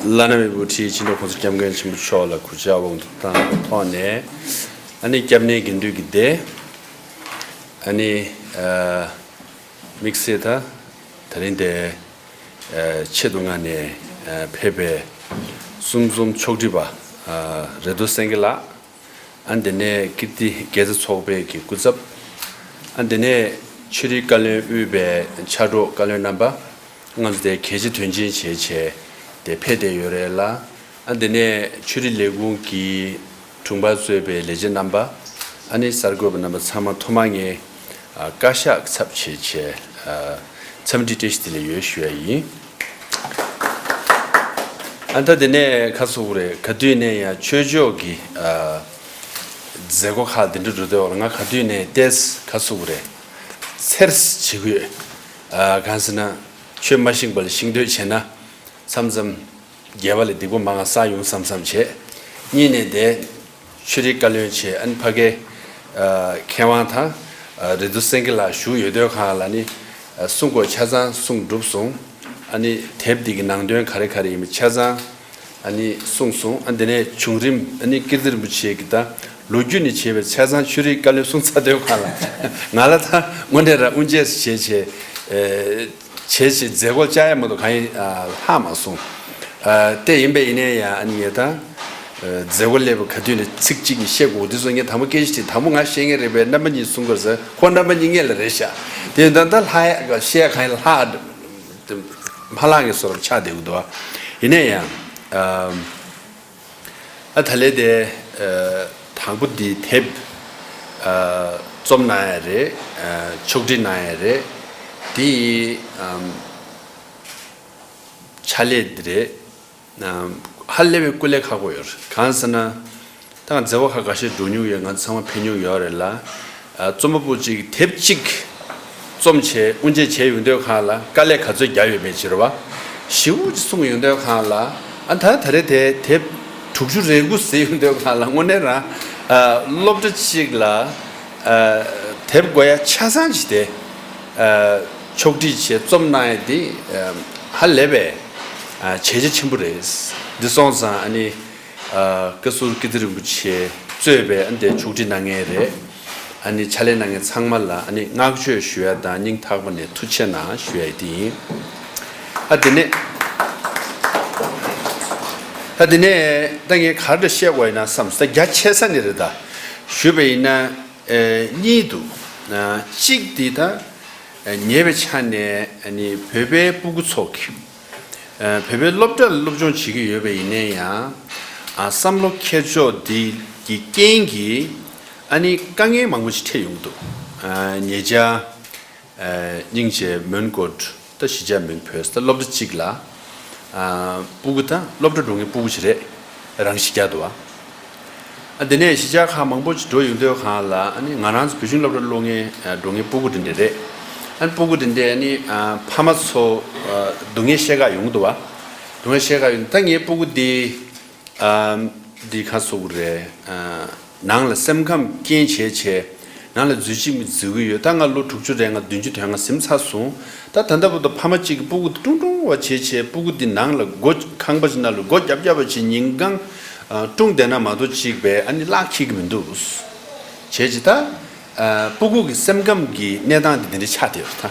བླ་ན་མེད་པའི་དབུ་ཁྲིད་སྤྱི་ནོར་༸གོང་ས་༸སྐྱབས་མགོན་ཆེན་པོ་མཆོག་ལ་གུས་ཕྱག་དབང་དུ་བཏང་བའི་ཐོག་ནས། ཨ་ནི་སྐྱབས་གནས་དགེ་འདུན་གྱི་སྡེ། ཨ་ནི་ཨ་དམིགས་བསལ་ད་ད་རིང་དེ་ཨ་ཆེད་དུ་མངགས་ནས་ཨ་ཕེབས་པའི་གསུང་རྩོམ་ཕྱོགས་སྒྲིག་པ་ཨ་རེ་རྡོ་སེང་གེ་ལགས། ཨ་དེ་ནས་ཀིརྟི་དགེ་རྩ་ཚོགས་པའི་གི་སྐུ་ཚབ། ཨ་དེ་ནས་ཆོས་རིག་བཀའ་བློན་དབུས་པའི་ཕྱག་རོགས་བཀའ་བློན་རྣམ་པ། ང་ཚོ་དེ་གལ་ཆེ་དོན་ཆེན་བྱས་བྱས་དེ་ཕེབས་བསྡད་ཡོད་རེད་ལ། ཨ་དེ་ནས་ཆོས་རིག་ལས་ཁུངས་ཀྱི་དྲུང་འཕར་གཙོས་པའི་ལས་བྱེད་རྣམ་པ། ཨ་ནི་གསར་འགོད་པ་རྣམ་པ་ཚང་མ་ཐོག་མར་ངས་ཨ་བཀའ་ཤག་གི་ཚབ་བྱས་བྱས་ཨ་འཚམས་འདྲི་བཀྲ་ཤིས་བདེ་ལེགས་ཡོད་ཞུ་ཡ་ཡིན། ཨ་ད་དེ་ནས་ཁ་སུ་རེད། ག་དུས་ནས་ཡང་ཆོས་ཕྱོགས་ཀྱི་ཨ་མཛད་སྒོ་ཁག་འདི་འདྲ་འགྲོ་དུས་ང་ག་དུས་ནས་ཏེས་ཁ་སུ་རེད། ཚེར་བྱེད་ཀྱི་ཡོད། ཨ་གང་ཟེར་ན་ཆོས་མ་ཤེས་པ་ལ་ཤེས་འདོད་བྱས་ན་མཚམས་མཚམས་རྒྱལ་བ་ལ་སྡིག་པ་མང་ང་བསགས་ཡོང་བསམ་བསམ་བྱས། གཉིས་ནས་དེ་ཆོས་རིག་བཀའ་བློན་བྱས། ཨ་ནི་ཕ་གའི་ཨ་མཁས་དབང་དང་ཨ་རི་ཏུ་སེང་གེ་ལགས་བཞུགས་ཡོད་དུས་གང་ལ་ནི་ཨ་གསུང་དགོས་ཆ་ཚང་གསུང་གྲུབ་སོང་། ཨ་ནི་དེབ་འདི་གི་ནང་དོན་ག་རེ་ག་རེ་ཡིན་པ་ཆ་ཚང་ཨ་ནི་གསུངས་སོང་། ཨ་འདི་ནས་བྱུང་རིམ་ཨ་ནི་ཀིརྟི་རིན་པོ་ཆེ་གི་ད་ལོ་རྒྱུས་ནས་བྱས་པའི་ཆ་ཚང་ཆོས་རིག་བཀའ་བློན་གསུང་ཚར་དུས་གང་ལ་ང་ལ་ད་དངོས་གནས་ར་དབུ་འབྱེད་བྱས་བྱས་ཨེ། བྱས་བྱས་མཛད་སྒོ་བཅར་ཡ་མ་གཏོགས་གང་ཡིན་ཨ་ལྷག་མ་སོང་། ཨ་དེ་ཡིན་པས་ཡིན་ནའི་ཡང་ཨ་ནི་ངས་ད་ཨ་མཛད་སྒོ་སླེབས་པ་ག་དུས་ནས་ཚིག་གཅིག་གིས་བཤད་དགོས་འདི་སོ་ངས་དང་པོ་སྐད་ཆ་དྲིས། དང་པོ་ང་བཤད་མཁན་རེད་པས་རྣམ་པ་གཉིས་གསུང་དགོས་ཟེར། ཁོ་རྣམ་པ་གཉིས་སྔོན་ལ་རེད་ཤག་དེ་ཡིན་ད་ད་ལྷག་ཡ་བཤད་ཡ་གང་ཡིན་ལྷག་མ་ལྷག་མཁན་བཟོ་འདྲ་ཆགས་བསྡད་ཀྱི་འདུག་ཡིན་ནའི་ཡང་ཨ། ཨ་ད་ལས་དེ་ཨ་དང་པོ་འདི་དེབ་ཨ་རྩོམ་གནང་ཡ་རེད། ཨ་ཕྱོགས་སྒྲིག་གནང་ཡ་རེད། དེ་ཨམ་ཕྱག་ལས་འདི་རེད། ཨམ་ཧ་ལས་པའི་སྐུ་ལས་ཁག་པོ་ཡོད་རེད། གང་ཟེར་ན་ད་ང་མཛད་སྒོ་ཁག་འགའ་ཤས་འགྲོ་མྱོང་ཡོད། ང་ཚང་མ་ཕེབས་མྱོང་ཡོད་རེད་ལ། ཨ་རྩོམ་པ་པོ་གཅིག་དེབ་གཅིག་རྩོམ་བྱས་དབུ་འབྱེད་བྱས་ཡོང་དུས་གང་ལ་དཀའ་ལས་ག་ཚོད་བརྒྱབ་ཡོད་མེད་ཅེས་རེད་བ། ཞེ་པོ་ཅིག་གསུངས་ཡོང་དུས་གང་ལ་ཨ་ད་ད་རེས་དེ་དེབ་དྲུག་ཅུ་རེ་དགུ་ཟེར་ཡོང་དུས་གང་ལ་དངོས་གནས་རང་ཨ་སློབ་གྲྭ་གཅིག་ལ་ཨ་དེབ་དགོས་ཡ་ཆ་ཚང་ཅིག་དེ་ཨ་ཕྱོགས་སྒྲིག་བྱས་རྩོམ་གནང་ཡ་དེ་ཨ་ཧ་ལས་པའི་ཨ་བྱས་རྗེས་ཆེན་པོ་རེད། འདི་སོང་ཙང་ཨ་ནི། ཨ་བཀའ་ཟུར་ཀིརྟི་རིན་པོ་ཆེ་གཙོས་པའི་ཨ་འདི་ཕྱོགས་སྒྲིག་གནང་མཁན་རེད། ཨ་ནི་ཕྱག་ལས་གནང་མཁན་ཚང་མ་ལ་ཨ་ནི་བསྔགས་བརྗོད་ཞུ་ཡ་དང་སྙིང་ཐག་པ་ནས་ཐུགས་རྗེ་གནང་ཞུ་ཡ་དེ་ཡིན། ཨ་དེ་ནས་ཨ་དེ་ནས་ད་ངས་ག་རེ་བཤད་དགོས་ཡིན་ན་བསམ་སོང་། ད་རྒྱ་ཆེ་ས་ནས་རེད། ད་ཞུས་པ་ཡིན་ན་ཨེ་གཉིས་འདུག་ཨ་གཅིག་དེ་ད་ཉེ་བའི་ཆ་ནས་ཨ་ནི་བོད་པའི་སྤུ་གུ་ཚོ་གི་ཨ་བོད་པའི་སློབ་གྲྭ་ལ་སློབ་སྦྱོང་བྱེད་ཀྱི་ཡོད་པ་ཡིན་ནའི་ཡང་ཨ་བསམ་བློ་འཁྱེར་ཕྱོགས་འདི་གི་རྐྱེན་གྱིས་ཨ་ནི་དཀའ་ངལ་མང་པོ་ཞིག་འཕྲད་ཡོང་གི་འདུག་ཨ་ཉེ་ཆར་ཨ་སྙིང་རྗེ་མོན་གྷོ་ད་གཞིས་ཆགས་མིང་བོས་ད་སློབ་གྲྭ་གཅིག་ལ་ཨ་སྤུ་གུ་ད་སློབ་གྲྭ་འགྲོ་མཁན་སྤུ་གུ་ཞིག་རེད། རང་གཞིས་ཆགས་འདུག་བ། ཨ་དེ་ནས་གཞིས་ཆགས་ཁག་མང་པོ་ཅིག་འགྲོ་ཡོང་དུས་གང་ལ་ཨ་ནི་ང་རང་ཚོ་བོད་ཤིང་སློབ་གྲྭར་སློབ་མཁན་ཨ་འགྲོ་མཁན་སྤུ་གུ་དེ་འདྲ་རེད། ཨ་ནི་སྤུ་གུ་དེ་འདྲས་ཨ་ནི་ཨ་ཕ་མ་ཚོ་ཨ་སྡུག་བསྔལ་བཤད་ག་ཡོང་གི་འདུག་བ། སྡུག་བསྔལ་བཤད་ག་ཡོང་། ད་ངའི་སྤུ་གུ་འདི་ཨ་འདི་ག་ཟེར་དགོས་རེད། ཨ་ནང་ལ་སེམས་ཁམས་རྐྱེན་བྱས་བྱས་ནང་ལ་འཛུལ་གཅིག་མི་འཛུལ་གི་ཡོད། ད་ང་ལོ་དྲུག་ཅུ་རེད། ང་བདུན་ཅུ་དོན་ལྔ་ཟིན་ཚར་སོང་། ད་ད་ལྟ་བར་དུ་ཕ་མ་གཅིག་གིས་སྤུ་གུ་དེ་ཀྲུང་ཀྲུང་བ་བྱས་བྱས་སྤུ་གུ་དེ་ནང་ལ་སྒོ་ཁང་པ་ཅིག་ནང་ལ་སྒོ་རྒྱབ་རྒྱབ་པ་བྱས་ཉིན་གང་ཀྲུང་བསྡད་ན་མ་གཏོགས་གཅིག་པས་ཨ་ནི་བརླག་འཁྱེར་གི་མི་འདུག་བྱས་ཅི་ད་སྤུ་གུ་གི་སེམས་ཁམས་ཀྱི་གནས་སྟངས་དེ་དེ་འདྲ་ཆགས་བསྡད་ཡོད་ད།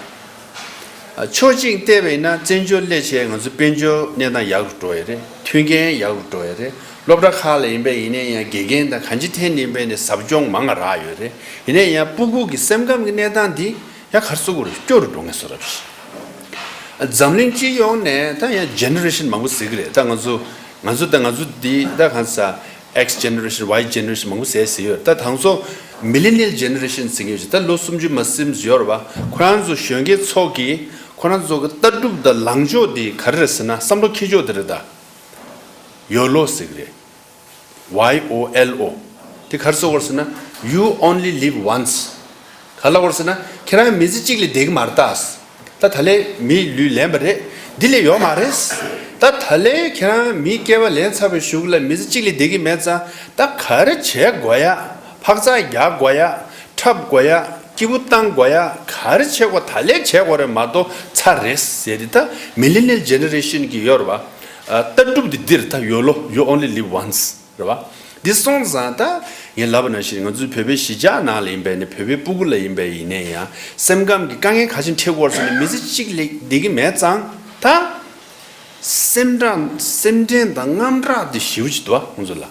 ཕྱོགས་གཅིག་བལྟས་པ་ཡིན་ན་བཙན་བྱོལ་སླེབས་བྱས་ང་ཚོ་དཔལ་འབྱོར་གནས་སྟངས་ཡག་རུ་འགྲོ་ཡ་རེད། མཐུན་རྐྱེན་ཡག་རུ་འགྲོ་ཡ་རེད། སློབ་གྲྭ་ཁག་ལ་ཡིན་པ་ཡིན་ནའི་ཡང་དགེ་རྒན་དང་གང་ཅི་ཐད་ནས་ཡིན་པ་ཡིན་ནའི་ཟབ་སྦྱོང་མང་ང་རག་ཡོད་རེད། ཡིན་ནའི་ཡང་སྤུ་གུ་གི་སེམས་ཁམས་ཀྱི་གནས་སྟངས་འདི་ཡང་ག་རེ་ཟེར་དགོས་རེད། སྐྱོ་རུ་འགྲོ་ངེས་བཟོ་འདྲ་ཞིག་འཛམ་གླིང་སྤྱི་ཡོངས་ནས་ད་ཡང་ཇེ་ནེ་རེ་ཤན་མང་པོ་ཟེར་གི་རེད། ད་ང་ཚོ་ང་ཚོ་ད་ང་ཚོ་འདི་ད་གང་ཟེར་X generation, Y generation མང་པོ་ཟེར་ཟེར་ཡོད། ད་དང་ཚོ་millennial generation ཟེར་གི་ཡོད། ད་ལོ་སུམ་ཅུ་མ་ཟིན་ཡོད་རེད་བ། ཁོ་རང་ཚོ་གཞོན་སྐྱེས་ཚོ་གི་ཁོ་རང་ཚོ་གི་ལྟ་གྲུབ་དང་ལངས་ཕྱོགས་འདི་ག་རེ་རེད་ཟེར་ན་བསམ་བློ་འཁྱེར་ཕྱོགས་འདི་རེད་ད། ཡོ་ལོ་ཟེར་གི་རེད། Y O L O། དེ་ག་རེ་ཟེར་དགོས་ཟེར་ན། You only live once། ག་རེ་ལབ་དགོས་ཟེར་ན་ཁྱེད་རང་མི་ཚེ་གཅིག་ལས་བསྡད་ཀྱི་མ་རེད་ད། ད་ད་ལས་མིའི་ལུས་ལེན་པ་རེད། འདི་ལས་ཡོད་མ་རེད། ད་ད་ལས་ཁྱེད་རང་མིའི་སྐྱེ་བ་ལེན་ཚར་བའི་གཞུག་ལ་མི་ཚེ་གཅིག་ལས་བསྡད་ཀྱི་མེད་ཙང་ད་ག་རེ་བྱེད་དགོས་ཡ། འཕག་འཚག་རྒྱག་དགོས་ཡ། འཁྲབ་དགོས་ཡ། སྐྱིད་པོ་བཏང་དགོས་ཡ། ག་རེ་བྱེད་དགོས་ད་ལས་བྱེད་དགོས་རེད་མ་གཏོགས་ཚར་རེད་ཟེར་ཏེ། ད་millennial generation གི་ཡོད་རེད་བ། ལྟ་གྲུབ་འདི་འདིར་ད་ཡོ་ལོ། You only live once། རེད་བ། འདི་སོང་ཙང་ད་ངས་ལབ་པ་ནང་བཞིན་ང་ཚོའི་བོད་པའི་གཞིས་ཆགས་ནང་ལ་ཡིན་པས་ནི་བོད་པའི་སྤུ་གུ་ལ་ཡིན་པས་ཡིན་ནའི་ཡང་སེམས་ཁམས་ཀྱི་དཀའ་ངལ་ག་ཚོད་འཕྲད་ཀྱི་ཡོད་རེད་ཟེར་ན་མི་ཚེ་གཅིག་ལས་བསྡད་ཀྱི་མེད་ཙང་ད་སེམས་ཁྲལ་སེམས་ཁྲལ་དང་དངངས་སྐྲག་འདི་ཞེ་པོ་ཅིག་འདུག་བ་ཁོང་ཚོ་ལ།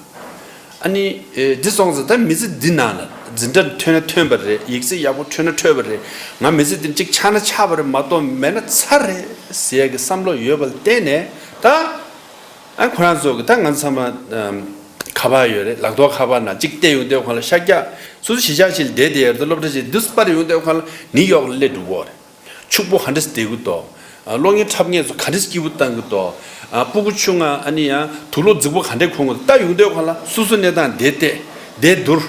ཨ་ནི་ཨེ་འདི་སོང་ཙང་ད་མི་ཚེ་འདི་ནང་ལ་འཛིན་གྲྭ་ཐོན་ན་ཐོན་པ་རེད། ཡིག་ཚད་ཡག་པོ་ཐོན་ན་ཐོན་པ་རེད། ང་མི་ཚེ་འདི་གཅིག་ཆགས་ན་ཆགས་པ་རེད་མ་གཏོགས་མེད་ན་ཚར་རེད་ཟེར་ཡ་གི་བསམ་བློ་ཡོད་པ་ལ་བརྟེན་ནས་ད། ཨ་ཁོ་རང་ཚོ་གི་ད་ང་ཚང་མ་ཨམ་ཁ་པར་ཡོད་རེད། ལག་ཐོག་ཁ་པར་ནང་གཅིག་བལྟས་ཡོང་དུས་ཁོང་ལ་ཤར་རྒྱག་སོ་སོ་གཞིས་ཆགས་ཤིག་ལ་བསྡད་བསྡད་ཡོད་རེད། སློབ་གྲྭ་ཞིག་འདུག་སེ་སྤར་ཡོང་དུས་ཁོང་ལ་ནིའུ་ཡོག་ལ་སླེབས་འགྲོ་གི་ཡོད་རེད། ཕྱུག་པོ་ཧ་འདྲ་སེ་བསྡད་ཀྱི་འདུག་གློག་བརྙན་འཁྲབ་མཁན་ཚོ་ག་འདྲས་སྐྱིད་པོ་བཏང་གི་འདུག་ཨ། སྤུ་གུ་ཆུང་ང་ཨ་ནི་ཡང་དུག་ལོག་རྫིག་པོ་ག་འདྲས་ཁུར་གི་འདུག་ལྟ་ཡོང་དུས་སྒང་ལ་སོ་སོ་གནས་སྟངས་བདེ་བལྟས་བདེ་བསྡུར།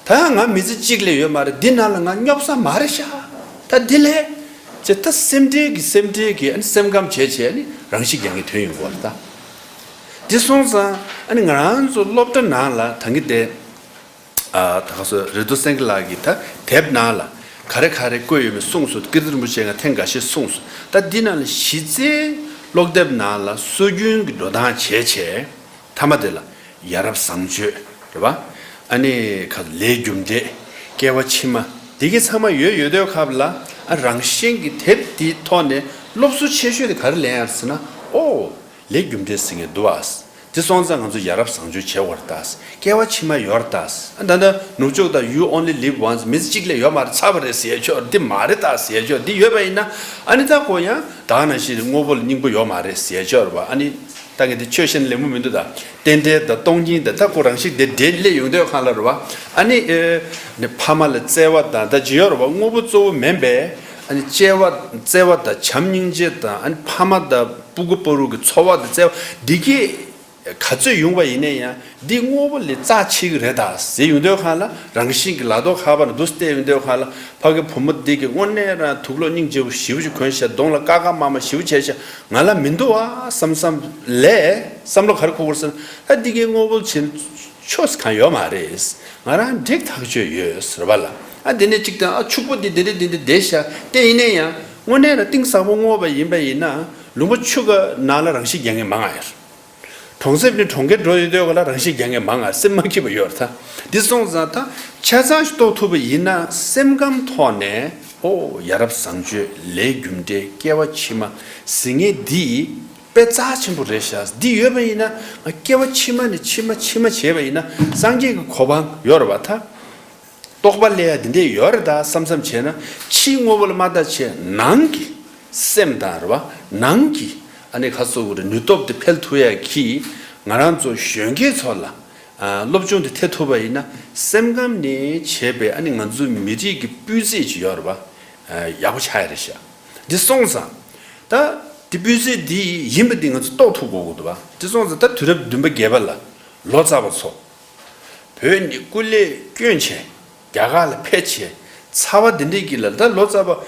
ད་ང་མི་ཚེ་གཅིག་ལས་ཡོད་མ་རེད། འདི་ནང་ལ་ང་སྙོབ་ས་མ་རེད་ཤག་ད་འདི་ལས་ཅེས་ད་སེམས་ཁྲལ་གྱི་སེམས་ཁྲལ་གྱི་ཨ་ནི་སེམས་ཁམས་བྱས་བྱས་ཨ་ནི་རང་ཤི་རྒྱག་མཁན་ཐོན་ཡོང་གི་ཡོད་རེད་ད། འདི་སོང་ཙང་ཨ་ནི་ང་རང་ཚོ་སློབ་གྲྭ་ནང་ལ་ད་གིན་དེ། ཨ། ད་ག་སོ་རེ་དོ་སེང་གེ་ལགས་ཀྱིས་ད་དེབ་ནང་ལ་ག་རེ་ག་རེ་བཀོད་ཡོད་མེད་གསུངས་སོང་། ཀིརྟི་རིན་པོ་ཆེ་ང་ཐེངས་འགའ་ཤས་གསུངས་སོང་། ད་འདི་ནང་ལ་གཞི་རྩའི་ཀློག་དེབ་ནང་ལ་སྲོལ་རྒྱུན་གྱི་འགྲོ་སྟངས་བྱས་བྱས་མཐའ་མ་དེ་ལ་ཡ་རབས་བཟང་སྤྱོད་རེད་པ། ཨ་ནི་ག་ལས་རྒྱུ་འབྲས། སྐྱེ་བ་ཕྱི་མ། འདི་གི་ཚང་མ་ཡོད་ཡོད་དུས་སྐབས་ལ། ཨ། རང་བཞིན་གྱི་དེབ་འདིའི་ཐོག་ནས་སློབ་གསོ་ཆེ་ཤོས་དེ་ག་རེ་ལེན་ཡ་ཟེར་ན། ཨོ། ལས་རྒྱུ་འབྲས་ཟེར་མཁན་འདུག་ཨ། དེ་སོང་ཙང་ང་ཚོ་ཡ་རབས་བཟང་སྤྱོད་བྱེད་དགོས་རེད་ད། སྐྱེ་བ་ཕྱི་མ་ཡོད་རེད་ད། ཨ། ད་ལྟ་ནུབ་ཕྱོགས་དང་you only live once། མི་ཚེ་གཅིག་ལས་ཡོད་མ་རེད། ཚར་བ་རེད་ཟེར་ཡ་ཅིག་ཡོད་རེད། འདི་མ་རེད་ད་ཟེར་ཡ་ཅིག་ཡོད་རེད། འདི་ཡོད་པ་ཡིན་ན་ཨ་ནི་ད་ཁོ་ཡང་ད་ག་ནང་བཞིན་དངོས་པོ་ལ་སྙིང་པོ་ཡོད་མ་རེད་ཟེར་ཡ་ཅིག་ཡོད་རེད་པ། ཨ་ནི་ད་ངས་འདི་ཆོས་བཤད་ན་ལེགས་མོ་མི་འདུག་ད། རྟེན་འབྲེལ་དང་སྟོང་ཉིད་དང་ད་ཁོ་རང་བཞིན་དེ་འདྲེས་སླེབས་ཡོང་དུས་སྒང་ལ་རེད་པ། ཨ་ནི། ཨེ། ནི་ཕ་མ་ལ་བརྩེ་བ་དང་ད་ཅིག་ཡོད་རེད་པ། དངོས་པོ་གཙོ་བོ་མིན་པས། ཨ་ནི་བརྩེ་བ། བརྩེ་བ་དང་བྱམས་སྙིང་རྗེ་དང་། ཨ་ནི་ཕ་མ་དང་སྤུ་གུ་བར་དུ་གི་འཚོ་བ་དང་བརྩེ་བ་འདི་གས་ག་ཚོད་ཡོང་བ་ཡིན་ན་ཡང་འདི་དངོས་པོ་ལས་རྩ་ཆེ་གི་རེད་ད་ཟེར་ཡོང་དུས་སྒང་ལ། རང་བཞིན་གྱི་ལག་ཐོག་ཁ་པར་འདུག་སེ་བལྟས་ཡོང་དུས་སྒང་ལ། ཕ་གི་བུ་མོ་འདི་གིས་དངོས་གནས་རང་དུག་ལོག་སྙིང་རྗེ་པོ་ཞེ་པོ་ཅིག་གོན་ཤག་གདོང་ལ་དཀར་དཀར་དམར་དམར་ཞེ་པོ་བྱས་ཤག་ང་ལ་མི་འདུག་ཨ་བསམ་བསམ་ལས་བསམ་བློ་ག་རེ་འཁོར་འཁོར་ཟེར་ན། ད་འདི་གའི་དངོས་པོ་ཆེ་ཆོས་གང་ཡོད་མ་རེད། ང་རང་འགྲིག་ཐག་ཆོད་ཡོད་ཟེར་བ་ལ། ཨ། འདི་ནས་གཅིག་དང་། ཨ། ཕྱུག་པོ་འདི་འདི་འདྲ་འདི་འདྲ་བསྡད་ཤག་དེ་ཡིན་ན་ཡང་དངོས་གནས་ལ་གཏིང་ཟབ་པོ་བསྔོགས་པ་ཡིན་པ་ཡིན་ན་ལུང་པ་ཆུ་ཁ་ནང་ལ་རང་ཤི་རྒྱག་མཁན་མང་ང་ཡོད། གྲོང་གསེབ་ནས་གྲོང་ཁྱེར་འགྲོ་ཡོང་དུས་སྒང་ལ་རང་ཤི་རྒྱག་མཁན་མང་ང་། སེམས་མ་སྐྱིད་པ་ཡོད་རེད་ད། འདི་སོང་ཙང་ད་ཆ་ཚང་ཞིག་རྟོགས་ཐུབ་པ་ཡིན་ན། སེམས་ཁམས་ཐོག་ནས། ཨོ། ཡ་རབས་བཟང་སྤྱོད། ལས་རྒྱུ་འབྲས། སྐྱེ་བ་ཕྱི་མ་ཟེར་མཁན་འདི་དཔེ་རྩ་ཆེན་པོ་རེད་ཤག་འདི་ཡོད་པ་ཡིན་ན་ང་སྐྱེ་བ་ཕྱི་མ་ནས་ཕྱི་མ་ཕྱི་མ་བྱས་པ་ཡིན་ན་སངས་རྒྱས་ཀྱི་གོ་འཕང་ཡོད་རེད་པ་ད། རྟོགས་པ་སླེབས་ཡ་འདི་འདྲས་ཡོད་རེད་ད་བསམ་བསམ་བྱས་ན། ཕྱིའི་དངོས་པོ་ལ་མ་ལྟ་བྱས་ནང་གི་སེམས་དང་རེད་པ། ནང་གི་ཨ་ནི་ག་ཟེར་དགོས་རེད། ནུས་སྟོབས་དེ་འཕེལ་ཐུབ་ཡ་གི་ང་རང་ཚོ་གཞོན་སྐྱེས་ཚོ་ལ། ཨ། སློབ་སྦྱོང་དེ་ཐེབས་ཐུབ་པ་ཡིན་ན། སེམས་ཁམས་ནས་བྱས་པའི་ཨ་ནི་ང་ཚོའི་མི་རིགས་ཀྱི་སྤུས་ཚད་ཅིག་ཡོད་རེད་པ། ཨ། ཡག་པོ་ཆགས་ཡ་རེད་ཤག་འདི་སོང་ཙང་ད་འདི་སྤུས་ཚད་འདི་ཡིན་པ་འདི་ང་ཚོ་རྟོགས་ཐུབ་དགོས་ཀྱི་འདུག་པ། འདི་སོང་ཙང་ད་དུས་རབས་བདུན་པ་བརྒྱད་པ་ལ་ལོ་ཙཱ་བ་ཚོ་བོད་ནས་སྐུ་ལས་བསྐྱོན་བྱས། རྒྱ་གར་ལ་ཕེབས་བྱས། ཚ་བ་འདི་འདྲས་ཀྱི་ལ། ད་ལོ་ཙཱ་བ་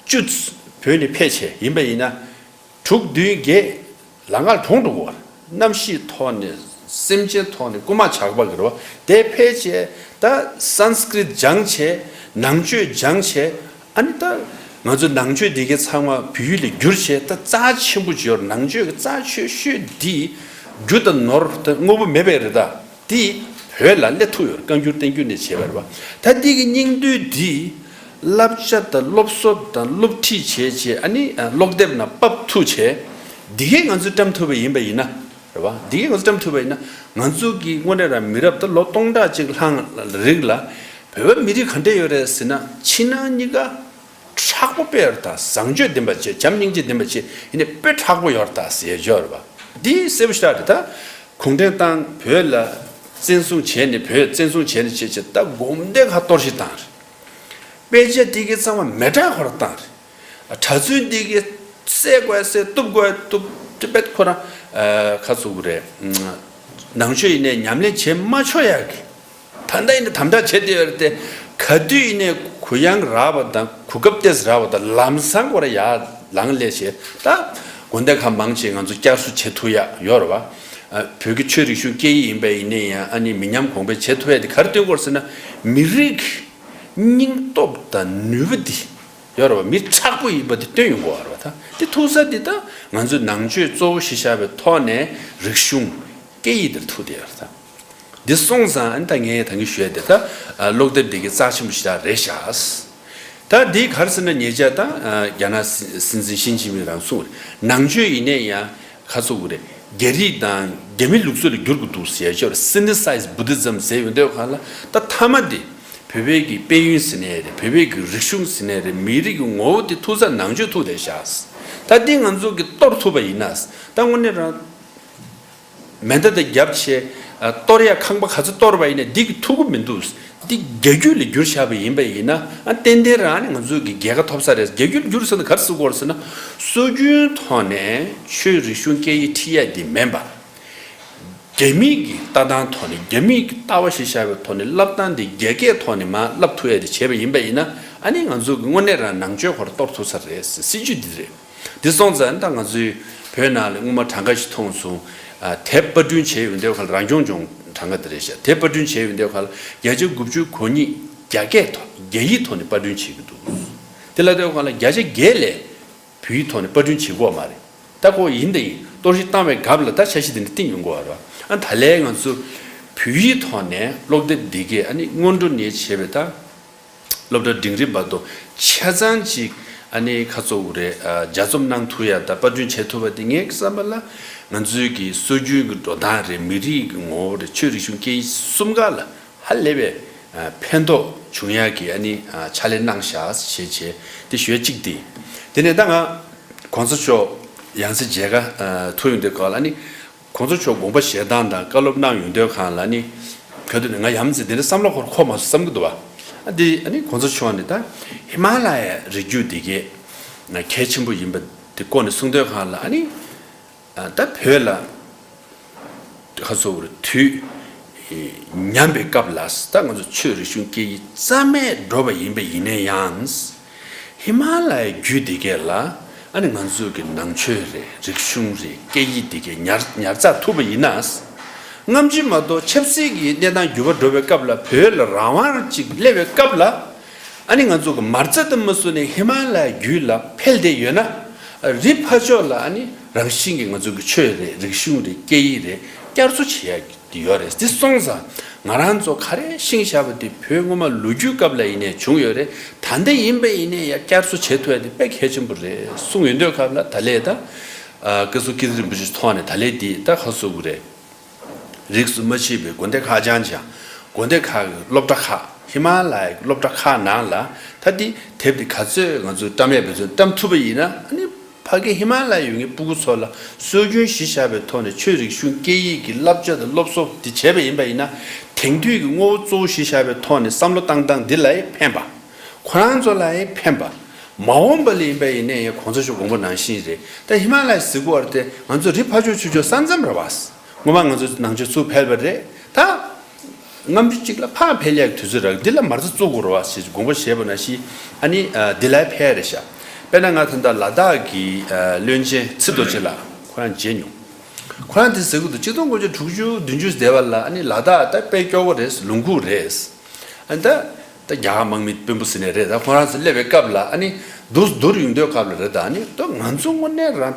བཅུ་བོད་ནས་ཕེབས་བྱས་ཡིན་པ་ཡིན་ན། དྲུག་བདུན་བརྒྱད་ལམ་ཁར་གྲོངས་འགྲོ་གི་རེད། གནམ་གཤིས་ཐོག་ནས། སེམས་ཅན་ཐོག་ནས། རྐུ་མ་ཇག་པ་གི་རེད་པ། དེ་ཕལ་ཆེར་ད་སཾ་སྐྲྀཏ་སྦྱངས་བྱས། ནང་ཆོས་སྦྱངས་བྱས། ཨ་ནི་ད་ང་ཚོ་ནང་ཆོས་འདི་གའི་ཚང་མ་བོད་ཡིག་ལ་བསྒྱུར་བྱས། ད་རྩ་ཆེན་པོ་བྱས་ཡོད་རེད། ནང་ཆོས་ཀྱི་རྩ་ཆེ་ཤོས་འདི་རྒྱུ་དང་ནོར་དང་དངོས་པོ་མེད་པ་རེད་ད། དེ་བོད་ལ་སླེབས་ཐུབ་ཡོད་རེད། བཀའ་འགྱུར་བསྟན་འགྱུར་ནས་བྱས་པ་རེད་པ། ད་འདི་གི་སྙིང་བསྡུས་འདི་བསླབ་བྱ་དང་སློབ་གསོ་དང་སློབ་ཁྲིད་བྱས་བྱས། ཨ་ནི་ཀློག་དེབ་ནང་ཕབ་ཐུབ་བྱས། འདི་གས་ང་ཚོས་བཀྲམ་ཐུབ་པ་ཡིན་པ་ཡིན་ན་རེད་པ། འདི་གས་ང་ཚོས་བཀྲམ་ཐུབ་པ་ཡིན་ན། ང་ཚོ་གི་དངོས་གནས་རང་མི་རབས་ད་ལོ་སྟོང་ཕྲག་གཅིག་ལྷག་རིང་ལ་བོད་པ་མི་རིགས་ག་འདྲས་ཡོད་རེད་ཟེར་ན། ཕྱི་ནང་གཉིས་ཀ་མཁྲེགས་པོ་དཔེ་ཡོད་རེད་ད། བཟང་སྤྱོད་ལྡན་པ་བྱས། བྱམས་སྙིང་རྗེ་ལྡན་པ་བྱས། ཡིན་ནའི་དཔེ་མཁྲེགས་པོ་ཡོད་རེད་ད་ཟེར་ཡ་ཅིག་ཡོད་རེད་པ། འདི་གསལ་པོ་ཞེ་དྲག་རེད་ད། གུང་ཁྲན་ཏང་བོད་ལ་བཙན་བཟུང་བྱས་ནས། བོད་བཙན་བཟུང་བྱས་ནས་བྱས་བྱས། ད་སྒོམ་སྡེ་ཁག་གཏོར་བཤིག་བཏང་རེད། དཔེ་ཆ་འདི་གའི་ཚང་མ་མེ་སྲེག་ཁོ་རང་བཏང་རེད། གྲྭ་བཙུན་འདི་གའི་བསད་དགོས་བསད། གཏུབ་དགོས་གཏུབ། དེ་དཔེ་ཁོ་རང་ཨ་ག་ཟེར་དགོས་རེད། ནང་ཆོས་ཡིན་ནའི་ཉམས་ལེན་བྱེད་མ་ཆོག་ཡག་གི། ད་ལྟ་ཡིན་ན་དམ་དྲག་བྱེད་བསྡད་ཡོད་རེད་དེ། ག་དུས་ཡིན་ནའི་གུ་ཡངས་རག་པ་དང་། གོ་སྐབས་ཏོག་ཙམ་རག་པ་དང་ལམ་སང་ཁོ་རང་ཡར་ལངས་སླེབས་བྱས། ད་དགོན་སྡེ་ཁག་མང་ཆེ་ང་ཚོ་བསྐྱར་གསོ་བྱེད་ཐུབ་ཡག་ཡོད་རེད་པ། ཨ། བོད་ཀྱི་ཆོས་རིག་གཞུང་སྐད་ཡིག་ཡིན་པ་ཡིན་ནའི་ཡང་། ཨ་ནི་མི་ཉམས་གོང་འཕེལ་བྱེད་ཐུབ་ཡག་དེ་ག་རེ་སྟོན་དགོས་རེད་ཟེར་ན། མི་རིགས་སྙིང་སྟོབས་དང་ནུས་པ་འདི་ཡོད་རེད་པ། མི་མཁྲེགས་པོ་ཡིན་པ་འདི་སྟོན་ཡོང་དགོས་རེད་པ། ད་འདི་ཐུག་ས་འདི་ད་ང་ཚོས་ནང་ཆོས་གཙོ་བོ་གཞི་བཞག་པའི་ཐོག་ནས་རིག་གཞུང་སྐད་ཡིག་འདིར་ཐུག་བསྡད་ཡོད་རེད་ད། འདི་སོང་ཙང་ཨ་ནི་ད་ངས་ད་གིན་ཞུས་ཏེ། ད་ཨ་ཀློག་དེབ་འདི་གའི་རྩ་ཆེན་པོ་ཞེ་དྲག་རེད་ཤག་ད་འདི་ག་རེ་ཟེར་ན། ཉེ་ཆར་ད་ཨ་རྒྱ་ནག་སྲིད་སྲིད་འཛིན་ཞི་ཅིན་ཕིང་རང་གསུངས་རེད། ནང་ཆོས་ཡིན་ནའི་ཡང་ག་ཟེར་དགོས་རེད། རྒྱ་རིགས་དང་རྒྱ་མི་ལུགས་སྲོལ་ལ་བསྒྱུར་དགོས་འདུག་ཟེར་ཡ་ཅིག་ཡོད་རེད། Sinicized Buddhism ཟེར་ཡོང་དུས་སྒང་ལ། ད་མཐའ་མ་འདི་བོད་པའི་གི་དཔལ་ཡོན་ཟེར་ནའི་རེད། བོད་པའི་གི་རིག་གཞུང་ཟེར་ནའི་རེད། མི་རིགས་ཀྱི་ངོ་བོ་འདི་ཐུག་ས་ནང་ཆོས་ཐུག་བསྡད་ཤག་ད་འདི་ང་ཚོ་གིས་གཏོར་ཐུབ་པ་ཡིན་ན། ད་དངོས་གནས་རང་མེ་མདའ་དང་རྒྱབ་བྱས། གཏོར་ཡ་ཁང་པ་ག་ཚོད་གཏོར་བ་ཡིན་ན་འདི་གི་ཐུག་གི་མི་འདུག་འདི་རྒྱ་རྒྱུད་ལ་བསྒྱུར་བཞག་པ་ཡིན་པ་ཡིན་ན་ཨ་ཏན་ཏན་རང་ནི་ང་ཚོའི་གི་རྒྱལ་ཁ་ཐོབ་ས་རེད། རྒྱ་རྒྱུད་ལ་བསྒྱུར་ཟེར་ན་ག་རེ་ཟེར་དགོས་རེད་ཟེར་ན། སྲོལ་རྒྱུན་ཐོག་ནས་ཆོས་རིག་གཞུང་སྐད་ཡིག་ཁྲིད་ཡ་འདི་མིན་པ། རྒྱ་མིའི་གི་ལྟ་སྟངས་ཐོག་ནས་རྒྱ་མིའི་གི་ལྟ་བ་ཞིག་བཞག་པའི་ཐོག་ནས་བསླབ་སྟངས་འདི་རྒྱ་སྐད་ཐོག་ནས་མར་བསླབ་ཐུབ་ཡ་དེ་བྱས་པ་ཡིན་པ་ཡིན་ན་ཨ་ནི་ང་ཚོ་གི་དངོས་གནས་རང་ནང་ཆོས་ཁོ་རང་གཏོར་ཐུབ་ས་རེད་ཟེར་སྲིད་ཇུས་འདི་རེད། འདི་སོང་ཙང་ད་ང་ཚོའི་བོད་ནང་ལ་སྔོན་མ་གྲངས་ཀ་ཞིག་མཐོང་སོང་། ཨ་དེབ་པར་སྐྲུན་བྱས་ཡོང་དུས་ཁ་ལ་རང་སྐྱོང་ལྗོངས་གྲངས་ཀ་དེ་རེད་ཤག་དེབ་པར་སྐྲུན་བྱས་ཡོང་དུས་ཁ་ལ་བརྒྱ་ཆ་དགུ་བཅུ་གོ་གཉིས་རྒྱ་སྐད་ཐོག་རྒྱ་ཡིག་ཐོག་ནས་པར་སྐྲུན་བྱེད་ཀྱི་འདུག་དེ་ལ་དུས་ཁ་ལ་བརྒྱ་ཆ་བརྒྱད་ལས་བོད་ཡིག་ཐོག་ནས་པར་སྐྲུན་བྱེད་ཀྱི་ཡོད་མ་རེད། ད་ཁོ་ཡིན་དང་ཡིན་གཏོར་བཤིག་བཏང་བའི་སྐབས་ལ་ད་འཆར་གཞི་དེ་འདྲ་བཏིང་ཡོང་གི་ཡོད་རེད་བ། ཨ་ད་ལས་ང་ཚོ་བོད་ཡིག་ཐོག་ནས་ཀློག་དེབ་འདི་གས་ཨ་ནི་སྔོན་འགྲོ་ནས་བྱས་པའི་ད་སློབ་གྲྭ་འབྲིང་རིམ་བར་དུ་ཆ་ཚང་ཅིག་ཨ་ནི་ཁ་ཚོ་འུ་རེ་ཨ་ལྗགས་རྩོམ་གནང་ཐུབ་ཡ་ད་པར་སྐྲུན་བྱེད་ཐུབ་པ་དེ་ངའི་བསམ་པ་ལ་ང་ཚོའི་གི་སྲོལ་རྒྱུན་གི་འགྲོ་སྟངས་རེད། མི་རིགས་གི་ངོ་བོ་རེད། ཆོས་རིག་གཞུང་སྐད་ཡིག་གསུམ་ཀ་ལ་ཧ་ལས་པའི་ཨ་ཕན་ཐོགས་བྱུང་ཡ་གི་ཨ་ནི་ཨ་ཕྱག་ལས་གནང་ཤག་ཞེས་བྱས་དེ་ཞུ་ཡ་གཅིག་དེ། དེ་ནས་ད་ང་གོང་ས་མཆོག་ཡང་སེ་མཇལ་ཁ་ཨ་ཐུག་ཡོང་དུས་སྐབས་ལ་ཨ་ནི། གོང་ས་མཆོག་དགོངས་པ་བཞེས་སྟངས་དང་བཀའ་སློབ་གནང་ཡོང་དུས་གང་ལ་ནི། ག་དུས་ནས་ང་ཡ་མཚན་དེ་འདྲ་བསམ་བློ་འཁོར་འཁོར་མ་སོང་བསམ་གྱི་འདུག་བ། ཨ་འདི་ཨ་ནི་གོང་ས་མཆོག་ནས་ད་ཧི་མ་ལ་ཡའི་རི་རྒྱུད་འདི་གས་གལ་ཆེན་པོ་ཡིན་པ་དེ་སྐོར་ནས་གསུངས་དུས་གང་ལ་ཨ་ནི། ད་བོད་ལ་ཁ་སོ་བོར་དུས་ཉམས་པའི་སྐབས་ལ་ད་ང་ཚོ་ཆོས་རིག་གཞུང་སྐད་ཡིག་རྩ་མེད་འགྲོ་བ་ཡིན་པ་ཡིན་ན་ཡང་། ཧི་མ་ལ་ཡའི་རྒྱུད་འདི་གས་ལ་ཨ་ནི་ང་ཚོའི་གི་ནང་ཆོས་རེད། རིག་གཞུང་རེད། སྐད་ཡིག་འདི་གས་ཉར་ཉར་ཚགས་ཐུབ་པ་ཡིན་ན། སྔ་ཕྱི་མ་གཏོགས་ཆབ་སྲིད་ཀྱི་གནས་སྟངས་འགྱུར་བ་འགྲོ་བའི་སྐབས་ལ་བོད་ལ་རང་དབང་ཅིག་སླེབས་པའི་སྐབས་ལ་ཨ་ནི་ང་ཚོ་གི་མ་རྩ་དུ་མ་བཟུང་ནས་ཧི་མ་ལ་ཡའི་རྒྱུད་ལ་འཕེལ་བསྡད་ཡོད་ན། རི་ཕ་ཕྱོགས་ལ་ཨ་ནི་རང་བཞིན་གྱི་ང་ཚོ་གི་ཆོས་རེད། རིག་གཞུང་རེད། སྐད་ཡིག་རེད། བསྐྱར་གསོ་བྱེད་ཡ་དེ་ཡོད་རེད། དེ་སོང་ཙང་ང་རང་ཚོ་ག་རེ་ཤེས་བཞག་པ་དེ་བོད་སྔོན་མ་ལོ་རྒྱུས་སྐབས་ལ་ཡིན་ནའི་བྱུང་ཡོད་རེད། ད་ལྟ་ཡིན་པ་ཡིན་ནའི་ཡང་བསྐྱར་གསོ་བྱེད་ཐུབ་ཡ་དེ་དཔེ་གལ་ཆེན་པོ་རེད་གསུངས་ཡོང་དུས་སྐབས་ལ་ད་ལས་ད་བཀའ་ཟུར་ཀིརྟི་རིན་པོ་ཆེ་ཐོག་ནས་ད་ལས་དེ་ད་ཁ་གསོ་གི་རེད། རིས་སུ་མ་ཆད་པའི་དགོན་སྡེ་ཁག་ཅིག་དང་། དགོན་སྡེ་ཁག་གི་སློབ་གྲྭ་ཁག་ཧི་མ་ལ་ཡའི་སློབ་གྲྭ་ཁག་ནང་ལ་ད་དེ་དེབ་དེ་ག་ཚོད་ང་ཚོས་བཀྲམ་ཡ་འབད་བརྩོན་བཀྲམ་ཐུབ་པ་ཡིན་ན་ཨ་ནི། ཕ་གི་ཧི་མ་ལ་ཡ་ཡོད་མཁན་སྤུ་གུ་ཚོ་ལ་སྲོལ་རྒྱུན་གཞི་བཞག་པའི་ཐོག་ནས་ཆོས་རིག་གཞུང་སྐད་ཡིག་གི་བསླབ་བྱ་དང་སློབ་གསོ་དེ་བྱས་པ་ཡིན་པ་ཡིན་ན། དེང་དུས་ཀྱི་དངོས་པོ་གཙོ་བོ་གཞི་བཞག་པའི་ཐོག་ནས་བསམ་བློ་བཏང་སྟངས་འདི་ལ་ཡང་ཕན་པ། ཁོ་རང་ཚོ་ལ་ཡང་ཕན་པ། མ་འོངས་པ་ལ་ཡིན་པ་ཡིན་ནའི་ཡང་གོང་ས་མཆོག་དགོངས་པ་ནང་བཞིན་རེད། ད་ཧི་མ་ལ་ཡ་ཟེར་གོ་བ་དེ་ང་ཚོ་རི་ཕ་ཕྱོགས་ཆུ་ཕྱོགས་ས་མཚམས་རེད་བ། སྔོན་མ་ང་ཚོ་ནང་ཆོས་ཚུར་ཕེབས་པ་རེད་ད། སྔ་མོ་གཅིག་ལ་ཕར་ཕེབས་ཡག་དུས་ཚོད་རག་འདི་ལ་མ་རྩ་བཙུགས་དགོས་རེད་བ་ཞེས་དགོངས་པ་བཞེས་པ་ནང་བཞིན་ཨ་ནི་འདི་ལ་ཕེབས་རེད་ཤག་དཔེར་ན་ང་ད་ལྟ་ལ་དྭགས་ཀྱི་བློན་ཆེན་ཚེ་རྡོ་རྗེ་ལགས་ཁོ་རང་མཇལ་མྱོང་། ཁོ་རང་དེ་ཟེར་གི་འདུག་གཅིག་སྟོང་དགུ་བརྒྱ་དྲུག་ཅུ་བདུན་ཅུ་སྡེ་བ་ལ་ཨ་ནི་ལ་དྭགས་ད་དཔེ་སྐྱོ་བོ་རེད། ལུང་ཁུག་རེད། ཨ་ནི་ད་ད་རྒྱ་གར་དམག་མི་དཔོན་པོ་ཟེར་ནས་རེད། ད་ཁོ་རང་ཚོ་སླེབས་པའི་སྐབས་ལ་ཨ་ནི་འདུག་འདུག་ཡོང་དུས་སྐབས་ལ་རེད། ད་ཨ་ནི་ད་ང་ཚོ་དངོས་གནས་རང་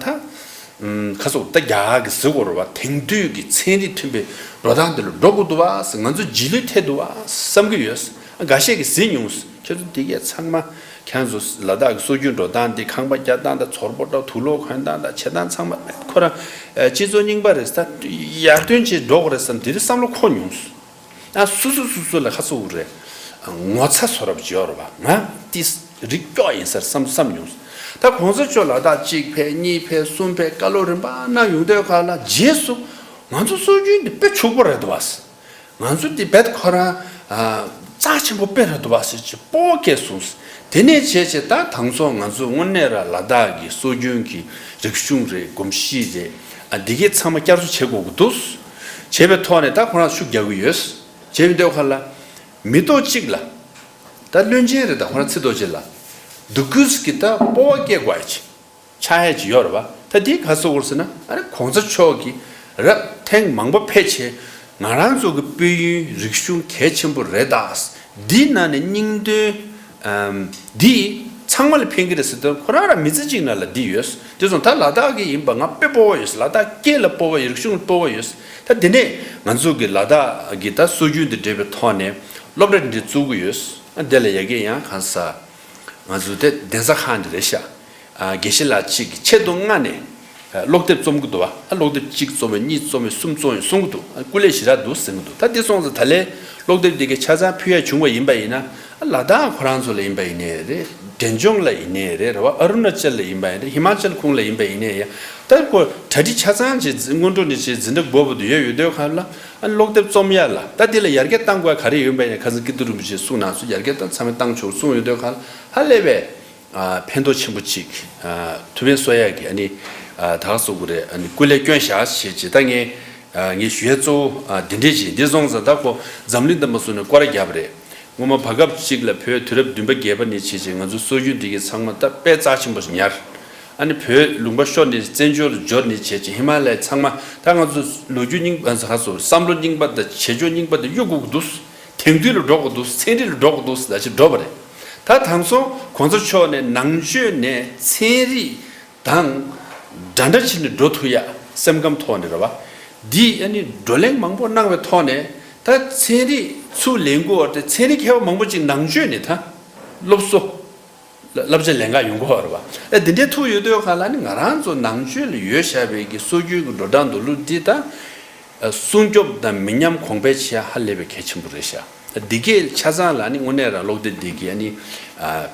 ད། ཁ་སོག་ད་རྒྱ་གར་གྱི་ཟེར་དགོས་རེད་བ། དེང་དུས་ཀྱི་ཚན་རིག་མཐུན་པའི་འགྲོ་སྟངས་དེ་ལ་འགྲོ་དགོས་འདུག་བ། ང་ཚོ་རྗེས་ལུས་ཐེབས་འདུག་བ་བསམ་གྱི་ཡོད། འགའ་ཤས་ཀྱིས་ཟེར་མྱོང་། ཁྱེད་ཚོ་འདི་གས་ཚང་མ་ཁྱེད་ཚོ་ལ་དྭགས་ཀྱི་སྲོལ་རྒྱུན་འགྲོ་སྟངས་འདི་ཁང་པ་རྒྱག་སྟངས་དང་ཚོར་པོ་འདྲ་དུག་ལོག་གོན་སྟངས་དང་བྱེད་སྟངས་ཚང་མ་ཁོ་རང་སྤྱི་ཚོགས་རྙིང་པ་རེད། ད་ཡར་ཐོན་བྱེད་འགྲོ་དགོས་རེད་བསམ་དེ་རིང་བསམ་བློ་འཁོར་མྱོང་། ཨ་སོ་སོ་སོ་སོ་ལ་ཁ་སོ་འུ་རེད། ངོ་ཚ་བཟོ་འདྲ་པོ་ཅིག་ཡོད་རེད་བ། ང་ཏིས་རིགས་སྐྱོ་ཡིན་ཟེར་བསམ་བསམ་མྱོང་། ད་གོང་ས་མཆོག་ལ་དྭགས་གཅིག་ཕེབས་གཉིས་ཕེབས་གསུམ་ཕེབས་བཀའ་སློབ་རིམ་པ་གནང་ཡོང་དུས་ཁ་ལ་རྗེས་སུ་ང་ཚོ་སྲོལ་རྒྱུན་འདི་དཔེ་ཕྱུག་པོ་རེད་འདུག་བ། ང་ཚོ་འདི་རྦད་ཁོ་རང་རྩ་ཆེན་པོ་དཔེ་རེད་འདུག་བ་ཟེར་གྱི་སྤོབས་པ་སྐྱེས་སོང་། དེ་ནས་བྱས་བྱས་ད་དང་ཚོ་ང་ཚོ་དངོས་གནས་ར་ལ་དྭགས་ཀྱི་སྲོལ་རྒྱུན་གྱི་རིག་གཞུང་རེད། གོམས་གཤིས་རེད། ཨ་འདི་གས་ཚང་མ་བསྐྱར་གསོ་བྱེད་དགོས་ཀྱི་འདུག་བྱས་པའི་ཐོག་ནས་ད་ཁོ་རང་ཤུགས་རྒྱག་གི་ཡོད། བྱས་པའི་འདོད་ཁ་ལ། མི་ཐོག་གཅིག་ལ། ད་བློན་ཆེན་རེད། ད་ཁོ་རང་ཚེ་རྡོ་རྗེ་ལ། འདུག་གུས་ཀྱི་ད་སྤོབས་པ་སྐྱེ་དགོས་ཡ་ཅིག་ཆགས་ཡ་ཅིག་ཡོད་རེད་བ། ད་འདི་ག་སོ་བོར་ཟེར་ན་ཨ་རེ་གོང་ས་མཆོག་གིས་རབ་ཐེངས་མང་པོ་ཕེབས་བྱས་ང་རང་ཚོ་གི་དཔལ་ཡོན་རིག་གཞུང་གལ་ཆེན་པོ་རེད་ད། འདི་ནང་ནས་སྙིང་དོན་འདི་ཚང་མ་ལ་ཕན་གི་རེད་ཟེར་དུས་ཁོ་རང་རང་མི་ཚེ་གཅིག་ནང་ལ་འདི་ཡོད། དེ་སོང་ད་ལ་དྭགས་ཀྱི་ཡིན་པ་ང་དཔེ་སྤོབས་པ་ཡོད། ལ་དྭགས་སྐད་ལ་སྤོབས་པ་ཡོད། རིག་གཞུང་ལ་སྤོབས་པ་ཡོད། ད་འདི་ནས་ང་ཚོ་གི་ལ་དྭགས་ཀྱི་ད་སྲོལ་རྒྱུན་དང་འབྲེལ་བའི་ཐོག་ནས་སློབ་གྲྭ་འདི་འཛུགས་ཀྱི་ཡོད། ཨ་འདི་ལ་ཡ་གི་ཡང་གང་ས། ང་ཚོ་དེ་གདན་ས་ཁག་འདི་རེད་ཤག་ཨ་དགེ་བཤེས་ལགས་གཅིག་གིས་ཆེད་དུ་མངགས་ནས་ཨ་ཀློག་དེབ་རྩོམ་གྱི་འདུག་བ། ཨ་ཀློག་དེབ་གཅིག་རྩོམ་པ་གཉིས་རྩོམ་པ་གསུམ་རྩོམ་ཡོང་གསུང་གི་འདུག་ཨ་སྐུ་ལས་ཞེ་དྲག་འདུག་ཟེར་གྱི་འདུག་ད་དེ་སོང་ཙང་ད་ལས་ཀློག་དེབ་འདི་གའི་ཆ་ཚང་ཕུལ་ཡ་བྱུང་བ་ཡིན་པ་ཡིན་ན་ ལ་དྭགས་ཁོ་རང་ཚོ་ལ་ཡིན་པ་ཡིན་ནའི་རེད། འབྲས་ལྗོངས་ལ་ཡིན་ནའི་རེད། རེད་བ། ཨ་རུ་ན་ཅལ་ལ་ཡིན་པ་ཡིན་ནའི་རེད། ཧི་མ་ཅལ་ཁོངས་ལ་ཡིན་པ་ཡིན་ནའི་ཡང་། ད་ཁོ་གྲ་སྒྲིག་ཆ་ཚང་བྱས། སྔོན་འགྲོ་ནས་བྱས་འཛིན་གྲྭ་འགོ་བར་དུ་ཡོད་ཡོད་དུས་སྒང་ལ། ཨ་ནི་ཀློག་དེབ་རྩོམ་ཡ་ལ་ད་འདི་ལ་ཡར་རྒྱས་གཏང་དགོས་ག་རེ་ཡོད་པ་ཡིན་ནའི། ཁ་སང་ཀིརྟི་རིན་པོ་ཆེས་གསུངས་ནང་སུ་ཡར་རྒྱས་གཏང་། ཚང་མས་གཏང་ཆོག་གསུངས་ཡོད་དུས་སྒང་ལ། ཧ་ལས་པའི་ཨ་ཕན་ཐོགས་ཆེན་པོ་གཅིག་ཨ་ཐུབ་པ་གསོ་ཡག་གི་ཨ་ནི་ཨ་ད་ག་ཟེར་དགོས་རེད། ཨ་ནི་སྐུ་ལས་བསྐྱོན་བཞག་བྱས་བྱས། ད་ངས་ཨ་ངས་ཞུ་ཡ་གཙོ་བོ་ཨ་འདི་འདྲས་བྱས། འདི་སོང་ཙང་ད་ཁོ་འཛམ་གླིང་དང་མ་སོང་ནས་སྐོར་ར་བརྒྱབ་པ་རེད། སྔོན་མ་བར་སྐབས་གཅིག་ལ་བོད་དུས་རབས་བདུན་པ་བརྒྱད་པ་ནས་བྱས་བྱས་ང་ཚོ་སྲོལ་རྒྱུན་འདི་གའི་ཚང་མ་ད་དཔེ་རྩ་ཆེན་པོ་ཉར། ཨ་ནི་བོད་ལུང་པ་ཤོར་ནས་བཙན་བྱོལ་ལ་འབྱོར་ནས་བྱས་བྱས་ཧི་མ་ལ་ཡའི་ཚང་མ། ད་ང་ཚོ་ལོ་རྒྱུས་རྙིང་པ། ཨ་ཚ་ཁ་སོ་བསམ་བློ་རྙིང་པ་དང་བྱེད་ཕྱོགས་རྙིང་པ་དེ་གཡུག་དགོས་ཀྱི་འདུག་དེང་དུས་ལ་འགྲོ་དགོས་འདུག་ཚན་རིག་ལ་འགྲོ་དགོས་འདུག་ལ་ཅིག་འགྲོ་བ་རེད། ད་དེང་སང་གོང་ས་མཆོག་ནས་ནང་ཆོས་ནས་ཚན་རིག་དང་འདྲ་འདྲ་བྱས་ནས་འགྲོ་ཐུབ་ཡ་སེམས་ཁམས་ཐོག་ནས་རེད་བ། འདི་ཨ་ནི་བགྲོ་གླེང་མང་པོ་གནང་བའི་ཐོག་ནས། ད་ཚན་རིག་ཚུར་ལེན་དགོས་བ་དེ། ཚན་རིག་མཁས་པ་མང་པོ་ཅིག་ནང་ཆོས་ནས་ད་སློབ་གསོ་བསླབ་བྱ་ལེན་ག་ཡོང་གི་ཡོད་རེད་བ། ཨ་འདི་འདྲའི་ཐུག་ཡོད་དུས་སྒང་ལ་ནི་ང་རང་ཚོ་ནང་ཆོས་ལ་ཡོད་བཞག་པའི་གི་སྲོལ་རྒྱུན་གྱི་འགྲོ་སྟངས་འདུག་ལུགས་འདི་ད་སྲུང་སྐྱོབ་དང་མི་ཉམས་གོང་འཕེལ་བྱེད་ཡ་ཧ་ལས་པའི་གལ་ཆེན་པོ་རེད་ཤག་འདི་གས་ཆ་ཚང་ལ་ནི་དངོས་གནས་རང་ཀློག་དེབ་འདི་གིས་ཨ་ནི་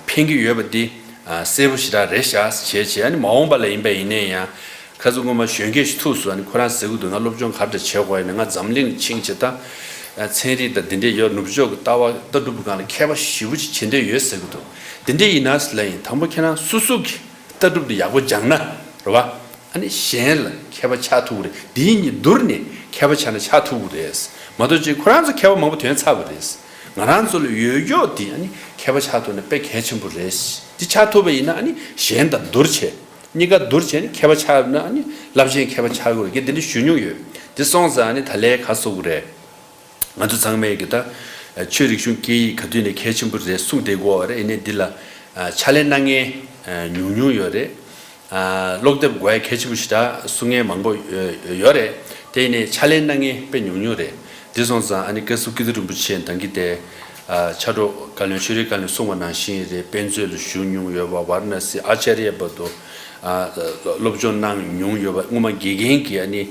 ཕན་གྱི་ཡོད་པ་འདི་གསལ་པོ་ཞེ་དྲག་རེད་ཤག་བྱས་བྱས། ཨ་ནི་མ་འོངས་པ་ལ་ཡིན་པ་ཡིན་ནའི་ཡང་། ཁ་སང་སྔོན་མ་གཞོན་སྐྱེས་ཤིག་ཐུག་སོང་། ཨ་ནི་ཁོ་རང་ཟེར་གི་འདུག་ང་སློབ་སྦྱོང་ག་འདྲ་བྱེད་དགོས་ཡིན་ན། ང་འཛམ་གླིང་ཕྱིན་བྱས་ད་ཚན་རིག་དང་འདི་འདྲས་ཡོད། ནུབ་ཕྱོགས་ཀྱི་ལྟ་བ་ལྟ་གྲུབ་སྒང་ལ་མཁས་པ་ཞེ་པོ་ཅིག་བྱེད་འདོད་ཡོད་ཟེར་གི་འདུག་འདི་འདྲས་ཡིན་ན་ཟེར་ལབ་ཡིན། དང་པོ་ཁྱེད་རང་སོ་སོ་གི་ལྟ་གྲུབ་དེ་ཡག་པོ་སྦྱངས་ན་རེད་བ། ཨ་ནི་གཞན་ལ་མཁས་པ་ཆགས་ཐུབ་ཀྱི་རེད། འདི་གཉིས་བསྡུར་ནས་མཁས་པ་ཆགས་ན་ཆགས་ཐུབ་ཀྱི་རེད། མ་གཏོགས་ཅིག་ཁོ་རང་ཚོ་མཁས་པ་མང་པོ་ཐོན་ཚར་བ་རེད། ང་རང་ཚོ་ལ་ཡོད་ཡོད་འདི་ཨ་ནི་མཁས་པ་ཆགས་ཐུབ་ན་དཔེ་གལ་ཆེན་པོ་རེད། འདི་ཆགས་ཐུབ་པ་ཡིན་ན་ཨ་ནི་གཞན་དང་བསྡུར་བྱས། གཉིས་ཀ་བསྡུར་བྱས་ནས་མཁས་པ་ཆགས་ན་ཨ་ནི་རླབས་ཆེན་མཁས་པ་ཆགས་ཀྱི་རེད། འདི་འདྲ་ཞུ་མྱོང་ཡོད། འདི་སོང་ཙང་ཨ་ནི་ད་ལས་ག་ཟེར་དགོས་རེད། ང་ཚོ་ཚང་མས་ཀྱི་ད་ཆོས་རིག་གཞུང་སྐད་ཡིག་ག་དུས་ནས་གལ་ཆེན་པོ་རེད་གསུངས་བསྡད་ཀྱི་ཡོད་རེད། ཡིན་ནའི་འདི་ལ་ཕྱག་ལས་གནང་མཁན་ཉུང་ཉུང་ཡོད་རེད། ཀློག་དེབ་དགོས་ཡ་གལ་ཆེན་པོ་ཞེ་དྲག་གསུང་མཁན་མང་པོ་ཡོད་རེད། དེ་ཡིན་ནའི་ཕྱག་ལས་གནང་མཁན་དཔེ་ཉུང་ཉུང་རེད། འདི་སོང་ཙང་ཨ་ནི་བཀའ་ཟུར་ཀིརྟི་རིན་པོ་ཆེ་ད་གིན་དེ་ཕྱག་རོགས་བཀའ་བློན་ཆོས་རིག་བཀའ་བློན་གསུངས་པ་ནང་བཞིན་རེད། དཔེ་མཛོད་ལ་བཞུགས་མྱོང་ཡོད་པ། ཝཱ་ར་ཎ་སི་ཨ་ཅཱརྱ་པ་དུ་སློབ་སྦྱོང་གནང་མྱོང་ཡོད་པ། སྔོན་མ་དགེ་རྒན་གྱི་ཨ་ནི་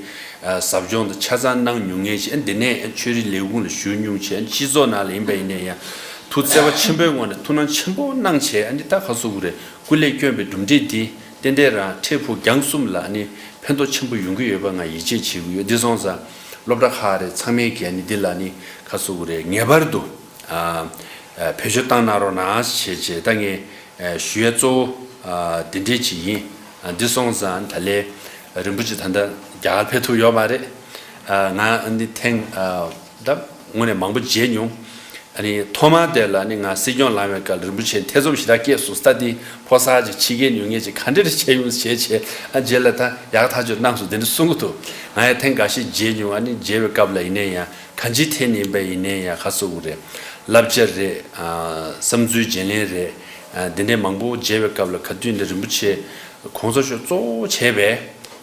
ཟབ་སྦྱོང་དང་ཆ་ཚང་གནང་མྱོང་མཁན་ཞིག་འདི་ནས་ཆོས་རིག་ལས་ཁུངས་ལ་བཞུགས་མྱོང་བྱས། སྤྱི་ཚོགས་ནང་ལ་ཡིན་པ་ཡིན་ནའི་ཡང་ཐུགས་བརྩེ་བ་ཆེན་པོའི་ངང་ནས་ཐུགས་སྣང་ཆེན་པོ་གནང་བྱས། ཨ་ནི་ད་ག་ཟེར་དགོས་རེད། སྐུ་ལས་བསྐྱོན་པའི་གྲུབ་འབྲས་འདི་ཏན་ཏན་རང་འཕྲལ་ཕུགས་རྒྱང་གསུམ་ལ་ཨ་ནི་ཕན་ཐོགས་ཆེན་པོ་ཡོང་གི་ཡོད་པ་ང་ཡིད་ཆེས་བྱེད་ཀྱི་ཡོད། འདི་སོང་ཙང་སློབ་གྲྭ་ཁག་རེད། ཚང་མས་ཀྱིས་ཨ་ནི་འདི་ལ་ཨ་ནི་ག་ཟེར་དགོས་རེད། ངེས་པར་དུ་ཨ་ཨ་བེད་སྤྱོད་བཏང་གནང་རོགས་གནང་བྱས་བྱས། ད་ངས་ཨ་ཞུ་ཡ་གཙོ་བོ་ཨ་འདི་འདྲས་ཅིག་ཡིན། ཨ་འདི་སོང་ཙང་ད་ལས་རིན་པོ་ཆེ་ད་ལྟ་རྒྱ་གར་ཕེབས་ཐུབ་ཡོད་མ་རེད། ཨ་ང་ཨ་ནི་ཐེངས་ཨ་ད་དངོས་གནས་མང་པོ་མཇལ་མྱོང་། ཨ་ནི་ཐོག་མར་དེ་ལ་ཨ་ནི་ང་སྲིད་སྐྱོང་ལངས་པའི་སྐབས་ལ་རིན་པོ་ཆེ་ཐེ་ཚོམ་ཞེ་དྲག་སྐྱེས་སོང་། ད་འདི་ཕོ་གསར་ཅིག་ཕྱི་རྒྱལ་ཡོང་མཁན་ཅིག་ག་འདྲ་རེ་བྱས་ཡོང་བྱས་བྱས། ཨ་རྗེས་ལ་ད་ཡག་ཐག་ཆོད་གནང་སོང་དེ་འདྲ་གསུང་གི་འདུག་ང་ཡང་ཐེངས་འགའ་ཤས་མཇལ་མྱོང་། ཨ་ནི་མཇལ་བའི་སྐབས་ལ་ཡིན་ནའི་ཡང་། གང་ཅིའི་ཐད་ནས་ཡིན་པ་ཡིན་ནའི་ཡང་ག་ཟེར་དགོས་རེད། བསླབ་བྱ་རེད། ཨ་བསམ་ཚུལ་བརྗེ་ལེན་རེད། ཨ་འདི་འདྲའི་མང་པོ་མཇལ་བའི་སྐབས་ལ་ག་དུས་ནས་རིན་པོ་ཆེ་གོང་ས་མཆོག་གཙོ་བོ་བྱས་པའི་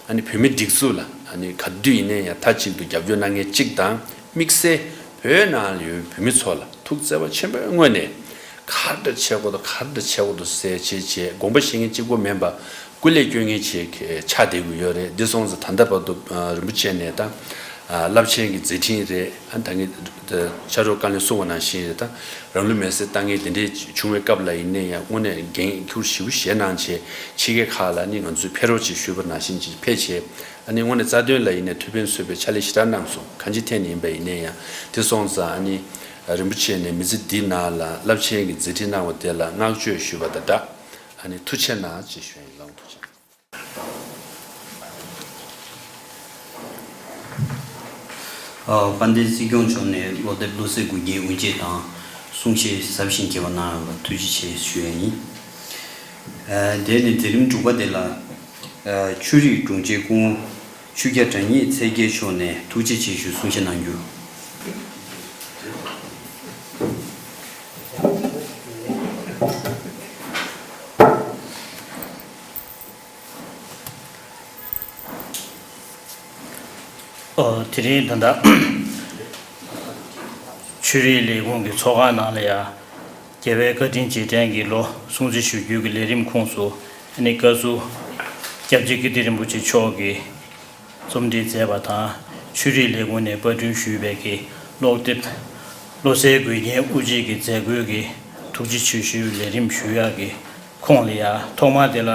ཨ་ནི་བོད་མི་སྒྲིག་འཛུགས་ལ་ཨ་ནི་ག་དུས་ཡིན་ནའི་ཡང་མཐའ་གཅིག་ཏུ་རྒྱབ་སྐྱོར་གནང་མཁན་གཅིག་དང་། དམིགས་བསལ་བོད་ནང་ལ་ཡོད་པའི་བོད་མི་ཚོ་ལ་ཐུགས་བརྩེ་བ་ཆེན་པོའི་ངོས་ནས་ག་འདྲ་བྱེད་དགོས་འདུག་ག་འདྲ་བྱེད་དགོས་འདུག་ཟེར་བྱས་བྱས། དགོངས་པ་བཞེས་མཁན་གཅིག་པོ་མིན་པ། སྐུ་ལས་བསྐྱོན་མཁན་ཅིག་ཆགས་བསྡད་ཀྱི་ཡོད་རེད། འདི་སོང་ཙང་ད་ལྟ་བར་དུ་ཨ་རིན་པོ་ཆེ་ནས་ད་ཨ་རླབས་ཆེན་གྱི་མཛད་འཕྲིན་རེད། ཨ་ད་ངས་ཕྱག་རོགས་བཀའ་བློན་གསུངས་པ་ནང་བཞིན་རེད། ད་རང་ལུས་མེར་སྲེག་བཏང་མཁན་དེ་འདྲས་བྱུང་བའི་སྐབས་ལ་ཡིན་ནའི་ཡང་དངོས་གནས་འགན་འཁྱེར་ཞེ་པོ་བཞེས་གནང་བྱས། ཕྱི་རྒྱལ་ཁག་ལ་ནི་ང་ཚོས་ཕེབས་རོགས་ཅེས་ཞུས་པ་ནང་བཞིན་ཅིག་ཕེབས་བྱས། ཨ་ནི་དངོས་གནས་རྩ་དོན་ལ་ཡིན་ནའི་ཐུགས་ཕན་གསོས་པའི་ཕྱག་ལས་ཞེ་དྲག་གནང་སོང་། གང་ཅིའི་ཐད་ནས་ཡིན་པ་ཡིན་ནའི་ཡང་། དེ་སོང་ཙང་ཨ་ནི་རིན་པོ་ཆེ་ནས་མི་ཚེ་འདི་ནང་ལ་རླབས་ཆེན་གྱི་མཛད་འཕྲིན་གནང་བ་དེ་ལ་བསྔགས་བརྗོད་ཞུས་པ་དང་སྦྲགས། ཨ་ནི་ཐུགས་རྗེ་གནང་ཅེས་ཞུ་ཡིན། ལགས་ཐུགས་རྗེ་གནང་། ཨ་དཔལ་ལྡན་སྲིད་སྐྱོང་མཆོག་ནས་ཀློག་དེབ་བློ་གསལ་དགུ་རྒྱན་དབུ་འབྱེད་དང་གསུང་བཤད་ཟབ་ཞིང་རྒྱས་པ་གནང་ཡོད་པར་ཐུགས་རྗེ་ཆེ་ཞུ་ཡ་ཡིན། ཨ་དེ་ནས་མཛད་རིམ་དྲུག་པ་དེ་ལ་ཨ་ཆོས་རིག་དྲུང་ཆེ་སྐུ་ངོ་ཆོས་རྒྱལ་དྲང་ཉིད་ཚེ་རྒྱལ་མཆོག་ནས་ཐུགས་རྗེ་ཆེ་ཞུ་གསུང་བཤད་གནང་རྒྱུ། ཨོ། དེ་རིང་ད་ལྟ་ཆོས་རིག་ལས་ཁུངས་ཀྱི་ཚོགས་ཁང་ནང་ལ་ཡ། རྒྱལ་བའི་བཀའ་དྲིན་རྗེས་དྲན་གྱི་ལོ་སྲུང་བརྩི་ཞུ་རྒྱུ་གི་ལས་རིམ་ཁོངས་སུ། ཨ་ནི་བཀའ་ཟུར་སྐྱབས་རྗེ་ཀིརྟི་རིན་པོ་ཆེ་མཆོག་གིས་རྩོམ་སྒྲིག་མཛད་པ་དང་། ཆོས་རིག་ལས་ཁུངས་ནས་པར་སྐྲུན་ཞུས་པའི་གི་ཀློག་དེབ་བློ་གསལ་དགུ་རྒྱན་དབུ་འབྱེད་ཀྱི་མཛད་སྒོའི་གི་ ཐུགས་རྗེ་ཆེ་ཞུའི་ལས་རིམ་ཞུ་ཡག་གི་ཁོངས་ལ་ཡ། ཐོག་མར་དེ་ལ་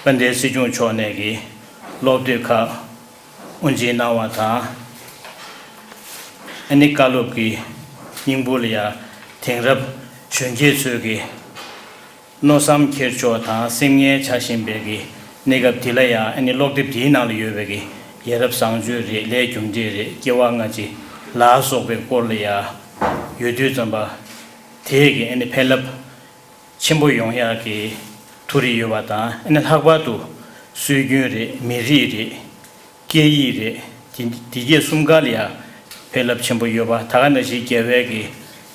དཔལ་ལྡན་སྲིད་སྐྱོང་མཆོག་ནས་ཀྱི་སློབ་དེབ་ཁག་དབུ་འབྱེད་གནང་བ་དང་། ཨ་ནི་བཀའ་སློབ་ཀྱི་སྙིང་པོ་ལ་ཡ། དེང་རབས་གཞོན་སྐྱེས་ཚོས་ཀྱི་མནོ་བསམ་འཁྱེར་ཕྱོགས་དང་སེམས་ངལ་འཆར་བཞིན་པའི་གི་གནས་སྐབས་འདི་ལ་ཡང་ཨ་ནི་ཀློག་དེབ་འདིའི་ནང་ལ་ཡོད་པའི་གི་ཡ་རབས་བཟང་སྤྱོད་རེད། ལས་རྒྱུ་འབྲས་རེད། སྐྱེ་བ་སྔ་ཕྱི་ལ་སོགས་པའི་སྐོར་ལ་ཡང་ཡོད་དུས་ཙམ་པ། དེས་གི་ཨ་ནི་ཕན་རླབས་ཆེན་པོ་ཡོང་ཡག་གི་ཐུགས་རེ་ཡོད་པ་དང་། ཨ་ནི་ལྷག་པར་དུ་སྲོལ་རྒྱུན་རེད། མི་རིགས་རེད། སྐད་ཡིག་རེད། དེ་དེ་གས་གསུམ་ཀ་ལ་ཡང་ཕན་རླབས་ཆེན་པོ་ཡོད་པ། ད་ག་ནང་བཞིན་རྒྱལ་བའི་གི་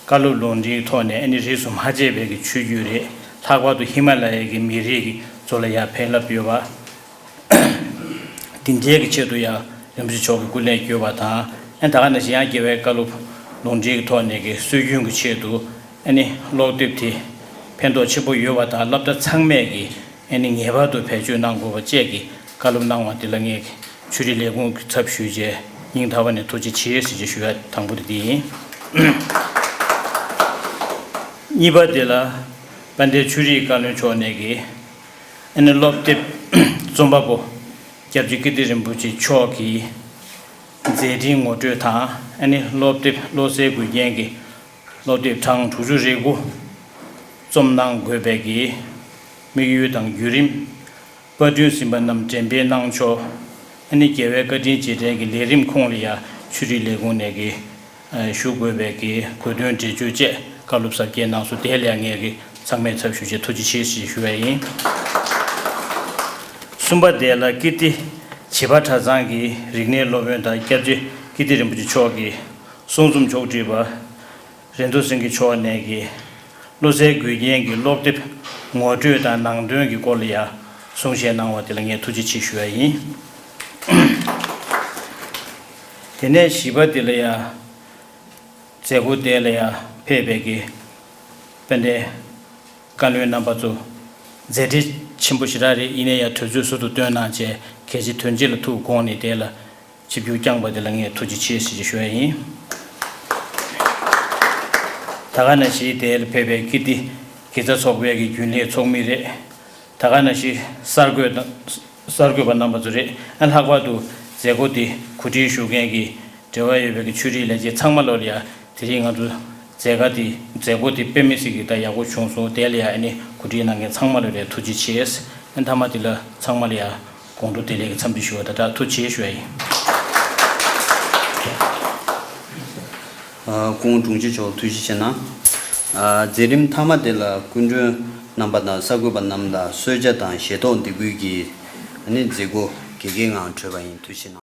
བཀའ་སློབ་ལུང་འདྲེན་གྱི་ཐོག་ནས་ཨ་ནི་རིས་སུ་མ་ཆད་པའི་གི་ཆོས་བརྒྱུད་རེད། ལྷག་པར་དུ་ཧི་མ་ལ་ཡའི་གི་མི་རིགས་ཀྱི་ཚོ་ལ་ཡང་ཕན་རླབས་ཡོད་པ། དེ་འདྲའི་གི་ཆེད་དུ་ཡང་རིན་པོ་ཆེ་མཆོག་གི་སྐུ་ལས་བསྐྱོན་པ་དང་། ཨ་ནི་ད་ག་ནང་བཞིན་ཡང་རྒྱལ་བའི་བཀའ་སློབ་ལུང་འདྲེན་གྱི་ཐོག་ནས་གི་སྲོལ་རྒྱུན་གྱི་ཆེད་དུ་ཨ་ནི་ཀློག་དེབ་དེ་ཕན་ཐོགས་ཆེན་པོ་ཡོད་པ་དང་། སློབ་གྲྭ་ཚང་མས་གི་ཨ་ནི་ངེས་པར་དུ་བེད་སྤྱོད་གནང་དགོས་པ་བཅས་ཀྱི་བཀའ་སློབ་གནང་བ་འདི་ལ་ངས་ཆོས་རིག་ལས་ཁུངས་ཀྱི་ཚབ་ཞུས་བྱས་སྙིང་ཐག་པ་ནས་ཐུགས་རྗེ་ཆེ་ཟེར་བྱས་ཞུ་ཡ་དང་པོ་དེ་འདི་ཡིན། གཉིས་པ་དེ་ལ་དཔལ་ལྡན་ཆོས་རིག་བཀའ་བློན་མཆོག་ནས་ཀྱི་ཨ་ནི་སློབ་དེབ་རྩོམ་པ་པོ་སྐྱབས་རྗེ་ཀིརྟི་རིན་པོ་ཆེ་མཆོག་གི་མཛད་འཕྲིན་ངོ་སྤྲོད་དང་། ཨ་ནི་སློབ་དེབ་བློ་གསལ་མགུལ་རྒྱན་གྱི་སློབ་དེབ་གྲངས་དྲུག་ཅུ་རེ་དགུ་རྩོམ་གནང་དགོས་པའི་གི་དམིགས་ཡུལ་དང་བརྒྱུད་རིམ། པར་སྐྲུན་ཟིན་པ་རྣམས་འགྲེམས་སྤེལ་གནང་ཕྱོགས། ཨ་ནི་རྒྱལ་བའི་བཀའ་དྲིན་རྗེས་དྲན་གྱི་ལས་རིམ་ཁོངས་ལ་ཡང་ཆོས་རིག་ལས་ཁུངས་ནས་ཀྱི་ཞུ་དགོས་པའི་གི་གོ་སྟོན་འགྲེལ་བརྗོད་བཅས་བཀའ་སློབ་གཟབ་རྒྱས་གནང་སོང་། དེ་ལ་ཡང་ངས་ཀྱི་ཚང་མའི་ཚབ་ཞུ་ཆེད་ཐུགས་རྗེ་ཆེ་ཞེས་ཞུ་བ་ཡིན། གསུམ་པ་དེ་ལ་ཀིརྟི་བྱིས་པ་གྲྭ་ཚང་གི་རིག་གནས་སློབ་དཔོན་དང་སྐྱབས་རྗེ་ཀིརྟི་རིན་པོ་ཆེ་མཆོག་གི་གསུང་རྩོམ་ཕྱོགས་སྒྲིག་པ་རེ་མདོ་སེང་གེ་མཆོག་ནས་ཀྱི་བློ་གསལ་མགུལ་རྒྱན་གྱི་སློབ་དེབ་ངོ་སྤྲོད་དང་ནང་དོན་གྱི་སྐོར་ལ་ཡང་གསུང་བཤད་གནང་བ་དེ་ལ་ངས་ཐུགས་རྗེ་ཆེ་ཞུ་བ་ཡིན། དེ་ནས་བཞི་པ་དེ་ལ་ཡང་མཛད་སྒོ་དེ་ལ་ཡང་ཕེབས་པའི་གི་དཔལ་ལྡན་བཀའ་བློན་རྣམ་པ་ཚོ་མཛད་བྲེལ་ཆེན་པོ་ཞེ་དྲག་རེད། ཡིན་ན་ཡང་དུས་ཚོད་ཟུར་དུ་བཏོན་གནང་བྱས་གལ་ཆེ་དོན་ཆེ་ལ་ཐུགས་དགོངས་ནས་དེ་ལ་ཆིབས་བསྒྱུར་བསྐྱངས་པ་དེ་ལ་ངས་ཐུགས་རྗེ་ཆེ་ཞེས་ཞུ་ཡ་ཡིན། ད་ག་ནང་བཞིན་དེར་ཕེབས་པའི་ཀིརྟི་དགེ་རྩ་ཚོགས་པའི་གི་རྒྱུན་ལས་ཚོགས་མི་རེད། ད་ག་ནང་བཞིན་གསར་འགོད་དང་གསར་འགོད་པ་རྣམ་པ་ཚོ་རེད། ཨ་ལྷག་པར་དུ་མཛད་སྒོ་དེ་གོ་སྒྲིག་ཞུ་མཁན་གྱི་འབྲེལ་བ་ཡོད་པའི་གི་ཆོས་རིག་ལས་བྱེད་ཚང་མ་ལོ་ལ་ཡ་དེ་རིང་ང་ཚོ་མཛད་སྒོ་དེ་མཛད་སྒོ་དེ་དཔེ་མི་སྲིད་ཀྱི་ད་ཡག་པོ་བྱུང་སོང་། དེ་ལ་ཡ་ཨ་ནི་གོ་སྒྲིག་གནང་མཁན་ཚང་མ་ལོ་ལ་ཡ་ཐུགས་རྗེ་ཆེ། ཨ་མཐའ་མ་དེ་ལ་ཚང་མ་ལ་ཡ་དགོང་དྲོ་བདེ་ལེགས་ཀྱི་འཚམས་འདྲི་ཞུ་བ་དང་སྦྲགས་ཐུགས་རྗེ་ཆེ་ཞུ་བ་ཡིན། ཨ་སྐུ་ངོ་དྲུང་ཆེ་མཆོག་ཐུགས་རྗེ་ཆེ་གནང་། ཨ་མཛད་རིམ་མཐའ་མ་དེ་ལ་སྐུ་མགྲོན་རྣམ་པ་དང་གསར་འགོད་པ་རྣམས་ལ་གསོལ་ཇ་དང་ཞལ་ཏོག་འདེགས་འབུལ་གྱིས་ཨ་ནི་མཛད་སྒོ་རྒྱལ་ཁའི་ངང་གྲོལ་བ་ཡིན། ཐུགས་རྗེ་ཆེ་གནང་།